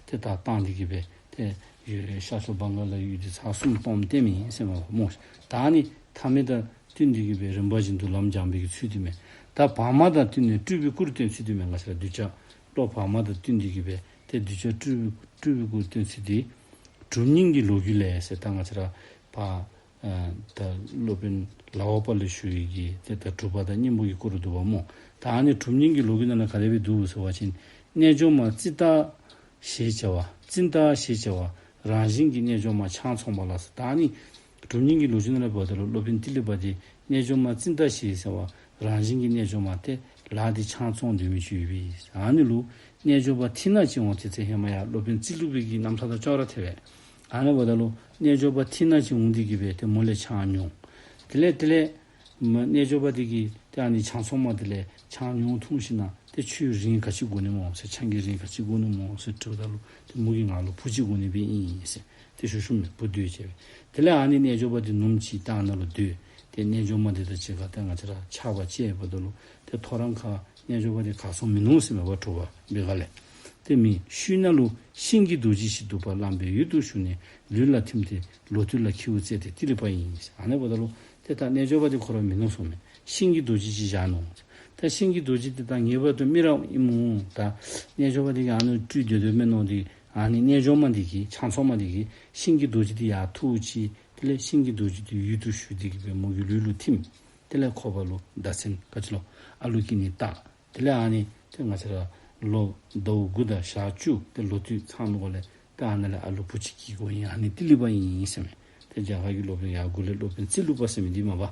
ཏེ་ད་བཏང་སྟེ་གི་སྦེ་ཏེ་ཡུལ་ཤར་ཕྱོགས་བང་ག་ལའི་ཡུལ་འདི་ཚར་གསུམ་སྟོངམ་སྟོནམ་ཨིན་ཟེར་མས་སྨོ། ད་ཨ་ནི་ཐ་མལ་དང་བསྟུན་ཏེ་གི་སྦེ་རིམ་པ་བཞིན་དུ་ལམ་སྦྱངས་པའི་གི་ཚུལ་འདི་མས། ད་བར་མ་དང་བསྟུན་ནས་སྤྲུལ་པའི་སྐུར་སྟོན་ཚུལ་འདི་མས། ང་བཅས་ར་གདུལ་བྱ་བློ་བར་མ་དང་བསྟུན་ཏེ་གི་སྦེ་ཏེ་གདུལ་བྱ་སྤྲུལ་པའི་སྤྲུལ་པའི་སྐུར་སྟོན་ཚུལ་འདི་གྲུབ་སྙིང་གི་ལོ་རྒྱུས་ལས་ཟེར། ད་ང་བཅས་ར་བར་ཨ་ད་སློབ་དཔོན་ལག་འོག་པ་ལས་ཞུ་བའི་གི་ཏེ་ད་གྲུབ་པ་དང་སྙིང་པོ་གི་སྐོར་འདུག་པ་སྨོ། ད་ཨ་ནི་གྲུབ་སྙིང་གི་ལོ་རྒྱུས་ནང་ལས་ག་དེ་སྦེ་འདུག་ཟེར་བ་ཅིན། རྣལ་འབྱོར་མ་ཙིཏྟ་ཞེས་བྱ་བ། ཙིཏྟ་ཞེས་བྱ་བ་རང་བཞིན་གྱི་རྣལ་འབྱོར་མ་ཆང་ཚོང་པ་ལ་ཟེར། ད་ཨ་ནི་གྲུབ་སྙིང་གི་ལོ་རྒྱུས་ནང་ལས་འབདཝ་ད་ལུ་སློབ་དཔོན་ཏི་ལི་པ་འདི་རྣལ་འབྱོར་མ་ཙིཏྟ་ཞེས་བྱ་བ་རང་བཞིན་གྱི་རྣལ་འབྱོར་མ་ཏེ་ལཱ་འདི་ཆང་ཚོང་འདོན་མི་ཅིག་ཡོད་པས། ཨ་ནི་ལུ་རྣལ་འབྱོར་པ་ཐིག་ནག་ཅིག་འོང་། དེ་ཚེ་ཧེ་མ་ཡར་སློབ་དཔོན་ཙི་ལུ་པའི་གི་རྣམ་ཐར་དང་ཅོག་ར་འཐད་པས། ཨ་ནི་འབདཝ་ད་ལུ་རྣལ་འབྱོར་པ་ཐིག་ནག་ཅིག་འོང་སྟེ་གི་སྦེ་ཏེ་མོ་ལས་ཆང་ཉོ། དེ་ལས་དེ་ལས་མ་རྣལ་འབྱོར་པ་དེ་གིས་ཏེ་ཨ་ནི་ཆང་ཚོང་མ་དེ་ལས་ཆང་ཉོ་འཐུང་ཞིནམ་ཏེ་ཁྱོད་རིན་ག་ཅི་དགོ་ནི་སྨོ་ཟེར། ཆང་གི་རིན་ག་ཅི་དགོ་ནི་སྨོ་ཟེར་དྲིཝ་ད་ལུ་ཏེ་མོ་གིས་ང་ལུ་བུ་ཅིག་དགོ་ནི་སྦེ་ཨིན་ཟེར་ཏེ་ཞུ་ཞུཝ་མས། བུ་འདོད་ཅེས། དེ་ལས་ཨ་ནི་རྣལ་འབྱོར་པ་དེ་ནུབ་མོ་ཅིག་ད་ནཱ་ལུ་སྡོད། ཏེ་རྣལ་འབྱོར་མ་དེ་དང་གཅིག་ཁར་ཏེ་ང་བཅས་ར་ཆགས་པ་སྐྱེས་འབདཝ་ད་ལུ་ཏེ་ཐོ་རངས་ཁར་རྣལ་འབྱོར་པ་དེ་གར་སོང་མིན་ནུག་ཟེར་མས་པ། དྲོ་པ་འབད་ག་ལས། ཏེ་མི་ཤུལ་ནང་ལུ་ཤིང་གི་རྡོ་རྗེ་ཞིག་འདུག་པ་བླམ་པའི་ཡུལ་དུ་ཞུགས་ནས་ལུས་ལ་ཐིམ་སྟེ་ལོ་དུས་ལ་ཁྱེའུ་བཙས་ཏེ་ཏི་ལི་པ་ཡིན། ཨ་ནི་འབདཝ་ད་ལུ་ཏེ་ད་རྣལ་འབྱོར་པ་དེ་ཁོ་ར་མིན་ནུག་གསུངམ་མས། ཤིང་གི་རྡོ་རྗེ་ཅིག་བཞག་ནུག། ད་ཤིང་གི་རྡོ་རྗེ་དེ་ད་ངེས་པར་དུ་མི་ར་ཨིན་སྨོ། ད་རྣལ་འབྱོར་པ་དེ་གིས་ཨ་ནི་སྤྲུལ་སྡོད་སྡོདཔ་མས་མནོ་སྟེ་ཨ་ནི་རྣལ་འབྱོར་མ་དེ་གིས་ཆང་ཚོང་མ་དེ་གིས་ཤིང་གི་རྡོ་རྗེ་དེ་ཡར་འཐུ་ཅི། དེ་ལས་ཤིང་གི་རྡོ་རྗེ་དེ་ཡུལ་དུ་ཞུགས་ཏེ་གི་སྦེ་མོ་གི་ལུས་ལུ་ཐིམ། དེ་ལས་ཁོག་པ་ལུ་མདའ་ཚན་ག་ཅི་ལོ་ཨ་ལུ་སྐྱེ་ནི་བཏགས། དེ་ལས་ཨ་ནི་ཏེ་ང་བཅས་ར་ལོ་ཟླཝ་དགུ་དང་ཞག་བཅུ་ཏེ་ལོ་དུས་ཚང་ནུག་གོ་ལས། ཏེ་ཨ་ནཱ་ལས་ཨ་ལུ་བུ་ཅིག་སྐྱེས་གོ་ཨིན། ཨ་ནི་ཏི་ལི་པ་ཨིན་ཟེར་མས། ཏེ་རྒྱ་གར་གྱི་སློབ་དཔོན་ཡར་མགུ་ལས་སློབ་དཔོན་ཙི་ལུ་པ་ཟེར་མི་འདི་མས་པ།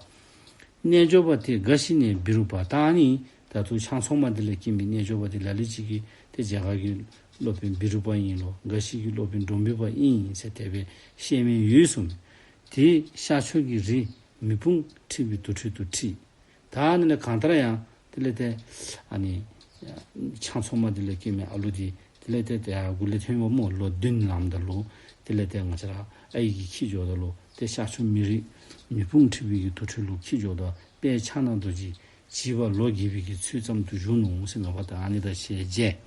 རྣལ་འབྱོར་པ་དེ་དགའ་བཞིན་ནས་བི་རུ་པ། ད་ཨ་ནི་ད་ལྟོ་ཆང་ཚོང་མ་དེ་ལས་སྐྱེས་པའི་རྣལ་འབྱོར་པ་དེ་ལ་ལུ་ཅིག་གིས་ཏེ་རྒྱ་གར་གྱི་སློབ་དཔོན་བི་རུ་པ་ཨིན་ལོ། འགའ་ཞིག་གིས་སློབ་དཔོན་ཌོམ་བི་པ་ཨིན་ཟེར་དེ་སྦེ་བཤད་མི་ཡོད་གསུངམ་མས། དེ་ཤར་ཕྱོགས་ཀྱི་རི་མེ་དཔུང་འཁྲིགས་པའི་དུར་ཁྲོད་དུ་ཁྲིད། ད་ཨ་ནི་ལས་གང་ལྟར་ཡང་དེ་ལས་ཏེ་ཨ་ནི་ཆང་ཚོང་མ་དེ་ལས་སྐྱེས་མི་ཨ་ལུ་དེ་དེ་ལས་ཏེ་ཏེ་ཨ་མགུ་ལས་ཐོན་པ་སྨོ། ལོ་བདུན་ལངམ་ད་ལུ་དེ་ལས་ཏེ་ང་བཅས་ར་ཨའི་གིས་འཁྱིད་འགྱོཝ་ད་ལུ་ཏེ་ཤར་ཕྱོགས་མེ་རི་མེ་དཔུང་འཁྲིགས་པའི་གི་དུར་ཁྲོད་ལུ་འཁྱིད་འགྱོཝ་ད་དཔལ་ཕྱག་ན་རྡོ་རྗེ་བྱིས་པ་ལོ་བརྒྱད་པའི་གི་ཚོད་ཙམ་དུ་བཞུགས་ནུག་ཟེར་མས་པ། ད་ཨ་ནི་དང་ཞལ་མཇལ།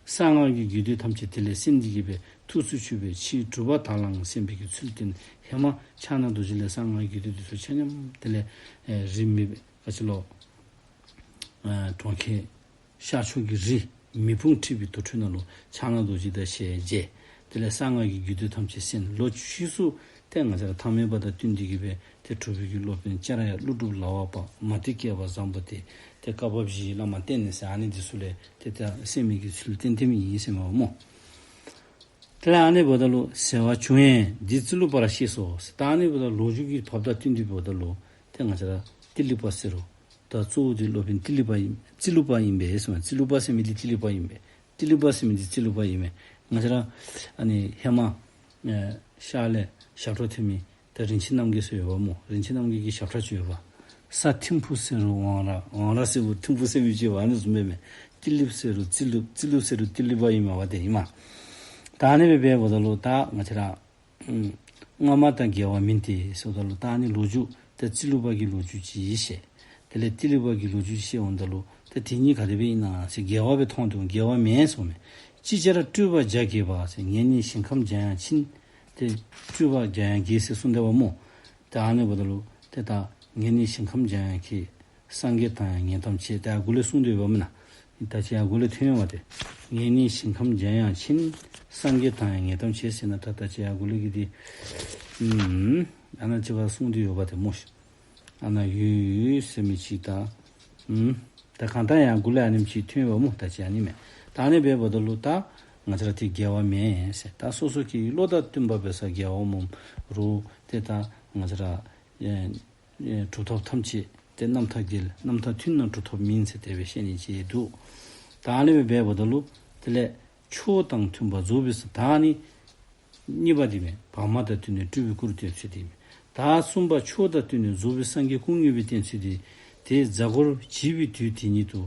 གསང་སྔགས་ཀྱི་རྒྱུད་སྡེ་ཐམས་ཅད་དེ་ལས་གསན་ཏེ་གི་སྦེ་ཐུགས་སུ་ཆུད་པའི་ཕྱིར་གྲུབ་པ་དག་ལའང་གསན་པའི་གི་ཚུལ་བསྟན། ཧེ་མ་ཕྱག་ན་རྡོ་རྗེ་ལས་གསང་སྔགས་ཀྱི་རྒྱུད་སྡེ་དེ་ཚུ་ཆ་མཉམ་དེ་ལས་ཨེ་རི་མེ་ག་ཅི་ལོ་ཨེ་གྲོང་ཁྱེར་ཤར་ཕྱོགས་ཀྱི་རི་མེ་དཔུང་འཁྲིགས་པའི་དུར་ཁྲོད་ནང་ལུ་ཕྱག་ན་རྡོ་རྗེ་དང་ཞལ་མཇལ། དེ་ལས་གསང་སྔགས་ཀྱི་རྒྱུད་སྡེ་ཐམས་ཅད་གསན། ལོ་ཕྱིས་སུ་ཏེ་ང་བཅས་ར་ཐ་མལ་པ་དང་བསྟུན་ཏེ་གི་སྦེ་ཏེ་གྲུབ་པའི་གི་སློབ་དཔོན་ལྕགས་ར་ཡག་ཀླུ་སྒྲུབ་ལག་འོག་པ་མ་ཏི་བསྐལ་པ་བཟང་པོ་སྟེ་ཏེ་བཀའ་བབས་བཞིའི་བླ་མ་བསྟེན་ནས་ཟེར་ཨ་ནི་འདི་ཚུ་ལས་ཏེ་ད་གསན་མི་གི་ཚུལ་བསྟན་ཏེ་མི་ཨིན་ཟེར་མས་པ་སྨོ། དེ་ལས་ཨ་ནི་འབདཝ་ད་ལུ་ཟེར་བ་བྱུང་ཡང་འདི་ཙི་ལུ་པར་ཤེས་སོ་ཟེར། ད་ཨ་ནི་འབདཝ་ད་ལོ་རྒྱུས་ཀྱི་བབ་དང་བསྟུན་ཏེ་འབདཝ་ད་ལུ་ཏེ་ང་བཅས་ར་ཏི་ལི་པ་ཟེར་རུང་ད་གཙོ་བོ་འདི་སློབ་དཔོན་ཏི་ལི་པ་ཨིན། ཙི་ལུ་པ་ཨིན་པས་ཟེར་མས། ཙི་ལུ་པ་ཟེར་མི་འདི་ཏི་ལི་པ་ཨིན་པས། ཏི་ལི་པ་ཟེར་མི་འདི་ཙི་ལུ་པ་ཨིན་པས། ང་བཅས་ར་ཨ་ནི་ཧེ་མ་ཨེ་ཤར་ལས་ཞབས་ཁྲ་འཐེན་མི་ད་རིན་ཆེན་རྣམ་རྒྱལ་ཟེར་ཡོདཔ་སྨོ། རིན་ཆེན་རྣམ་རྒྱལ་གྱིས་ཞབས་ཁྲ་བཅད་ཡོདཔ། ས་ཐིམ་ཕུ་ཟེར་རུང་ཝང་ར། ཝང་ར་ཟེར་རུང་ཐིམ་ཕུ་ཟེར་མི་བཅད་པ་ཨ་ནི་བཟུམ་སྦེ་མས། ཏི་ལིཔ་ཟེར་རུང་ཙི་ལིཔ། ཙི་ལིཔ་ཟེར་རུང་ཏི་ལི་པ་ཨིན་མས་པ། དེ་ཨིན་མས། ད་ཨ་ནི་སྦེ་འབདཝ་ད་ལུ་ད་ང་བཅས་ར་ཨམ་སྔ་མ་དང་འགལ་བ་མིན་ཏེ་ཟེརཝ་ད་ལུ་ད་ཨ་ནི་ལོ་རྒྱུས་ད་ཙི་ལུ་པ་གི་ལོ་རྒྱུས་ཅིག་བཤད། དེ་ལས་ཏི་ལི་པ་གི་ལོ་རྒྱུས་བཤད་འོངམ་ད་ལུ་ད་དེ་གཉིས་ག་དེ་སྦེ་ཨིན་ན་ཟེར་འགལ་བ་སྦེ་མཐོང་དོ། འགལ་བ་མེན་ཟེར་མས། ཅིག་ཅར་སྤྲུལ་པ་བརྒྱ་བརྒྱས་པ་ཟེར། ངེད་གཉིས་ཞིང་ཁམས་བརྒྱ་ཡང་ཕྱིན། ཏེ་སྤྲུལ་པ་བརྒྱ་ཡང་བརྒྱས་ཟེར་གསུངས་ཏེ་བ་སྨོ། ཏེ་ཨ་ནི་འབདཝ་ད་ལུ་ཏེ་ད་ངེད་གཉིས་ཞིང་ཁམས་བརྒྱ་ཡང་ཁྱེད་སངས་རྒྱས་དང་ཡང་ངེས་དམ་ཆེ། ཏེ་ཨ་གུ་ལས་གསུངས་ཏེ་ཡོདཔ་མེན་ན། ད་ཅི་ཨ་གུ་ལས་ཐོན་ཡོདཔ་ཏེ། ངེད་གཉིས་ཞིང་ཁམས་བརྒྱ་ཡང་ཕྱིན། སངས་རྒྱས་དང་ཡང་ངེས་དམ་ཆེ་ཟེར་ན། ད་ད་ཅི་ཨ་གུ་ལས་ཀྱི་འདི་ཨུམ་ཨ་ནཱ་ཅིག་བ་གསུངས་ཏེ་ཡོདཔ་ཏེ་སྨོ་ཤིག། ཨ་ནཱ་ཡོད་ཟེར་མི་ཅིག་ད། ཨུམ། ད་གང་ལྟར་ཡང་གུ་ལས་ཨ་ནེམ་ཅིག་ཐོན་ཡོདཔ་སྨོ། ད་ཅི་ཨ་ནི་མས། ད་ཨ་ནི་འབདཝ་ད་ལུ་ད་ང་བཅས་ར་ཏེ་རྒྱལ་བ་མེན་ཟེར། ད་སོ་སོ་གི་བློ་དང་བསྟུན་པ་འབད་ས་རྒྱལ་བ་སྨོ། རུང་ཏེ་ད་ང་བཅས་ར་ཨེ་ཨེ་གྲུབ་ཐོབ་ཐམས་ཅད་ཏེ་རྣམ་ཐར་རྒྱལ། རྣམ་ཐར་མཐུན་ན་གྲུབ་ཐོབ་མིན་ཟེར་དེ་སྦེ་བཤད་ནི་ཅིག་འདུག། ད་ཨ་ནི་སྦེ་འབདཝ་ད་ལུ་དེ་ལས་ཕྱོགས་དང་མཐུན་པར་རྫོགས་པའི་ས། ད་ཨ་ནི་གཉིས་པ་འདི་མས། བར་མ་དང་བསྟུན་ནས་སྤྲུལ་པའི་སྐུར་བསྟན་ཚུལ་འདི་མས། ད་གསུམ་པ་ཕྱོགས་དང་བསྟུན་ནས་རྫོགས་པའི་སངས་རྒྱས་སྐུ་དངོས་སྦེ་བསྟན་ཚུལ་འདི། དེ་གཟའ་འཁོར་བྱེད་པའི་དུས་དེ་ཉིད་དུ།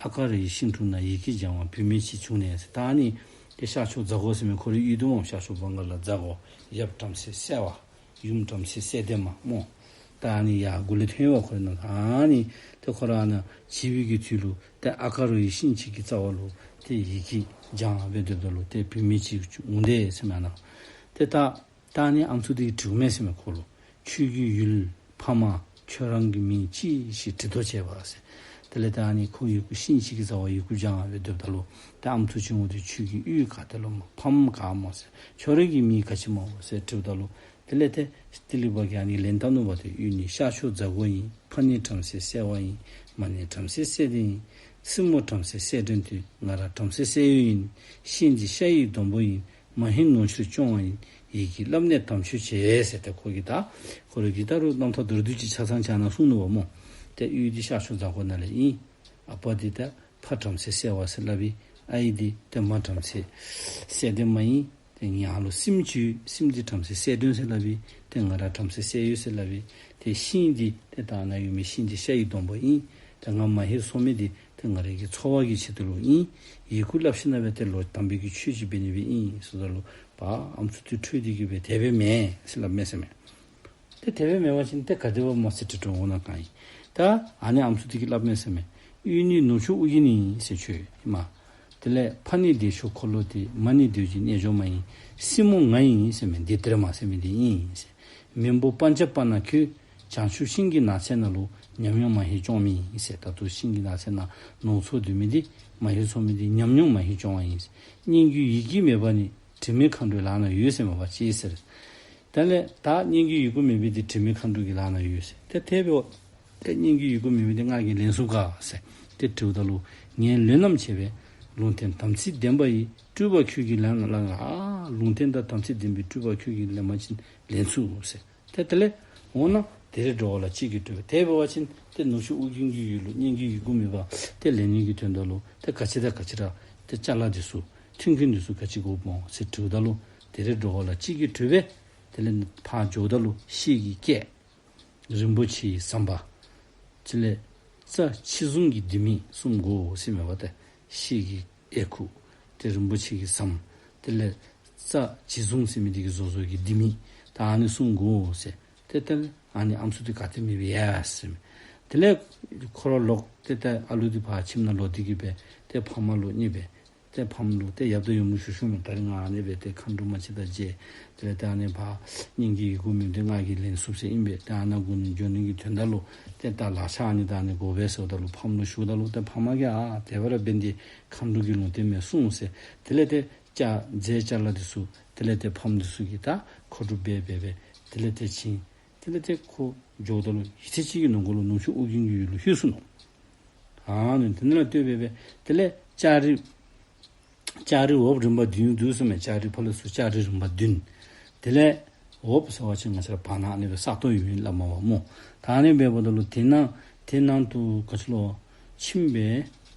ཨ་ཀ་ར་ཡི་ཤིང་དྲུང་ན། ཡི་གེ་སྦྱང་བ་བུད་མེད་ཅིག་བྱུང་ནས་ཟེར། ད་ཨ་ནི་ཏེ་ཤར་ཕྱོགས་གཟའ་འཁོར་ཟེར་མི་ཁོ་རའི་ཡུལ་དུ་སྨོ། ཤར་ཕྱོགས་བང་ག་ལ་གཟའ་འཁོར། ཡབ་བྲམ་ཟེ་གསལ་བ། ཡུམ་བྲམ་ཟེ་གསལ་ལྡན་མ་སྨོ། ད་ཨ་ནི་ཡར་གུ་ལས་ཐོན་ཡོདཔ་ཁོ་ར་ནང་ད་ཨ་ནི་ཏེ་ཁོ་ར་ནཱ་བྱིས་པའི་གི་དུས་ལུ་ཏེ་ཨ་ཀ་ར་ཡི་ཤིང་ཅིག་གི་རྩ་བ་ལུ་ཏེ་ཡི་གེ་སྦྱང་སྦེ་སྡོདཔ་ད་ལུ་ཏེ་བུད་མེད་ཅིག་འོང་དེས་ཟེར་མས་ན། ཏེ་ད་ད་ཨ་ནི་ཨམ་སྲུ་འདི་གིས་དྲིཝ་མས་ཟེར་མས་ཁོ་ལུ། ཁྱོད་ཀྱི་ཡུལ་ཕ་མ་ཁྱོད་རང་གི་མིང་ཅི་ཞེས་དྲི་དོ་བྱས་པ་ཟེར། དེ་ལས་ད་ཨ་ནི་ཁོ་ཡི་གུ་ཤིང་ཅིག་གི་རྩ་བ་ཡི་གུ་སྦྱང་སྦེ་སྡོདཔ་ད་ལུ་ཏེ་ཨམ་སྲུ་ཆུང་ངུ་འདི་ཁྱོད་ཀྱི་ཡུལ་ག་ཏེ་ལོ་སྨོ། ཕམ་ག་སྨོ་ཟེར། ཁྱོད་རའི་གི་མིང་ག་ཅི་སྨོ་ཟེར་དྲིཝ་ད་ལུ་དེ་ལས་ཏེ་ཏི་ལི་པ་གིས་ཨ་ནི་ལན་བཏབ་ནུག་པ་ཏེ། ཡུལ་ནི་ཤར་ཕྱོགས་གཟའ་འཁོར་ཡིན། ཕ་ནི་བྲམ་ཟེ་གསལ་བ་ཡིན། མ་ནི་བྲམ་ཟེ་གསལ་ལྡན་ཡིན། སྲིང་མོ་བྲམ་ཟེ་གསལ་སྒྲོན་ཏེ། ང་ར་བྲམ་ཟེ་གསལ་ཡུལ་ཡིན། ཤིང་འདི་ཤ་ཡི་སྡོང་པོ་ཡིན། མ་ཧེ་ནུ་ཆུར་སྐྱོང་བ་ཡིན། ཡི་གེ་བསླབ་ནས་དམ་ཆོས་བྱེད་ཟེར། ཏེ་ཁོ་གིས་ད་ཁོ་ར་གིས་ད་རུང་རྣམ་ཐར་མདོར་བསྡུས་ཅིག་ཆ་ཚང་ཆ་ནང་གསུངས་ནུག་པ་སྨོ། ཏེ་ཡུལ་འདི་ཤར་ཕྱོགས་གཟའ་འཁོར་ནང་ལས་ཨིན། ཨ་པ་འདི་ད་ཕ་བྲམ་ཟེ་གསལ་བ་ཟེར་སླབ་ཨིན། ཨའི་འདི་ཏེ་མ་བྲམ་ཟེ་གསལ་ལྡན་མ་ཨིན། ཏེ་ང་ལུ་སྲིངམོ་ཅིག་ཡོད། སྲིངམོ་འདི་བྲམ་ཟེ་གསལ་སྒྲོན་ཟེར་སླབ་ཨིན། ཏེ་ང་ར་བྲམ་ཟེ་གསལ་ཡུལ་ཟེར་སླབ་ཨིན། ཏེ་ཤིང་འདི་ཏེ་ད་ནཱ་ཡོད་མི་ཤིང་འདི་ཤ་ཡི་སྡོང་པོ་ཨིན། ཏེ་ང་མ་ཧེ་སོར་མི་འདི་ཏེ་ང་རའི་གི་འཚོ་བ་གི་ཆེད་དུ་ལུ་ཨིན། ཡི་གུ་བསླབ་ཞིནམ་ལས་ཏེ་ལོག་དམ་པའི་གི་ཆོས་ཅིག་འབད་ནི་སྦེ་ཨིན་ཟེརཝ་ད་ལུ་པ་ཨམ་སྲུ་འདི་ཁྲོས་ཏེ་གི་སྦེ་དེ་སྦེ་མེན་ཟེར་སླབ་མས་ཟེར་མས། ཏེ་དེ་སྦེ་མེན་པ་ཅིན་ཏེ་ག་དེ་སྦེ་སྨོ་ཟེར་དྲི་དྲིཝ་ཨིན་ན་ག་ཨིན། ད་ཨ་ནི་ཨམ་སྲུ་འདི་གིས་སླབ་མས་ཟེར་མས། ཡུལ་ནི་ནུབ་ཕྱོགས་ཨོ་རྒྱན་ཡིན་ཟེར་ཁྱོད་ཨིན་མས། དེ་ལས་ཕ་ནི་བདེ་མཆོག་འཁོར་ལོ་སྟེ། མ་ནི་བདུད་ཀྱི་རྣལ་འབྱོར་མ་ཡིན། སྲིངམོ་ང་ཡིན་ཟེར་མས། འདི་ཏེ་ར་མ་ཟེར་མི་འདི་ཨིན་ཟེར། མེན་པོ་པཉྩ་པ་ན་ཁྱོད། བྱང་ཆུབ་ཤིང་གི་ནགས་ཚལ་ནང་ལུ། ཉམས་མྱོང་མ་ཧེ་སྐྱོང་མི་ཨིན་ཟེར། ད་ལྟོ་ཤིང་གི་ནགས་ཚལ་ནང་ནོར་འཚོ་སྡོད་མི་འདི་མ་ཧེ་འཚོ་མི་འདི་ཉམས་མྱོང་མ་ཧེ་སྐྱོང་བ་ཨིན་ཟེར། སྙན་བརྒྱུད་ཡི་གེ་མེད་པ་ནི། དྲི་མེད་མཁའ་འགྲོའི་ལག་ན་ཡོད་ཟེར་མས་པ་ཅིག་ཟེར། དེ་ལས་ད་སྙན་བརྒྱུད་ཡི་གུ་མེད་མི་འདི་དྲི་མེད་མཁའ་འགྲོ་གི་ལག་ན་ཡོད་ཟེར། ཏེ་དེ་འབདཝ་ད་སྙན་བརྒྱུད་ཡི་གུ་མེད་མི་འདི་ང་གིས་ལེན་ཚུགས་ག་ཟེར་ཏེ་དྲིཝ་ད་ལུ། ངས་ལོན་ནམ་བྱས་པས། ལུང་བསྟན་དམ་ཚིག་ལྡན་པ་ཡི། སྤྲུལ་པ་ཁྱོད་ཀྱིས་ལེན་ན་ལགས། ཨ་ལུང་བསྟན་དང་དམ་ཚིག་ལྡན་པའི་སྤྲུལ་པ་ཁྱོད་ཀྱིས་ལེན་པ་ཅིན་ལེན་ཚུགས་ཟེར། ཏེ་དེ་ལས་འོ་ན་དེ་རེ་འགྲོ་བ་ལ་གཅིག་གིས་གྲོལ་བས། དེ་འབད་བ་ཅིན་ཏེ་ནུབ་ཕྱོགས་ཨོ་རྒྱན་གྱི་ཡུལ་ལུ་སྙན་བརྒྱུད་ཡི་གུ་མེད་པ་ཏེ་ལེན་ནི་གི་དོན་དག་ལུ་ཏེ་ག་ཅི་དང་ག་ཅི་ར་ཏེ་ཅ་ལ་འདི་ཚུ་མཐུན་རྐྱེན་འདི་ཚུ་ག་ཅི་དགོཔ་སྨོ་ཟེར་དྲིཝ་ད་ལུ། དེ་རེ་འགྲོ་བ་ལ་གཅིག་གིས་གྲོལ་བས། དེ་ལས་ཕར་འགྱོཝ་ད་ལུ་ཤེལ་གྱི་སྐས། རིན་པོ་ཆེའི་ཟམ་པ། དེ་ལས་རྩྭ་བྱི་བཟུང་གི་ལྡེ་མིག་གསུམ་དགོ་ཟེར་མས་པ་ཏེ། ཤེལ་གྱི་ཨེ་ཁུ། ཏེ་རིན་པོ་ཆེ་གི་ཟམ། དེ་ལས་རྩྭ་བྱི་བཟུང་ཟེར་མི་འདི་གིས་བཟོ་བཟོཝ་གི་ལྡེ་མིག། ད་ཨ་ནི་གསུམ་དགོ་ཟེར། ཏེ་ཏེ་ཨ་ནི་ཨམ་སྲུ་འདི་ག་ཏེ་མེད་པས་ཡ་ཟེར་མས། དེ་ལས་ཁོ་ར་ལོག་ཏེ་ཏེ་ཨ་ལུ་འདི་ཕར་ཁྱིམ་ནང་ལོག་སྟེ་གི་སྦེ་ཏེ་ཕམ་ལུ་བསྙད་པས། ཏེ་ཕམ་ལུ་ཏེ་ཡབ་དང་ཡུམ་ལུ་ཞུ་ཞུཝ་མས། ད་རིས་ང་ཨ་ནི་སྦེ་ཏེ་མཁའ་འགྲོ་མ་གཅིག་དང་མཇལ། དེ་ལས་ཏེ་ཨ་ནི་ཕར་སྙན་བརྒྱུད་ཡི་གུ་མེད་མི་འདི་ང་གིས་ལེན་ཚུགས་ཟེར་ཨིན་པས། ཏེ་ཨ་ནཱ་གུ་ནི་འགྱོ་ནི་གི་དོན་དག་ལུ་ཏེ་ད་ལག་ཆ་ཨ་ནི་དང་ཨ་ནི་དགོ་པས་ཟེརཝ་ད་ལུ་ཕམ་ལུ་ཞུཝ་ད་ལུ་ཏེ་ཕམ་གིས་ཨ་དེ་སྦེ་ར་འབད་ནི་འདི་མཁའ་འགྲོ་གི་ལུང་བསྟན་མས་གསུངས་ཟེར། དེ་ལས་ཏེ་ཅ་རྫས་ཅ་ལ་འདི་ཚུ་དེ་ལས་ཏེ་ཕམ་འདི་ཚུ་གིས་ད་མཁོ་སྒྲུབ་འབད་འབད་འབད་དེ་ལས་ཏེ་ཕྱིན། དེ་ལས་ཏེ་ཁོ་འགྱོཝ་ད་ལུ་ཡུད་ཙམ་ཅིག་གི་ནང་འཁོད་ལུ་ནུབ་ཕྱོགས་ཨོ་རྒྱན་གྱི་ཡུལ་ལུ་ལྷོད་སོ་ནུག། ཨ་ནི་དེ་ནང་ལུ་ལྟོས་འབད་འབད་དེ་ལས་ལྕགས་རི་ལྕགས་རི་འོགཔ་རིམ་པ་བདུན་འདུག་ཟེར་མས། ལྕགས་རི་ཕར་ལས་ཚུར་ལྕགས་རི་རིམ་པ་བདུན། དེ་ལས་འོགཔ་ཟེར་བ་ཅིན་ང་བཅས་ར་བར་ན་ཨ་ནི་སྦེ་ས་སྟོང་ཡོད་མི་སླབ་མས་པ་སྨོ། ད་ཨ་ནི་འབདཝ་ད་ལུ་དེ་ནང་དེ་ནང་དུ་ག་ཅི་ལོ་ཕྱིན་པས།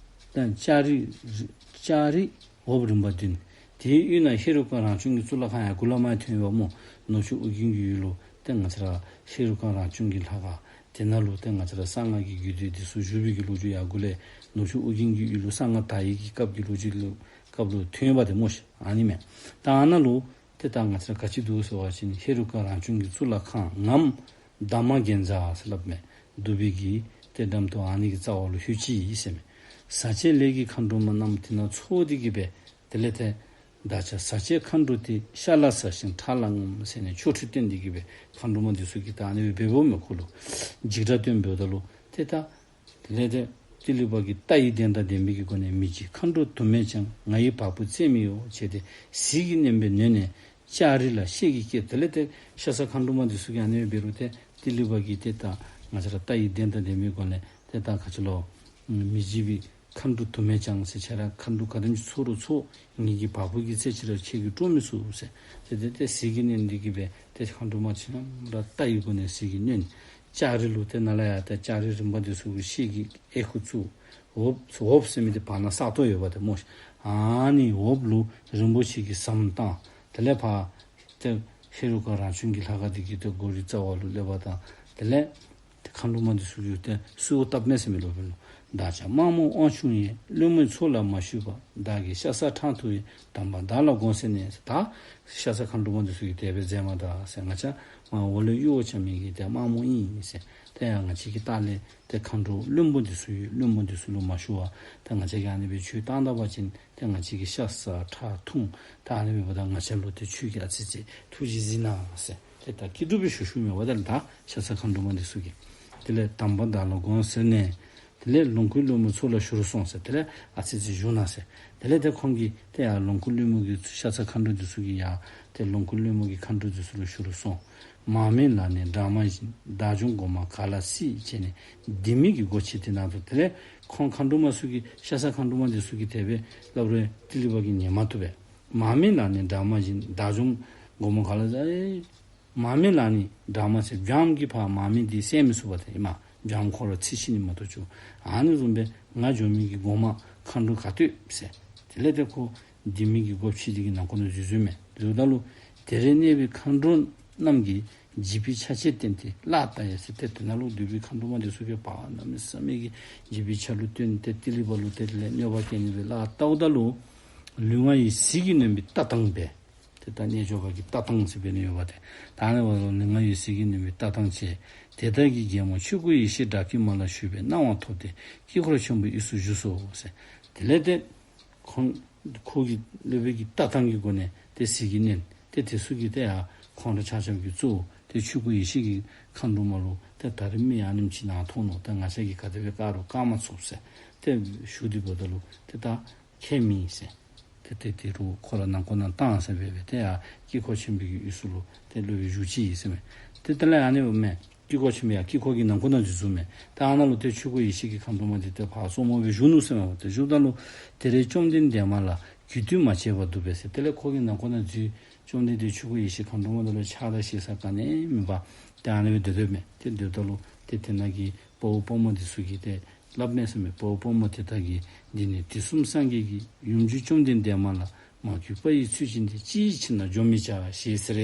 ད་ལྕགས་རི་ལྕགས་རི་འོགཔ་རིམ་པ་བདུན། དེའི་དབུས་ན་ཧེ་རུ་ཀ་རང་བྱུང་གི་གཙུག་ལག་ཁང་ཡང་གུ་ལས་མར་ཐོན་ཡོདཔ་སྨོ། ནུབ་ཕྱོགས་ཨོ་རྒྱན་གྱི་ཡུལ་ལུ་ཏེ་ང་བཅས་ར་ཧེ་རུ་ཀ་རང་བྱུང་གི་ལྷ་ཁང་དེ་ནང་ལུ་ཏེ་ང་བཅས་ར་གསང་སྔགས་ཀྱི་རྒྱུད་སྡེ་འདི་ཚུ་བཞུགས་པའི་གི་ལོ་རྒྱུས་ཡང་གུ་ལས་ནུབ་ཕྱོགས་ཨོ་རྒྱན་གྱི་ཡུལ་ལུ་གསང་སྔགས་དར་བའི་གི་སྐབས་ཀྱི་ལོ་རྒྱུས་ལུ་སྐབས་ལུ་ཐོན་ཡོདཔ་དེ་སྨོ་ཤིག། ཨ་ནི་མས། ད་ཨ་ནཱ་ལུ་ཏེ་ད་ང་བཅས་ར་ག་ཅི་འདུག་ཟེར་བ་ཅིན་ཧེ་རུ་ཀ་རང་བྱུང་གི་གཙུག་ལག་ཁང་ངམ་འདབ་མ་རྒྱན་རྩ་ཟེར་སླབ་མས། གདུག་པའི་གི་ཏེ་འགྲམ་དུ་ཨ་ནི་གི་རྩ་བ་ལུ་ལྷོད་ཅི་ཟེར་མས། ཟག་བཅས་ལས་ཀྱི་མཁའ་འགྲོ་མ་རྣམས་དེ་ན་ཚོགས་ཏེ་གི་སྦེ་ཏེ་ དེ་ལས་ཏེ་བདག་ཅག་ཟ་བྱེད་མཁའ་འགྲོ་དེ། ཤ་ལ་ཟ་ཞིང་ཁྲག་ལའང་ཟེར་ནས་ཆོ་འཕྲུལ་སྟོན་ཏེ་གི་སྦེ་མཁའ་འགྲོ་མ་འདི་ཚུ་གིས་ད་ཨ་ནི་སྦེ་འབདཝ་མས། ཁོ་ལུ་འཇིགས་སྐྲག་སྟོན་འབདཝ་ད་ལུ་ཏེ་ད་དེ་ལས་ཏེ་ཏི་ལི་པ་གིས་རྟ་ཡི་གདན་དང་ལྡན་པའི་གི་སྒོ་ནས་མི་འཇིགས་མཁའ་འགྲོ་དུ་མས་ཀྱང་། ང་ཡི་བ་སྤུ་རྩེ་མི་གཡོ་བྱས་ཏེ་ཟིལ་གྱིས་མནན་པས་ནོན་ནས་ལྕགས་རི་ལ་ཤེལ་གྱི་སྐད། དེ་ལས་ཏེ་ཤ་ཟ་མཁའ་འགྲོ་མ་འདི་ཚུ་གིས་ཨ་ནི་སྦེ་འབད་རུང་ཏེ་ཏི་ལི་པ་གིས་ཏེ་ད་ང་བཅས་ར་རྟ་ཡི་གདན་དང་ལྡན་པའི་སྒོ་ནས་ཏེ་ད་ག་ཅི་ལོ་མི་འཇིགས་པའི་མཁའ་འགྲོ་དུ་མས་ཀྱང་ཟེར། ཁྱེད་ར་མཁའ་འགྲོ་ག་དེམ་ཅིག་ཚོགས་རུང་ཚོགས། ངེ་གི་བ་སྤུ་གི་རྩེ་གཅིག་ར་ཁྱེད་ཀྱིས་དཀྲོག་མི་ཚུགས་ཟེར། ཏེ་ཏེ་ཏེ་ཟིལ་གྱིས་མནན་ཏེ་གི་སྦེ་ཏེ་མཁའ་འགྲོ་མ་ཁྱེད་རྣམ་ར་རྟ་ཡི་སྒོ་ནས་ཟིལ་གྱིས་མནན། ལྕགས་རི་ལུ་ཏེ་ནཱ་ལས་ཡར་ཏེ་ལྕགས་རི་རིམ་པ་འདི་ཚུ་གི་ཤེལ་གྱི་ཨེ་ཁུ་བཙུགས། འོབས་འོབས་ཟེར་མི་འདི་བར་ན་ས་སྟོང་ཡོདཔ་འདི་སྨོ་ཤིག། ཨ་ནི་འོབས་ལུ་རིན་པོ་ཆེ་གི་ཟམ་བཏང་། དེ་ལས་ཕར་ཏེ་ཧེ་རུ་ཀ་རང་བྱུང་གི་ལྷ་ཁང་འདི་གི་ཏེ་སྒོ་རའི་རྩ་བ་ལུ་སླེབས་པ་དང་དེ་ལས་ཏེ་མཁའ་འགྲོ་མ་འདི་ཚུ་གིས་ཏེ་གསོལཝ་བཏབ་མས་ཟེར་མས་ལོ་པཎ་ལུ། བདག་ཅག་དམག་མོ་དབང་ཕྱུག་ཡིན། བློན་མོའི་ཚོགས་ལ་མ་ཞུགས་པར། བདག་གིས་ཤ་ཟ་ཁྲག་འཐུང་བའི་དམ་པ་བདག་ལ་དགོངས་ཟེར་ནས། ད་ཤ་ཟ་མཁའ་འགྲོ་མ་འདི་ཚུ་གིས་དེ་སྦེ་མཛད་མ་ད་ཟེར། ང་བཅས་མར་འོག་ལས་གཡོ་བ་རྐྱབ་མི་གི་ཏེ་དམག་མོ་ཨིན་ཟེར། ཏེ་ཡང་ང་བཅས་ཀྱི་ལྟག་ལས་ཏེ་མཁའ་འགྲོ་བློན་པོ་འདི་ཚུ་ཡོད། བློན་པོ་འདི་ཚུ་ལུ་མ་ཞུ་བར་ཏེ་ང་བཅས་ཀྱིས་ཨ་ནི་སྦེ་ཆོས་བཏང་ད་པ་ཅིན་ཏེ་ང་བཅས་ཀྱིས་ཤ་ཟ་ཁྲག་འཐུང་། ད་ཨ་ནི་སྦེ་འབདཝ་ད་ང་བཅས་ལུ་ཏེ་ཁྱོད་ཀྱིས་ཨ་ཙི་ཙི་ཐུགས་རྗེ་གཟིགས་གནང་ཟེར། ཏེ་ད་སྐྱིད་སྡུག་སྦེ་ཞུ་ཞུཝ་མས་པ། ད་ལུ་ད་ཤ་ཟ་མཁའ་འགྲོ་མ་འདི་ཚུ་གིས། དེ་ལས་དམ་པ་བདག་ལ་དགོངས་ཟེར་ནས། དེ་ལས་ལོངས་སྐུའི་བློན་པོའི་ཚོགས་ལ་ཞུ་རུ་སོང་ཟེར། དེ་ལས་ཨ་ཙི་ཙི་བཞུགས་གནང་ཟེར། དེ་ལས་ཏེ་ཁོང་གིས་ཏེ་ཡར་ལོངས་སྐུ་བློན་པོ་གི་ཤ་ཟ་མཁའ་འགྲོ་འདི་ཚུ་གིས་ཡར་ཏེ་ལོངས་སྐུ་བློན་པོ་གི་མཁའ་འགྲོ་འདི་ཚུ་ལུ་ཞུ་རུ་སོང་། མར་མེ་ལ་ནི་སྦྲང་མ་བཞིན། བདག་འཇོམས་སྒོ་མང་ག་ལ་སྲིད་བྱས་ནས། ལྡེ་མིག་གི་སྒོ་ཕྱེ་སྟེ་ན་འདུག། དེ་ལས་ཁོང་མཁའ་འགྲོ་མ་ཚུ་གིས་ཤ་ཟ་མཁའ་འགྲོ་མ་འདི་ཚུ་གིས་དེ་སྦེ་སླབ་རུང་ཏི་ལི་པ་གིས་ཉན་མ་བཏུབ་པས། མར་མེ་ལ་ནི་སྦྲང་མ་བཞིན། བདག་འཇོམས་སྒོ་མང་ག་ལ་སྲིད། མར་མེ་ལ་ནི་སྦྲང་མ་ཟེར། སྦྱངམ་གིས་ཕར་མར་མེ་འདི་བསད་མི་ཚུགས་པ་ཏེ་ཨིན་མས། སྦྱངམ་ཁོ་ར་འཚིག་ཤི་ནི་མ་གཏོགས་ཅིག། ཨ་ནི་བཟུམ་སྦེ་ང་འཇོམས་མི་གི་སྒོ་མང་མཁའ་འགྲོ་ག་ཏེ་ཡོད་ཟེར། དེ་ལས་ཏེ་ཁོ་ལྡེ་མིག་གི་སྒོ་ཕྱེ་སྟེ་གི་ནང་ཁོ་ན་འཛུལ་འཛུལཝ་མས། འཛུལཝ་ད་ལུ་དེར་གནས་པའི་མཁའ་འགྲོ་རྣམས་ཀྱིས་འཇིགས་པའི་ཆ་བྱད་བསྟན་ཏེ་གླགས་བལྟ་ཡི་ཟེར། ཏེ་དེ་ནང་ལུ་སྡོད་པའི་མཁའ་འགྲོ་མ་འདི་ཚུ་གིས་ཕར་གནམ་མེད་ས་མེད་ཀྱི་འཇིགས་པའི་ཆ་ལུ་བཏོན་ཏེ་ཏི་ལི་པ་ལུ་དེ་ལས་གནོད་པ་བཀལ་ནི་སྦེ་གླགས་བལྟཝ་ད་ལུ་ལུས་ངག་ཡིད་ཟིལ་གྱིས་གནོན་པའི་ལྟ་སྟངས་སྦེ། ཏེ་ད་རྣལ་འབྱོར་པ་གི་ལྟ་སྟངས་ཟེར་འབད་ནི་ཡོདཔ་ཏེ། ད་ཨ་ནི་སྦེ་ལུས་ངག་ཡིད་ཟིལ་གྱིས་གནོན་པའི་ལྟ་སྟངས་བྱས། དེ་ལྟ་བུའི་རྒྱལ་མོ་ཆོས་སྐུ་ཡེ་ཤེས་ཌཱ་ཀི་མ་ལ་ཞུགས་པས་གནང་བ་ཐོབ་སྟེ་དཀྱིལ་འཁོར་ཆེན་པོའི་དབུས་སུ་བཞུགས་སོ་ཟེར། དེ་ལས་ཏེ་ཁོང་ཁོ་གི་སློབ་དཔོན་གྱི་ལྟ་སྟངས་ཀྱི་སྒོ་ནས་ཏེ་ཟིལ་གྱིས་གནོན། ཏེ་དེ་ཚུ་གིས་ཏེ་ཡར་ཁོང་ར་ཆ་ཁྱབ་ཀྱིས་གཙོ་བོ་ཏེ་ཆོས་སྐུ་ཡེ་ཤེས་ཀྱི་མཁའ་འགྲོ་མ་ལུ་ཏེ་ད་རིས་མི་ཨ་ནེམ་ཅིག་ནཱ་ཐོན་ནུག། ཏེ་ང་བཅས་ཀྱིས་ག་དེ་སྦེ་བཀག་རུང་བཀག་མ་ཚུགས་ཟེར་ཏེ་ཞུ་སྟེ་འབདཝ་ད་ལུ་ཏེ་ད་ཁྱད་མེད་ཟེར། ཏེ་ཏེ་དེ་རུང་ཁོ་ར་ནང་ཁོ་ན་བཏང་ཟེར་སྦེ་སྦེ་ཏེ་ཡར་དཀྱིལ་འཁོར་ཆེན་པོའི་གི་དབུས་སུ་ལུ་ཏེ་སློབ་དཔོན་བཞུགས་ཅི་ཟེར་མས། ཏེ་དེ་ལས་ཨ་ནི་འབདཝ་མས། དཀྱིལ་འཁོར་ཆེན་པོའི་ཡར་དཀྱིལ་འཁོར་གྱི་ནང་ཁོ་ན་འཛུལ་འཛུལཝ་མས། ཏེ་ཨ་ནཱ་ལུ་ཏེ་ཆོས་སྐུ་ཡེ་ཤེས་ཀྱི་མཁའ་འགྲོ་མ་འདི་ཏེ་ཕར་སོར་མོ་སྦེ་བཞུགས་ནུག་ཟེར་མས་པ། ཏེ་བཞུགསཔ་ད་ལུ་དེར་བཅོམ་ལྡན་འདས་མ་ལ་གུས་བཏུད་མ་བྱས་པར་འདུག་པས་ཟེར། དེ་ལས་ཁོ་གི་ནང་ཁོ་ན་འཛུལ། བཅོམ་ལྡན་འདས་ཆོས་སྐུ་ཡེ་ཤེས་མཁའ་འགྲོ་མ་འདི་ལུ་ཕྱག་དང་ཞེ་ས་ག་ནི་མེད་པར་ཏེ་ཨ་ནི་སྦེ་སྡོད་སྡོདཔ་མས། ཏེ་སྡོདཔ་ད་ལུ་ཏེ་དེ་ནང་གི་དཔའ་བོ་དཔའ་མོ་འདི་ཚུ་གིས་ཏེ་སླབ་མས་ཟེར་མས། དཔའ་བོ་དཔའ་མོ་དེ་དག་གིས་འདི་ནི་དུས་གསུམ་སངས་རྒྱས་ཀྱི་ཡུམ་གྱུར་བཅོམ་ལྡན་འདས་མ་ལ་མ་གུས་པ་ཡི་ཚུལ་བྱིན་ཏེ་ཅིའི་ཕྱིར་ན་འཇོམས་མི་བྱ་ཞེས་ཟེར་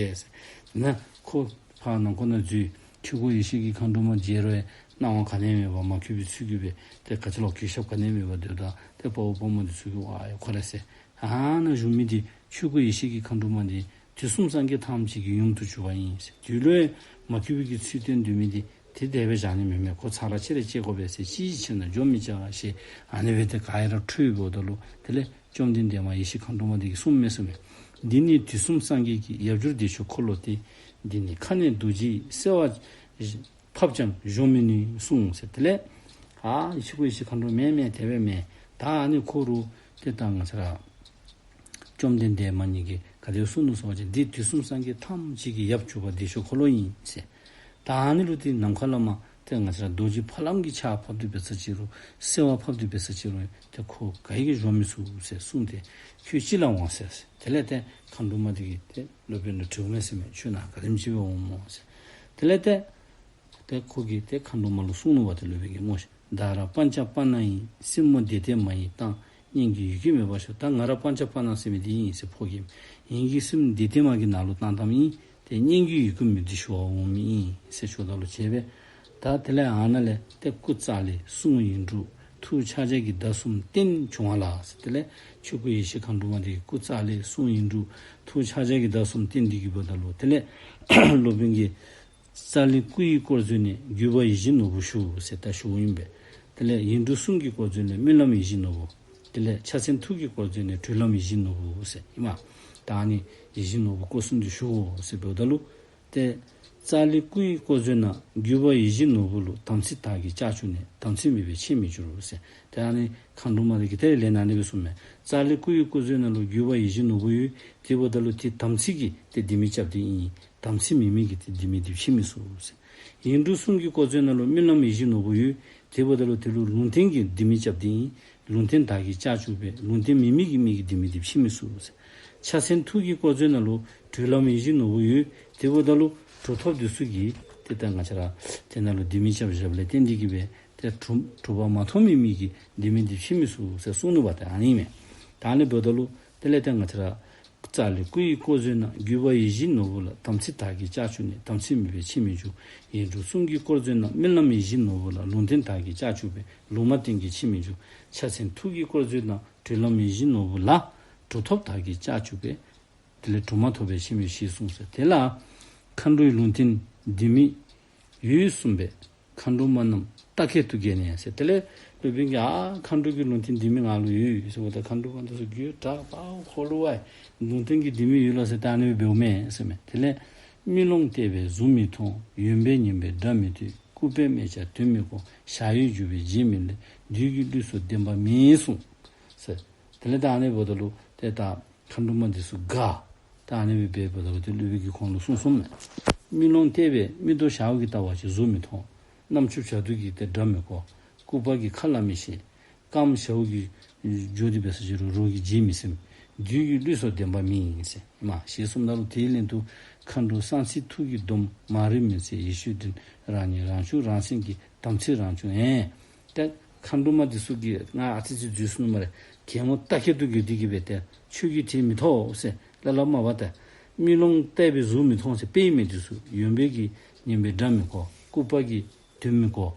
ཟེར། ན་ཁོ་ཕར་ནང་ཁོ་ན་འཛུལ། ཆོས་སྐུ་ཡེ་ཤེས་ཀྱི་མཁའ་འགྲོ་མ་མཇལ་རུང་སྣང་བ་ག་ནི་མེད་པར་མ་གུས་པའི་ཚུལ་གྱིས་སྦེ་ཏེ་ག་ཅི་ལོ་གུས་ཞབས་ག་ནི་མེད་པར་སྡོདཔ་ད་ཏེ་དཔའ་བོ་དཔའ་མོ་འདི་ཚུ་གིས་ཝའེ་ཁོ་ར་ཟེར་ཨ་ནཱ་བཞུགས་མི་འདི་ཆོས་སྐུ་ཡེ་ཤེས་ཀྱི་མཁའ་འགྲོ་མ་འདི་དུས་གསུམ་སངས་རྒྱས་ཐམས་ཅད་ཀྱི་ཡུམ་དུ་གྱུར་པ་ཨིན་ཟེར། དུས་ལུ་མ་གུས་པའི་གི་ཚུལ་སྟོན་སྡོད་མི་འདི་ཏེ་དེ་སྦེ་བཞག་ནི་མེན་མས། ཁོ་ཚར་ར་ཅིག་ར་བཅད་དགོ་པས་ཟེར། ཅིའི་ཕྱིར་ན་འཇོམས་མི་བྱ་ཞེས་ཨ་ནི་སྦེ་ཏེ་ག་ཡ་ར་ཁྲོས་འབདཝ་ད་ལུ་དེ་ལས་བཅོམ་ལྡན་འདས་མ་ཡེ་ཤེས་མཁའ་འགྲོ་མ་འདི་གིས་གསུངམ་མས་ཟེར་མས། འདི་ནི་དུས་གསུམ་སངས་རྒྱས་ཀྱི་ཡབ་གྱུར་བདེ་མཆོག་འཁོར་ལོ་སྟེ། འདི་ནི་ཁ་ནས་རྡོ་རྗེའི་གསོལ་བ་ཕབ་ཀྱང་གཞོམ་མི་ནུས་གསུངས་ཟེར། དེ་ལས་ཨ་ཆོས་སྐུ་ཡེ་ཤེས་མཁའ་འགྲོ་མེན་མེན་དེ་སྦེ་མེན། ད་ཨ་ནི་ཁོ་རུང་ཏེ་ད་ང་བཅས་ར་བཅོམ་ལྡན་འདས་མ་ཉིད་ཀྱིས་ག་དེ་གསུངས་ནུག་ཟེར་བ་ཅིན་འདི་དུས་གསུམ་སངས་རྒྱས་ཐམས་ཅད་ཀྱི་ཡབ་གྱུར་པ་བདེ་མཆོག་འཁོར་ལོ་ཨིན་ཟེར། ད་ཨ་ནི་ལུ་ཏེ་ནམ་མཁའ་ལས་མར་ཏེ་ང་བཅས་ར་རྡོ་རྗེ་ཕ་ལམ་གྱི་ཆརཔ་ཕབ་སྟེ་འབད་ས་ཅིག་རུང་གསོལ་བ་ཕབ་སྟེ་འབད་ས་ཅིག་རུང་ཏེ་ཁོ་ག་གིས་ཡང་གཞོམ་མི་ཚུགས་ཟེར་གསུངས་ཏེ་ཁྱོད་ཅི་ལ་འོང་ཟེར་ཟེར། དེ་ལས་ཏེ་མཁའ་འགྲོ་མ་འདི་གིས་ཏེ་སློབ་དཔོན་ལུ་དྲིཝ་མས་ཟེར་མས། ཁྱོད་ནཱ་ག་དེམ་ཅིག་སྦེ་འོངམ་སྨོ་ཟེར། དེ་ལས་ཏེ་ཏེ་ཁོ་གིས་ཏེ་མཁའ་འགྲོ་མ་ལུ་གསུངས་ནུག་པ་ཏེ་སློབ་དཔོན་གྱིས་སྨོ་ཤིག། བདག་ར་པཉྩ་པ་ཎ་ཡིན། སྲིང་མོ་བདེ་སྟེ་མ་ཡིན་དང་། སྙན་གྱི་ཡི་གེ་མེད་པར་ཤོག། ད་ང་ར་པཉྩ་པ་ཎ་ཟེར་མི་འདི་ཨིན་ཟེར་ཕོ་རྒནམ་ཨིན། སྲིང་མོ་བདེ་སྟེ་མ་གི་ནང་ལུ་བཏང་བཏངམ་ཨིན། ཏེ་སྙན་གྱི་ཡི་གེ་མེད་དེ་ཞུ་བར་འོང་མི་ཨིན་ཟེར་ཞུཝ་ད་ལུ་བྱས་པས། ད་དེ་ལས་ཨ་ནཱ་ལས་ཏེ་སྐུ་ཙཀ་ལི་གསུང་ཡིག་དྲུག་ཐུགས་ཕྱག་རྒྱ་གི་བརྡ་གསུམ་བསྟན་བྱུང་བ་ལགས་ཟེར། དེ་ལས་ཆོས་སྐུ་ཡེ་ཤེས་མཁའ་འགྲོ་མ་འདི་གིས་སྐུ་ཙཀ་ལི་གསུང་ཡིག་དྲུག་ཐུགས་ཕྱག་རྒྱ་གི་བརྡ་གསུམ་བསྟན་ཏེ་གི་འབདཝ་ད་ལུ་དེ་ལས་སློབ་དཔོན་གྱིས་ཙཀ་ལི་སྐུ་ཡི་དཀོར་མཛོད་ནས་བརྒྱུད་པ་ཡིད་བཞིན་ནོར་བུ་ཞུ་ཟེར་ད་ཞུཝ་ཨིན་པས། དེ་ལས་ཡིག་དྲུག་གསུང་གི་དཀོར་མཛོད་ནས་སྨོན་ལམ་ཡིད་བཞིན་ནོར་བུ། དེ་ལས་ཕྱག་མཚན་ཐུགས་ཀྱི་དཀོར་མཛོད་ནས། གྲོལ་ལམ་ཡིད་བཞིན་ནོར་བུ་ཟེར་ཨིན་མས། ད་ཨ་ནི་ཡིད་བཞིན་ནོར་བུ་བཀོད་གསུམ་འདི་ཞུ་ཟེར་འབདཝ་ད་ལུ་ཏེ་རྩ་ལས་སྐུ་ཡི་དཀོར་མཛོད་ན། བརྒྱུད་པ་ཡིད་བཞིན་ནོར་བུ་ལུ། དམ་ཚིག་དག་གིས་ལྕགས་བྱུགས་ནས། དམ་ཚིག་མེད་པའི་ཕྱིར་མི་འགྱུར་ཟེར། ཏེ་ཨ་ནི་མཁའ་འགྲོ་མ་དེ་གིས་ཏེ་ལན་ཨ་ནི་སྦེ་གསུངམ་མས། རྩ་ལས་སྐུ་ཡི་དཀོར་མཛོད་ནང་ལུ་བརྒྱུད་པ་ཡིད་བཞིན་ནོར་བུ་ཡོད། དེ་འབདཝ་ད་ལུ་ཏེ་དམ་ཚིག་གིས་ཏེ་ལྡེ་མིག་རྐྱབ་སྟེ་ཨིན། དམ་ཚིག་མེད་མི་གིས་ཏེ་ལྡེ་མིག་འདི་ཕྱེ་མི་ཚུགས་ཟེར། ཡིག་འབྲུ་གསུམ་གྱི་དཀོར་མཛོད་ནང་ལུ་སྨོན་ལམ་ཡིད་བཞིན་ནོར་བུ་ཡོད། དེ་འབདཝ་ད་ལུ་དེ་ལུ་ལུང་བསྟན་གྱིས་ལྡེ་མིག་རྐྱབ་སྟེ་ཨིན། ལུང་བསྟན་དག་གིས་ལྕགས་བྱུགས་པས། ལུང་བསྟན་མེད་མི་གི་མིག་གིས་ལྡེ་མིག་འདི་ཕྱེ་མི་ཚུགས་ཟེར། ཕྱག་མཚན་ཐུགས་ཀྱི་དཀོར་མཛོད་ནང་ལུ་གྲོལ་ལམ་ཡིད་བཞིན་ནོར་བུ་ཡོད། དེ་འབདཝ་ད་ལུ་གྲུབ་ཐོབ་འདི་ཚུ་གིས་ཏེ་ད་ང་བཅས་ར་དེ་ནང་ལུ་ལྡེ་མིག་རྐྱབ་བཞགཔ་ལས་བརྟེན་ཏེ་གིས་སྦེ་ཏེ་གྲུབ་གྲུབ་པ་མ་མཐོང་མི་མིག་གིས་ལྡེ་མིག་འདི་ཕྱེ་མི་ཚུགས་ཟེར་གསུངས་ནུག་པ། ཏེ་ཨ་ནི་མས། ད་ཨ་ནི་འབདཝ་ད་ལུ་དེ་ལས་ཏེ་ང་བཅས་ར་རྩ་ལས་སྐུ་ཡི་དཀོར་མཛོད་ན། བརྒྱུད་པ་ཡིད་བཞིན་ནོར་བུ་ལ། དམ་ཚིག་དག་གིས་ལྕགས་བྱུགས་ནས། དམ་ཚིག་མེད་པའི་ཕྱིར་མི་འགྱུར། ཡིག་འབྲུ་གསུམ་གྱི་དཀོར་མཛོད་ན། སྨོན་ལམ་ཡིད་བཞིན་ནོར་བུ་ལ། ལུང་བསྟན་དག་གིས་ལྕགས་བྱུགས་པས། ལུང་མ་བསྟན་གྱིས་ཕྱིར་མི་འགྱུར། ཕྱག་མཚན་ཐུགས་ཀྱི་དཀོར་མཛོད་ན། གྲོལ་ལམ་ཡིད་བཞིན་ནོར་བུ་ལ། གྲུབ་ཐོབ་དག་གིས་ལྕགས་བྱུགས་པས། དེ་ལས་གྲུབ་མ་ཐོབ་པའི་ཕྱིར་མི་འགྱུར་ཞེས་གསུངས་ཟེར། དེ་ལ་མཁའ་འགྲོའི་ལུང་བསྟན་ལྡེ་མིག་ཡོད་གསུངས་པས། མཁའ་འགྲོ་མ་རྣམས་རྟ་སྐད་དུ་བགད་ནས་ཟེར། དེ་ལས་སློབ་དཔོན་གྱིས་ཨ་མཁའ་འགྲོ་གི་ལུང་བསྟན་ལྡེ་མིག་ང་ལུ་ཡོད་ཟེརཝ་ད་མཁའ་འགྲོ་མ་འདི་ཚུ་རྒྱུད་དྲག་པ་ཧོ་ལུ་ཝའི་ལུང་བསྟན་གྱི་ལྡེ་མིག་ཡོད་ལགས་ཟེར་ད་ཨ་ནི་སྦེ་འབདཝ་མས་ཟེར་མས། དེ་ལས་དམུས་ལོང་བལྟས་པས་གཟུགས་མི་མཐོང་། ཡོན་པས་ཉམས་པས་སྒྲ་མི་ཐོས། སྐུད་པས་སྨྲས་ཀྱང་དོན་མི་གོ། ཞར་ཡོད་བརྒྱུད་པས་རྗེས་མི་སླེབས། བདུད་ཀྱི་གླུས་སུ་བདེན་པ་མེད་གསུངས་ཟེར། དེ་ལས་ད་ཨ་ནི་འབདཝ་ད་ལུ་ཏེ་ད་མཁའ་འགྲོ་མ་འདི་ཚུ་དགའ། ད་ཨ་ནི་སྦེ་འབདཝ་ད་ལུ་ཏེ་སློབ་དཔོན་གྱིས་ཁོང་ལུ་གསུངས་གསུངསམ་མས། དམུས་ལོང་བལྟས་པས་མིག་ཏོ་ཞརཝ་གིས་བལྟ་བ་ཅིན་གཟུགས་མི་མཐོང་། རྣམ་འཕྱུག་བྱ་དུར་གྱིས་ཏེ་སྒྲ་མི་གོ། སྐུད་པ་གིས་ཁ་སླབ་མི་ཤེས། རྐངམ་ཞཝ་གིས་འགྱོ་སྟེ་འབད་ས་ཅིག་རུང་རོགས་ཀྱིས་བརྗེད་མི་ཟིན། བདུད་ཀྱི་གླུས་སུ་བདེན་པ་མེད་ཟེར་མས། ཞེས་གསུངམ་ད་ལུ་དེའི་ལན་དུ་མཁའ་འགྲོ་གསང་ཚིག་ཐུགས་ཀྱི་སྡོམ། མ་རིག་མུན་སེལ་ཡེ་ཤེས་སྤྲིན། རང་ཉིད་རང་བྱུང་རང་མཚན་གྱི། དམ་ཚིག་རང་བྱུང་ཨེ། ཏེ་མཁའ་འགྲོ་མ་འདི་ཚུ་གིས་ང་ཨ་ཙི་ཅིག་འཛོལ་སོང་ནུག་སྨ་རེ། གད་མོ་རྟ་སྐད་དུ་བགད་དེ་གིས་སྦེ་ཏེ་ཁྱོད་ཀྱིས་དེ་མི་ཐོབ་ཟེར་སླབ་སླབ་མས་པ། ཏེ་དམུས་ལོང་བལྟས་པས་གཟུགས་མི་མཐོང་ཟེར་དཔེ་མི་འདི་ཚུ་ཡོན་པས་ཀྱིས་ཉམས་པས་སྒྲ་མི་གོ། སྐུད་པ་གིས་དོན་མི་གོ།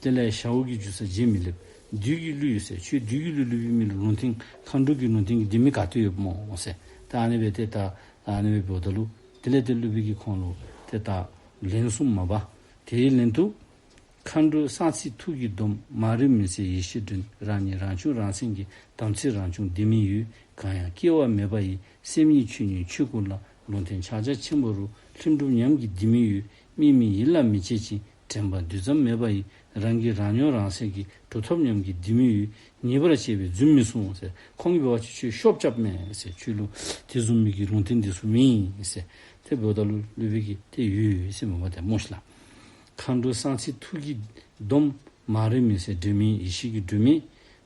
དེ་ལས་ཞཝ་གིས་འགྱོ་ས་རྗེས་མི་སླེབས། བདུད་ཀྱི་གླུ་ཡོད་ཟེར། ཁྱོད་བདུད་ཀྱི་གླུ་བླུག་མི་ལུ་ལུང་བསྟན་མཁའ་འགྲོ་གི་ལུང་བསྟན་གྱི་ལྡེ་མིག་ག་ཏེ་ཡོདཔ་སྨོ་ཟེར། ད་ཨ་ནི་སྦེ་ཏེ་ད་ཨ་ནི་སྦེ་འབདཝ་ད་ལུ་དེ་ལས་ཏེ་སློབ་དཔོན་གྱིས་ཁོང་ལུ་ཏེ་ད་ལན་གསུངམ་མས་པ། དེའི་ལན་དུ་མཁའ་འགྲོ་གསང་ཚིག་ཐུགས་ཀྱི་སྡོམ། མ་རིག་མུན་སེལ་ཡེ་ཤེས་སྤྲིན། རང་ཉིད་རང་བྱུང་རང་མཚན་གྱི། དམ་ཚིག་རང་བྱུང་ལྡེ་མིག་ཡོད། གང་ཡང་སྐྱེ་བ་མེད་པ་ཡི། སེམས་ཉིད་ཆོས་ཉིད་ཆོས་སྐུ་ལ། ལུང་བསྟན་ཕྱག་རྒྱ་ཆེན་པོ་རུ། ལྷུན་གྲུབ་ཉམས་ཀྱི་ལྡེ་མིག་ཡོད། དམིགས་མེད་ཡིད་ལ་མི་བྱེད་ཅིང་། དྲན་པ་རྡུལ་ཙམ་མེད་པ་ཡི། རང་གིས་རང་མྱོང་རང་གསལ་གྱི། གྲུབ་ཐོབ་ཉམས་ཀྱི་ལྡེ་མིག་ཡོད། ཉེས་པར་བྱས་པས་རྫུན་མི་གསུང་ཟེར། ཁོང་གིས་འབད་བ་ཅིན་ཁྱོད་ཤོབ་རྐྱབ་མས་ཟེར། ཁྱོད་ལུ་དེ་བཟུམ་མའི་གི་ལུང་བསྟན་འདི་ཚུ་མེད་ཟེར། དེ་འབདཝ་ད་ལུ་སློབ་དཔོན་གྱིས་དེ་ཡོད་ཟེར་མས་པ། ཏེ་སྨོ་ཤིག་ལགས། མཁའ་འགྲོ་གསང་ཚིག་ཐུགས་ཀྱི་སྡོམ། མ་རིག་མུན་སེལ་སྒྲོན་མེ་ཡེ་ཤེས་ཀྱི་སྒྲོན་མེ།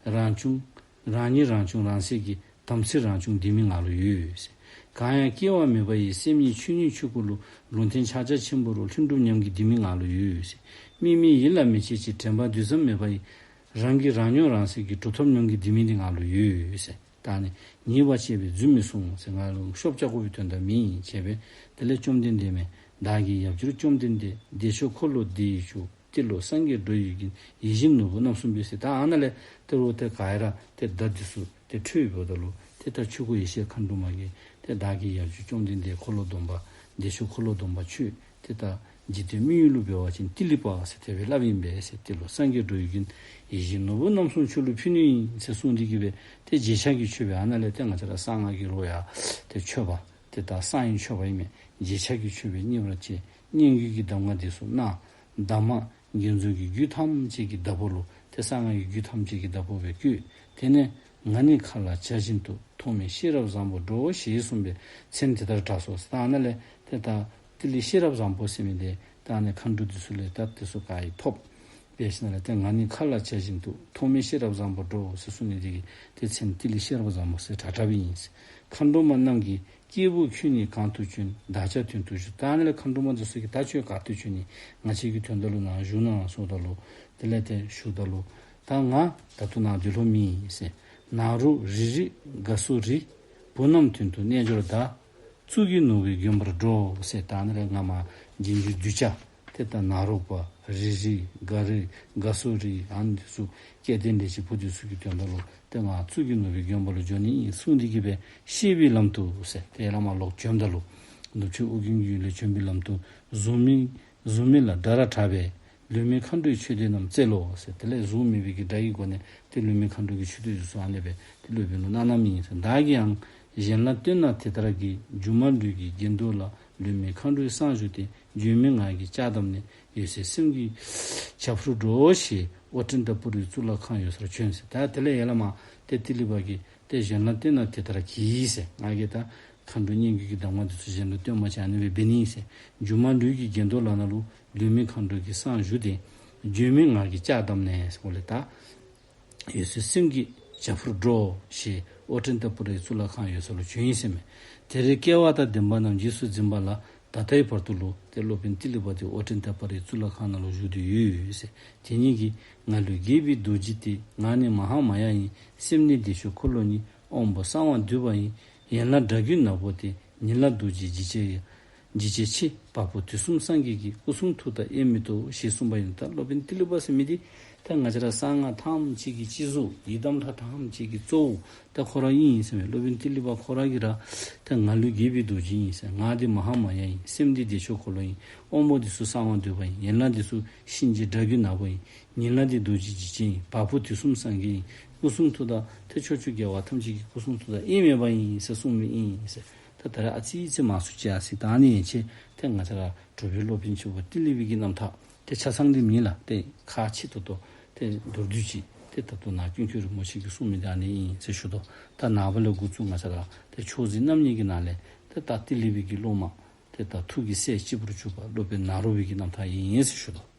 རང་བྱུང་རང་ཉིད་རང་བྱུང་རང་གསལ་གྱི། དམ་ཚིག་རང་བྱུང་ལྡེ་མིག་ང་ལུ་ཡོད་ཟེར། གང་ཡང་སྐྱེ་བ་མེད་པ་ཡི། སེམས་ཉིད་ཆོས་ཉིད་ཆོས་སྐུ་ལུ། ལུང་བསྟན་ཕྱག་རྒྱ་ཆེན་པོ་རུ། ལྷུན་གྲུབ་ཉམས་ཀྱི་ལྡེ་མིག་ང་ལུ་ཡོད་ཟེར། དམིགས་མེད་ཡིད་ལ་མི་བྱེད་ཅིང་། དྲན་པ་རྡུལ་ཙམ་མེད་པ་ཡི། རང་གིས་རང་མྱོང་རང་གསལ་གྱི། གྲུབ་ཐོབ་ཉམས་ཀྱི་ལྡེ་མིག་འདི་ང་ལུ་ཡོད་ཟེར། ད་ཨ་ནི་ཉེས་པར་བྱས་པས་རྫུན་མི་གསུང་ཟེར། ང་ལུ་ཤོབ་རྐྱབ་དགོ་པའི་དོན་དག་མེད་ཟེར་སྦེ། དེ་ལས་བཅོམ་ལྡན་འདས་མས། བདག་གི་ཡབ་འགྱུར་བཅོམ་ལྡན་འདས། བདེ་མཆོག་འཁོར་ལོ་བདེ་བའི་མཆོག། ཏི་ལོ་སངས་རྒྱས་འགྲོ་བའི་མགོན། ཡིད་བཞིན་ནོར་བུ་རྣམ་གསུམ་པོའི་ཟེར། ད་ཨ་ནཱ་ལས་ཏེ་རོགས་ཏེ་ག་ར་ཏེ་བརྡ་འདི་ཚུ་ཏེ་འཕྲོད་འབདཝ་ད་ལུ་ཏེ་ད་ཆོས་སྐུ་ཡེ་ཤེས་མཁའ་འགྲོ་མ་གིས་ཏེ་བདག་གི་ཡབ་འགྱུར་བཅོམ་ལྡན་འདས། འཁོར་ལོ་སྡོམ་པ་བདེ་མཆོག་འཁོར་ལོ་སྡོམ་པ་ཁྱོད། ཏེ་ད་འཇིག་རྟེན་དམིགས་ཡུལ་ལུ་འབད་བ་ཅིན་ཏི་ལི་པ་ཟེར་དེ་སྦེ་སླབ་ཨིན་པས་ཟེར། ཏི་ལོ་སངས་རྒྱས་འགྲོ་བའི་མགོན། ཡིད་བཞིན་ནོར་བུ་རྣམ་གསུམ་ཁྱོད་ལུ་ཕུལ་ནི་ཨིན་ཟེར་གསུངས་ཏེ་གིས་སྦེ་ཏེ་རྗེས་ཆགས་ཀྱི་མཆོད་པའི་ཨ་ནཱ་ལས་ཏེ་ང་བཅས་ར་གསང་སྔགས་ཀྱི་རོ་ཡ་ཏེ་མཆོད་པ། ཏེ་ད་གསང་བའི་མཆོད་པ་ཨིན་མས། རྗེས་ཆགས་ཀྱི་མཆོད་པས་མཉེས་པར་བྱས། སྙན་བརྒྱུད་ཀྱི་གདམས་ངག་འདི་ཚུ་གནང་། གདམས་ངག་རྒྱན་བཟང་གི་རྒྱུད་ཐམས་ཅད་ཀྱི་བདག་པོ་ལུ། ཏེ་གསང་སྔགས་ཀྱི་རྒྱུད་ཐམས་ཅད་ཀྱི་བདག་པོ་སྦེ་བསྐོས། དེ་ནས་ང་ནི་མཁའ་ལ་བྱ་བཞིན་དུ། ཐོགས་མེད་ཤེས་རབ་བཟང་པོར་འགྲོ། ཞེས་གསུངས་པའི་མཚན་དེ་ལྟར་གྲགས་སོ། ད་ཨ་ནཱ་ལས་ཏེ་ད་ཏི་ལི་ཤེས་རབ་བཟང་པོ་ཟེར་མི་འདི་ད་ཨ་ནི་མཁའ་འགྲོ་འདི་ཚུ་ལས་ད་དེ་ཚུ་ག་ཡི་ཐོབ། དེ་ཞིནམ་ལས་ཏེ་ང་ནི་མཁའ་ལ་བྱ་བཞིན་དུ། ཐོགས་མེད་ཤེས་རབ་བཟང་པོར་འགྲོ། ཟེར་གསུངས་ནི་འདི་གིས་ཏེ་མཚན་ཏི་ལི་ཤེས་རབ་བཟང་པོ་ཟེར་གྲགས་གྲགསཔ་ཨིན། མཁའ་འགྲོ་མ་རྣམས་ཀྱིས། སྐྱེས་བུ་ཁྱོད་ཉིད་གང་དུ་བྱོན། བདག་ཅག་དོན་དུ་བཞུགས། ད་ཨ་ནཱ་ལས་མཁའ་འགྲོ་མ་འདི་ཚུ་གིས་ད་ཁྱོད་ག་ཏེ་བྱོན་ནི། ང་བཅས་ཀྱི་དོན་དག་ལུ་ནཱ་བཞུགས་གནང་ཟེརཝ་ད་ལུ། དེ་ལས་ཏེ་ཞུཝ་ད་ལུ། ད་ང་ད་ལྟོ་ནཱ་འདི་ལྷོད་མི་ཨིན་ཟེར། ནཱ་རོ་རི་རི་དགའ་སོ་རི། བུ་རྣམས་དོན་དུ་རྣལ་འབྱོར་བདག། གཙུག་གི་ནོར་བུས་དགོན་པར་འགྲོ་ཟེར། ད་ཨ་ནཱ་ལས་ང་མ་རྗེས་འཇུག་གདུལ་བྱ། ཏེ་ད་ནཱ་རོ་པ་རི་རི་དགའ་རི་དགའ་སོ་རི་ཨ་ནི་འདི་ཚུ་སྐལ་ལྡན་ལེགས་བྱས་བུ་འདི་ཚུ་གི་དོན་དག་ལུ། ཏེ་ང་གཙུག་གི་ནོར་བུའི་དགོན་པ་ལུ་འགྱོ་ནི་ཨིན་གསུངས་ཏེ་གིས་སྦེ་བཤེས་པའི་ལམ་དུ་ཟེར། ཏེ་ཡར་ལས་མར་ལོག་བྱོནམ་ད་ལུ་ནུབ་ཕྱོགས་ཨོ་རྒྱན་གྱི་ཡུལ་ལས་བྱོན་པའི་ལམ་དུ་གཟུགས་མེད་གཟུགས་མེད་ལ་དགྲ་ར་དྲག་པས། ལུས་མེད་མཁའ་འགྲོའི་མཆོད་རྟེན་རྣམས་བརྩེགས་ལོ་ཟེར། དེ་ལས་གཟུགས་མེད་པའི་གི་སྒྲ་ཡི་སྒོ་ནས་ཏེ་ལུས་མེད་མཁའ་འགྲོ་གི་མཆོད་རྟེན་ཚུ་ཨ་ནི་སྦེ་ཏེ་སློབ་དཔོན་ལུ་གནང་གནངམ་ཨིན་ཟེར། བདག་གིས་ཡང་གཞན་ལ་སྟོན་ན་དེ་ལྟར་གྱིས། སྒྱུ་མ་ལུས་ཀྱི་གྱེན་ལྡོག་ལ། ལུས་མེད་མཁའ་འགྲོའི་གསང་བཞུགས་ཏེ། བརྗོད་མེད་ངག་གིས་ལྕགས་བསྡམས་ནས། འོད་གསལ་སེམས་ཀྱི་བྱ་འཕུར་སྒྲོགས་ཞེས། ཨོ་ཏནྟ་པུ་རིའི་གཙུག་ལག་ཁང་ཡོད་སར་བྱོན་ཟེར། ད་དེ་ལས་ཡར་ལས་མར་ཏེ་ཏི་ལི་པ་གིས་ཏེ་གཞན་ལ་སྟོན་ན་དེ་ལྟར་གྱིས་ཟེར། ང་གིས་ད་མཁའ་འགྲོ་སྙན་བརྒྱུད་ཀྱི་གདམས་ངག་འདི་ཚུ་གཞན་ལུ་སྟོན་པ་ཅིན་ཨ་ནི་སྦེ་འབད་ནི་ཟེར། སྒྱུ་མ་ལུས་ཀྱི་གྱེན་ལྡོག་ལ་ནང་ལུ་ལུས་མེད་མཁའ་འགྲོ་གི་གསང་བཞུགས་ཏེ། བརྗོད་མེད་ངག་གིས་ལྕགས་བསྡམས་ནས་ཟེར་གོ་ལས་ད། འོད་གསལ་སེམས་ཀྱི་བྱ་འཕུར་སྒྲོགས་ཞེས། ཨོ་ཏནྟ་པུ་རིའི་གཙུག་ལག་ཁང་ཡོད་ས་ལུ་བྱོན་ཡི་ཟེར་མས། དེར་སྐལ་བ་དང་ལྡན་པ་རྣམས་རྗེས་སུ་འཛིན་པ་ལ། ད་ལྟའི་བར་དུ་ལུ་ཏེ་སློབ་དཔོན་ཏི་ལི་པ་འདི་ཨོ་ཏནྟ་པུ་རིའི་གཙུག་ལག་ཁང་ནང་ལུ་བཞུགས་ཏེ་ཡོད་ཟེར། དེ་ཉིད་ཀྱིས་ང་ལུས་དགྱེས་པའི་རྡོ་རྗེ་སྟེ། ངག་ནི་མ་ཧཱ་མཱ་ཡ་ཡིན། སེམས་ནི་བདེ་མཆོག་འཁོར་ལོ་ཡིན། དབང་པོ་གསང་བ་འདུས་པ་ཡིན། ཡན་ལག་དགྲ་བགེགས་ནག་པོ་སྟེ། ཉིན་ལ་རྡོ་རྗེ་འཇིགས་བྱེད་འཇིགས་བྱེད་ཆེ། བ་སྤུ་དུས་གསུམ་སངས་རྒྱས་ཀྱི། སྐུ་གསུང་ཐུགས་དང་དབྱེར་མེད་དོ། ཞེས་གསུངས་པ་ཡིན། ད་སློབ་དཔོན་ཏི་ལི་པ་ཟེར་མི་འདི་ད་ང་བཅས་ར་གསང་སྔགས་ཐམས་ཅད་ཀྱི་སྤྱི་གཟུགས་ཡི་དམ་ལྷ་ཐམས་ཅད་ཀྱི་གཙོ་བོ་ད་ཁོ་ར་ཨིན་ཟེར་མས། སློབ་དཔོན་ཏི་ལི་པ་ཁོ་ར་གིས་ར་ད་ང་ལུས་དགྱེས་པའི་རྡོ་རྗེ་ཨིན་ཟེར། ངག་འདི་མ་ཧཱ་མཱ་ཡ་ཨིན། སེམས་འདི་བདེ་མཆོག་འཁོར་ལོ་ཨིན། དབང་པོ་འདི་ཚུ་གསང་བ་འདུས་པ་ཨིན། ཡན་ལག་འདི་ཚུ་གཤིན་རྗེ་དགྲ་བགེགས་ནག་པོ་ཨིན། ཉིན་ལ་འདི་རྡོ་རྗེ་འཇིགས་བྱེད་ཨིན། བ་སྤུ་དུས་གསུམ་སངས་རྒྱས་ཨིན། སྐུ་གསུང་ཐུགས་དང་ཏེ་ཕྱོགས་བཅུའི་རྒྱལ་བ་ཐམས་ཅད་ཀྱི་སྐུ་གསུང་ཐུགས་དང་དབྱེར་མེད་པ་ཨིན་ཟེར་གསུངས་མི་ཨིན་ཟེར། ད་ད་རེས་ཨ་ཙི་ཙི་མང་སུ་ཅིག་ཨ་ཙི་ད་ཨ་ནི་ཡན་ཆད་ཏེ་ང་བཅས་ར་གྲུབ་པའི་སློབ་དཔོན་ཆེན་པོ་ཏི་ལི་པའི་གི་རྣམ་ཐར་ཏེ་ཆ་ཚང་འདི་མེན་ལགས། ཏེ་ཁག་ཆེ་ཏོག་ཏོ་ཏེ་མདོར་བསྡུས་ཅིག་ཏེ་ད་ལྟོ་ནཱ་ཀུན་མཁྱེན་རིན་པོ་ཆེ་གིས་གསུངས་མི་འདི་ཨ་ནི་ཨིན་ཟེར་ཞུ་དོ། ད་ནངས་པ་ལས་འགོ་བཙུགས་ང་བཅས་ར་ཏེ་མཆོག་འཛིན་རྣམ་གཉིས་ཀྱི་ནང་ལས་ཏེ་ད་ཏི་ལི་པའི་གི་སློབ་མ་ཏེ་ད་ཐུགས་ཀྱི་སྲས་གཅིག་པུར་གྱུར་པ་སློབ་དཔོན་ནཱ་རོ་པའི་གི་རྣམ་ཐར་ཨིན་ཟེར་ཞུ་དོ།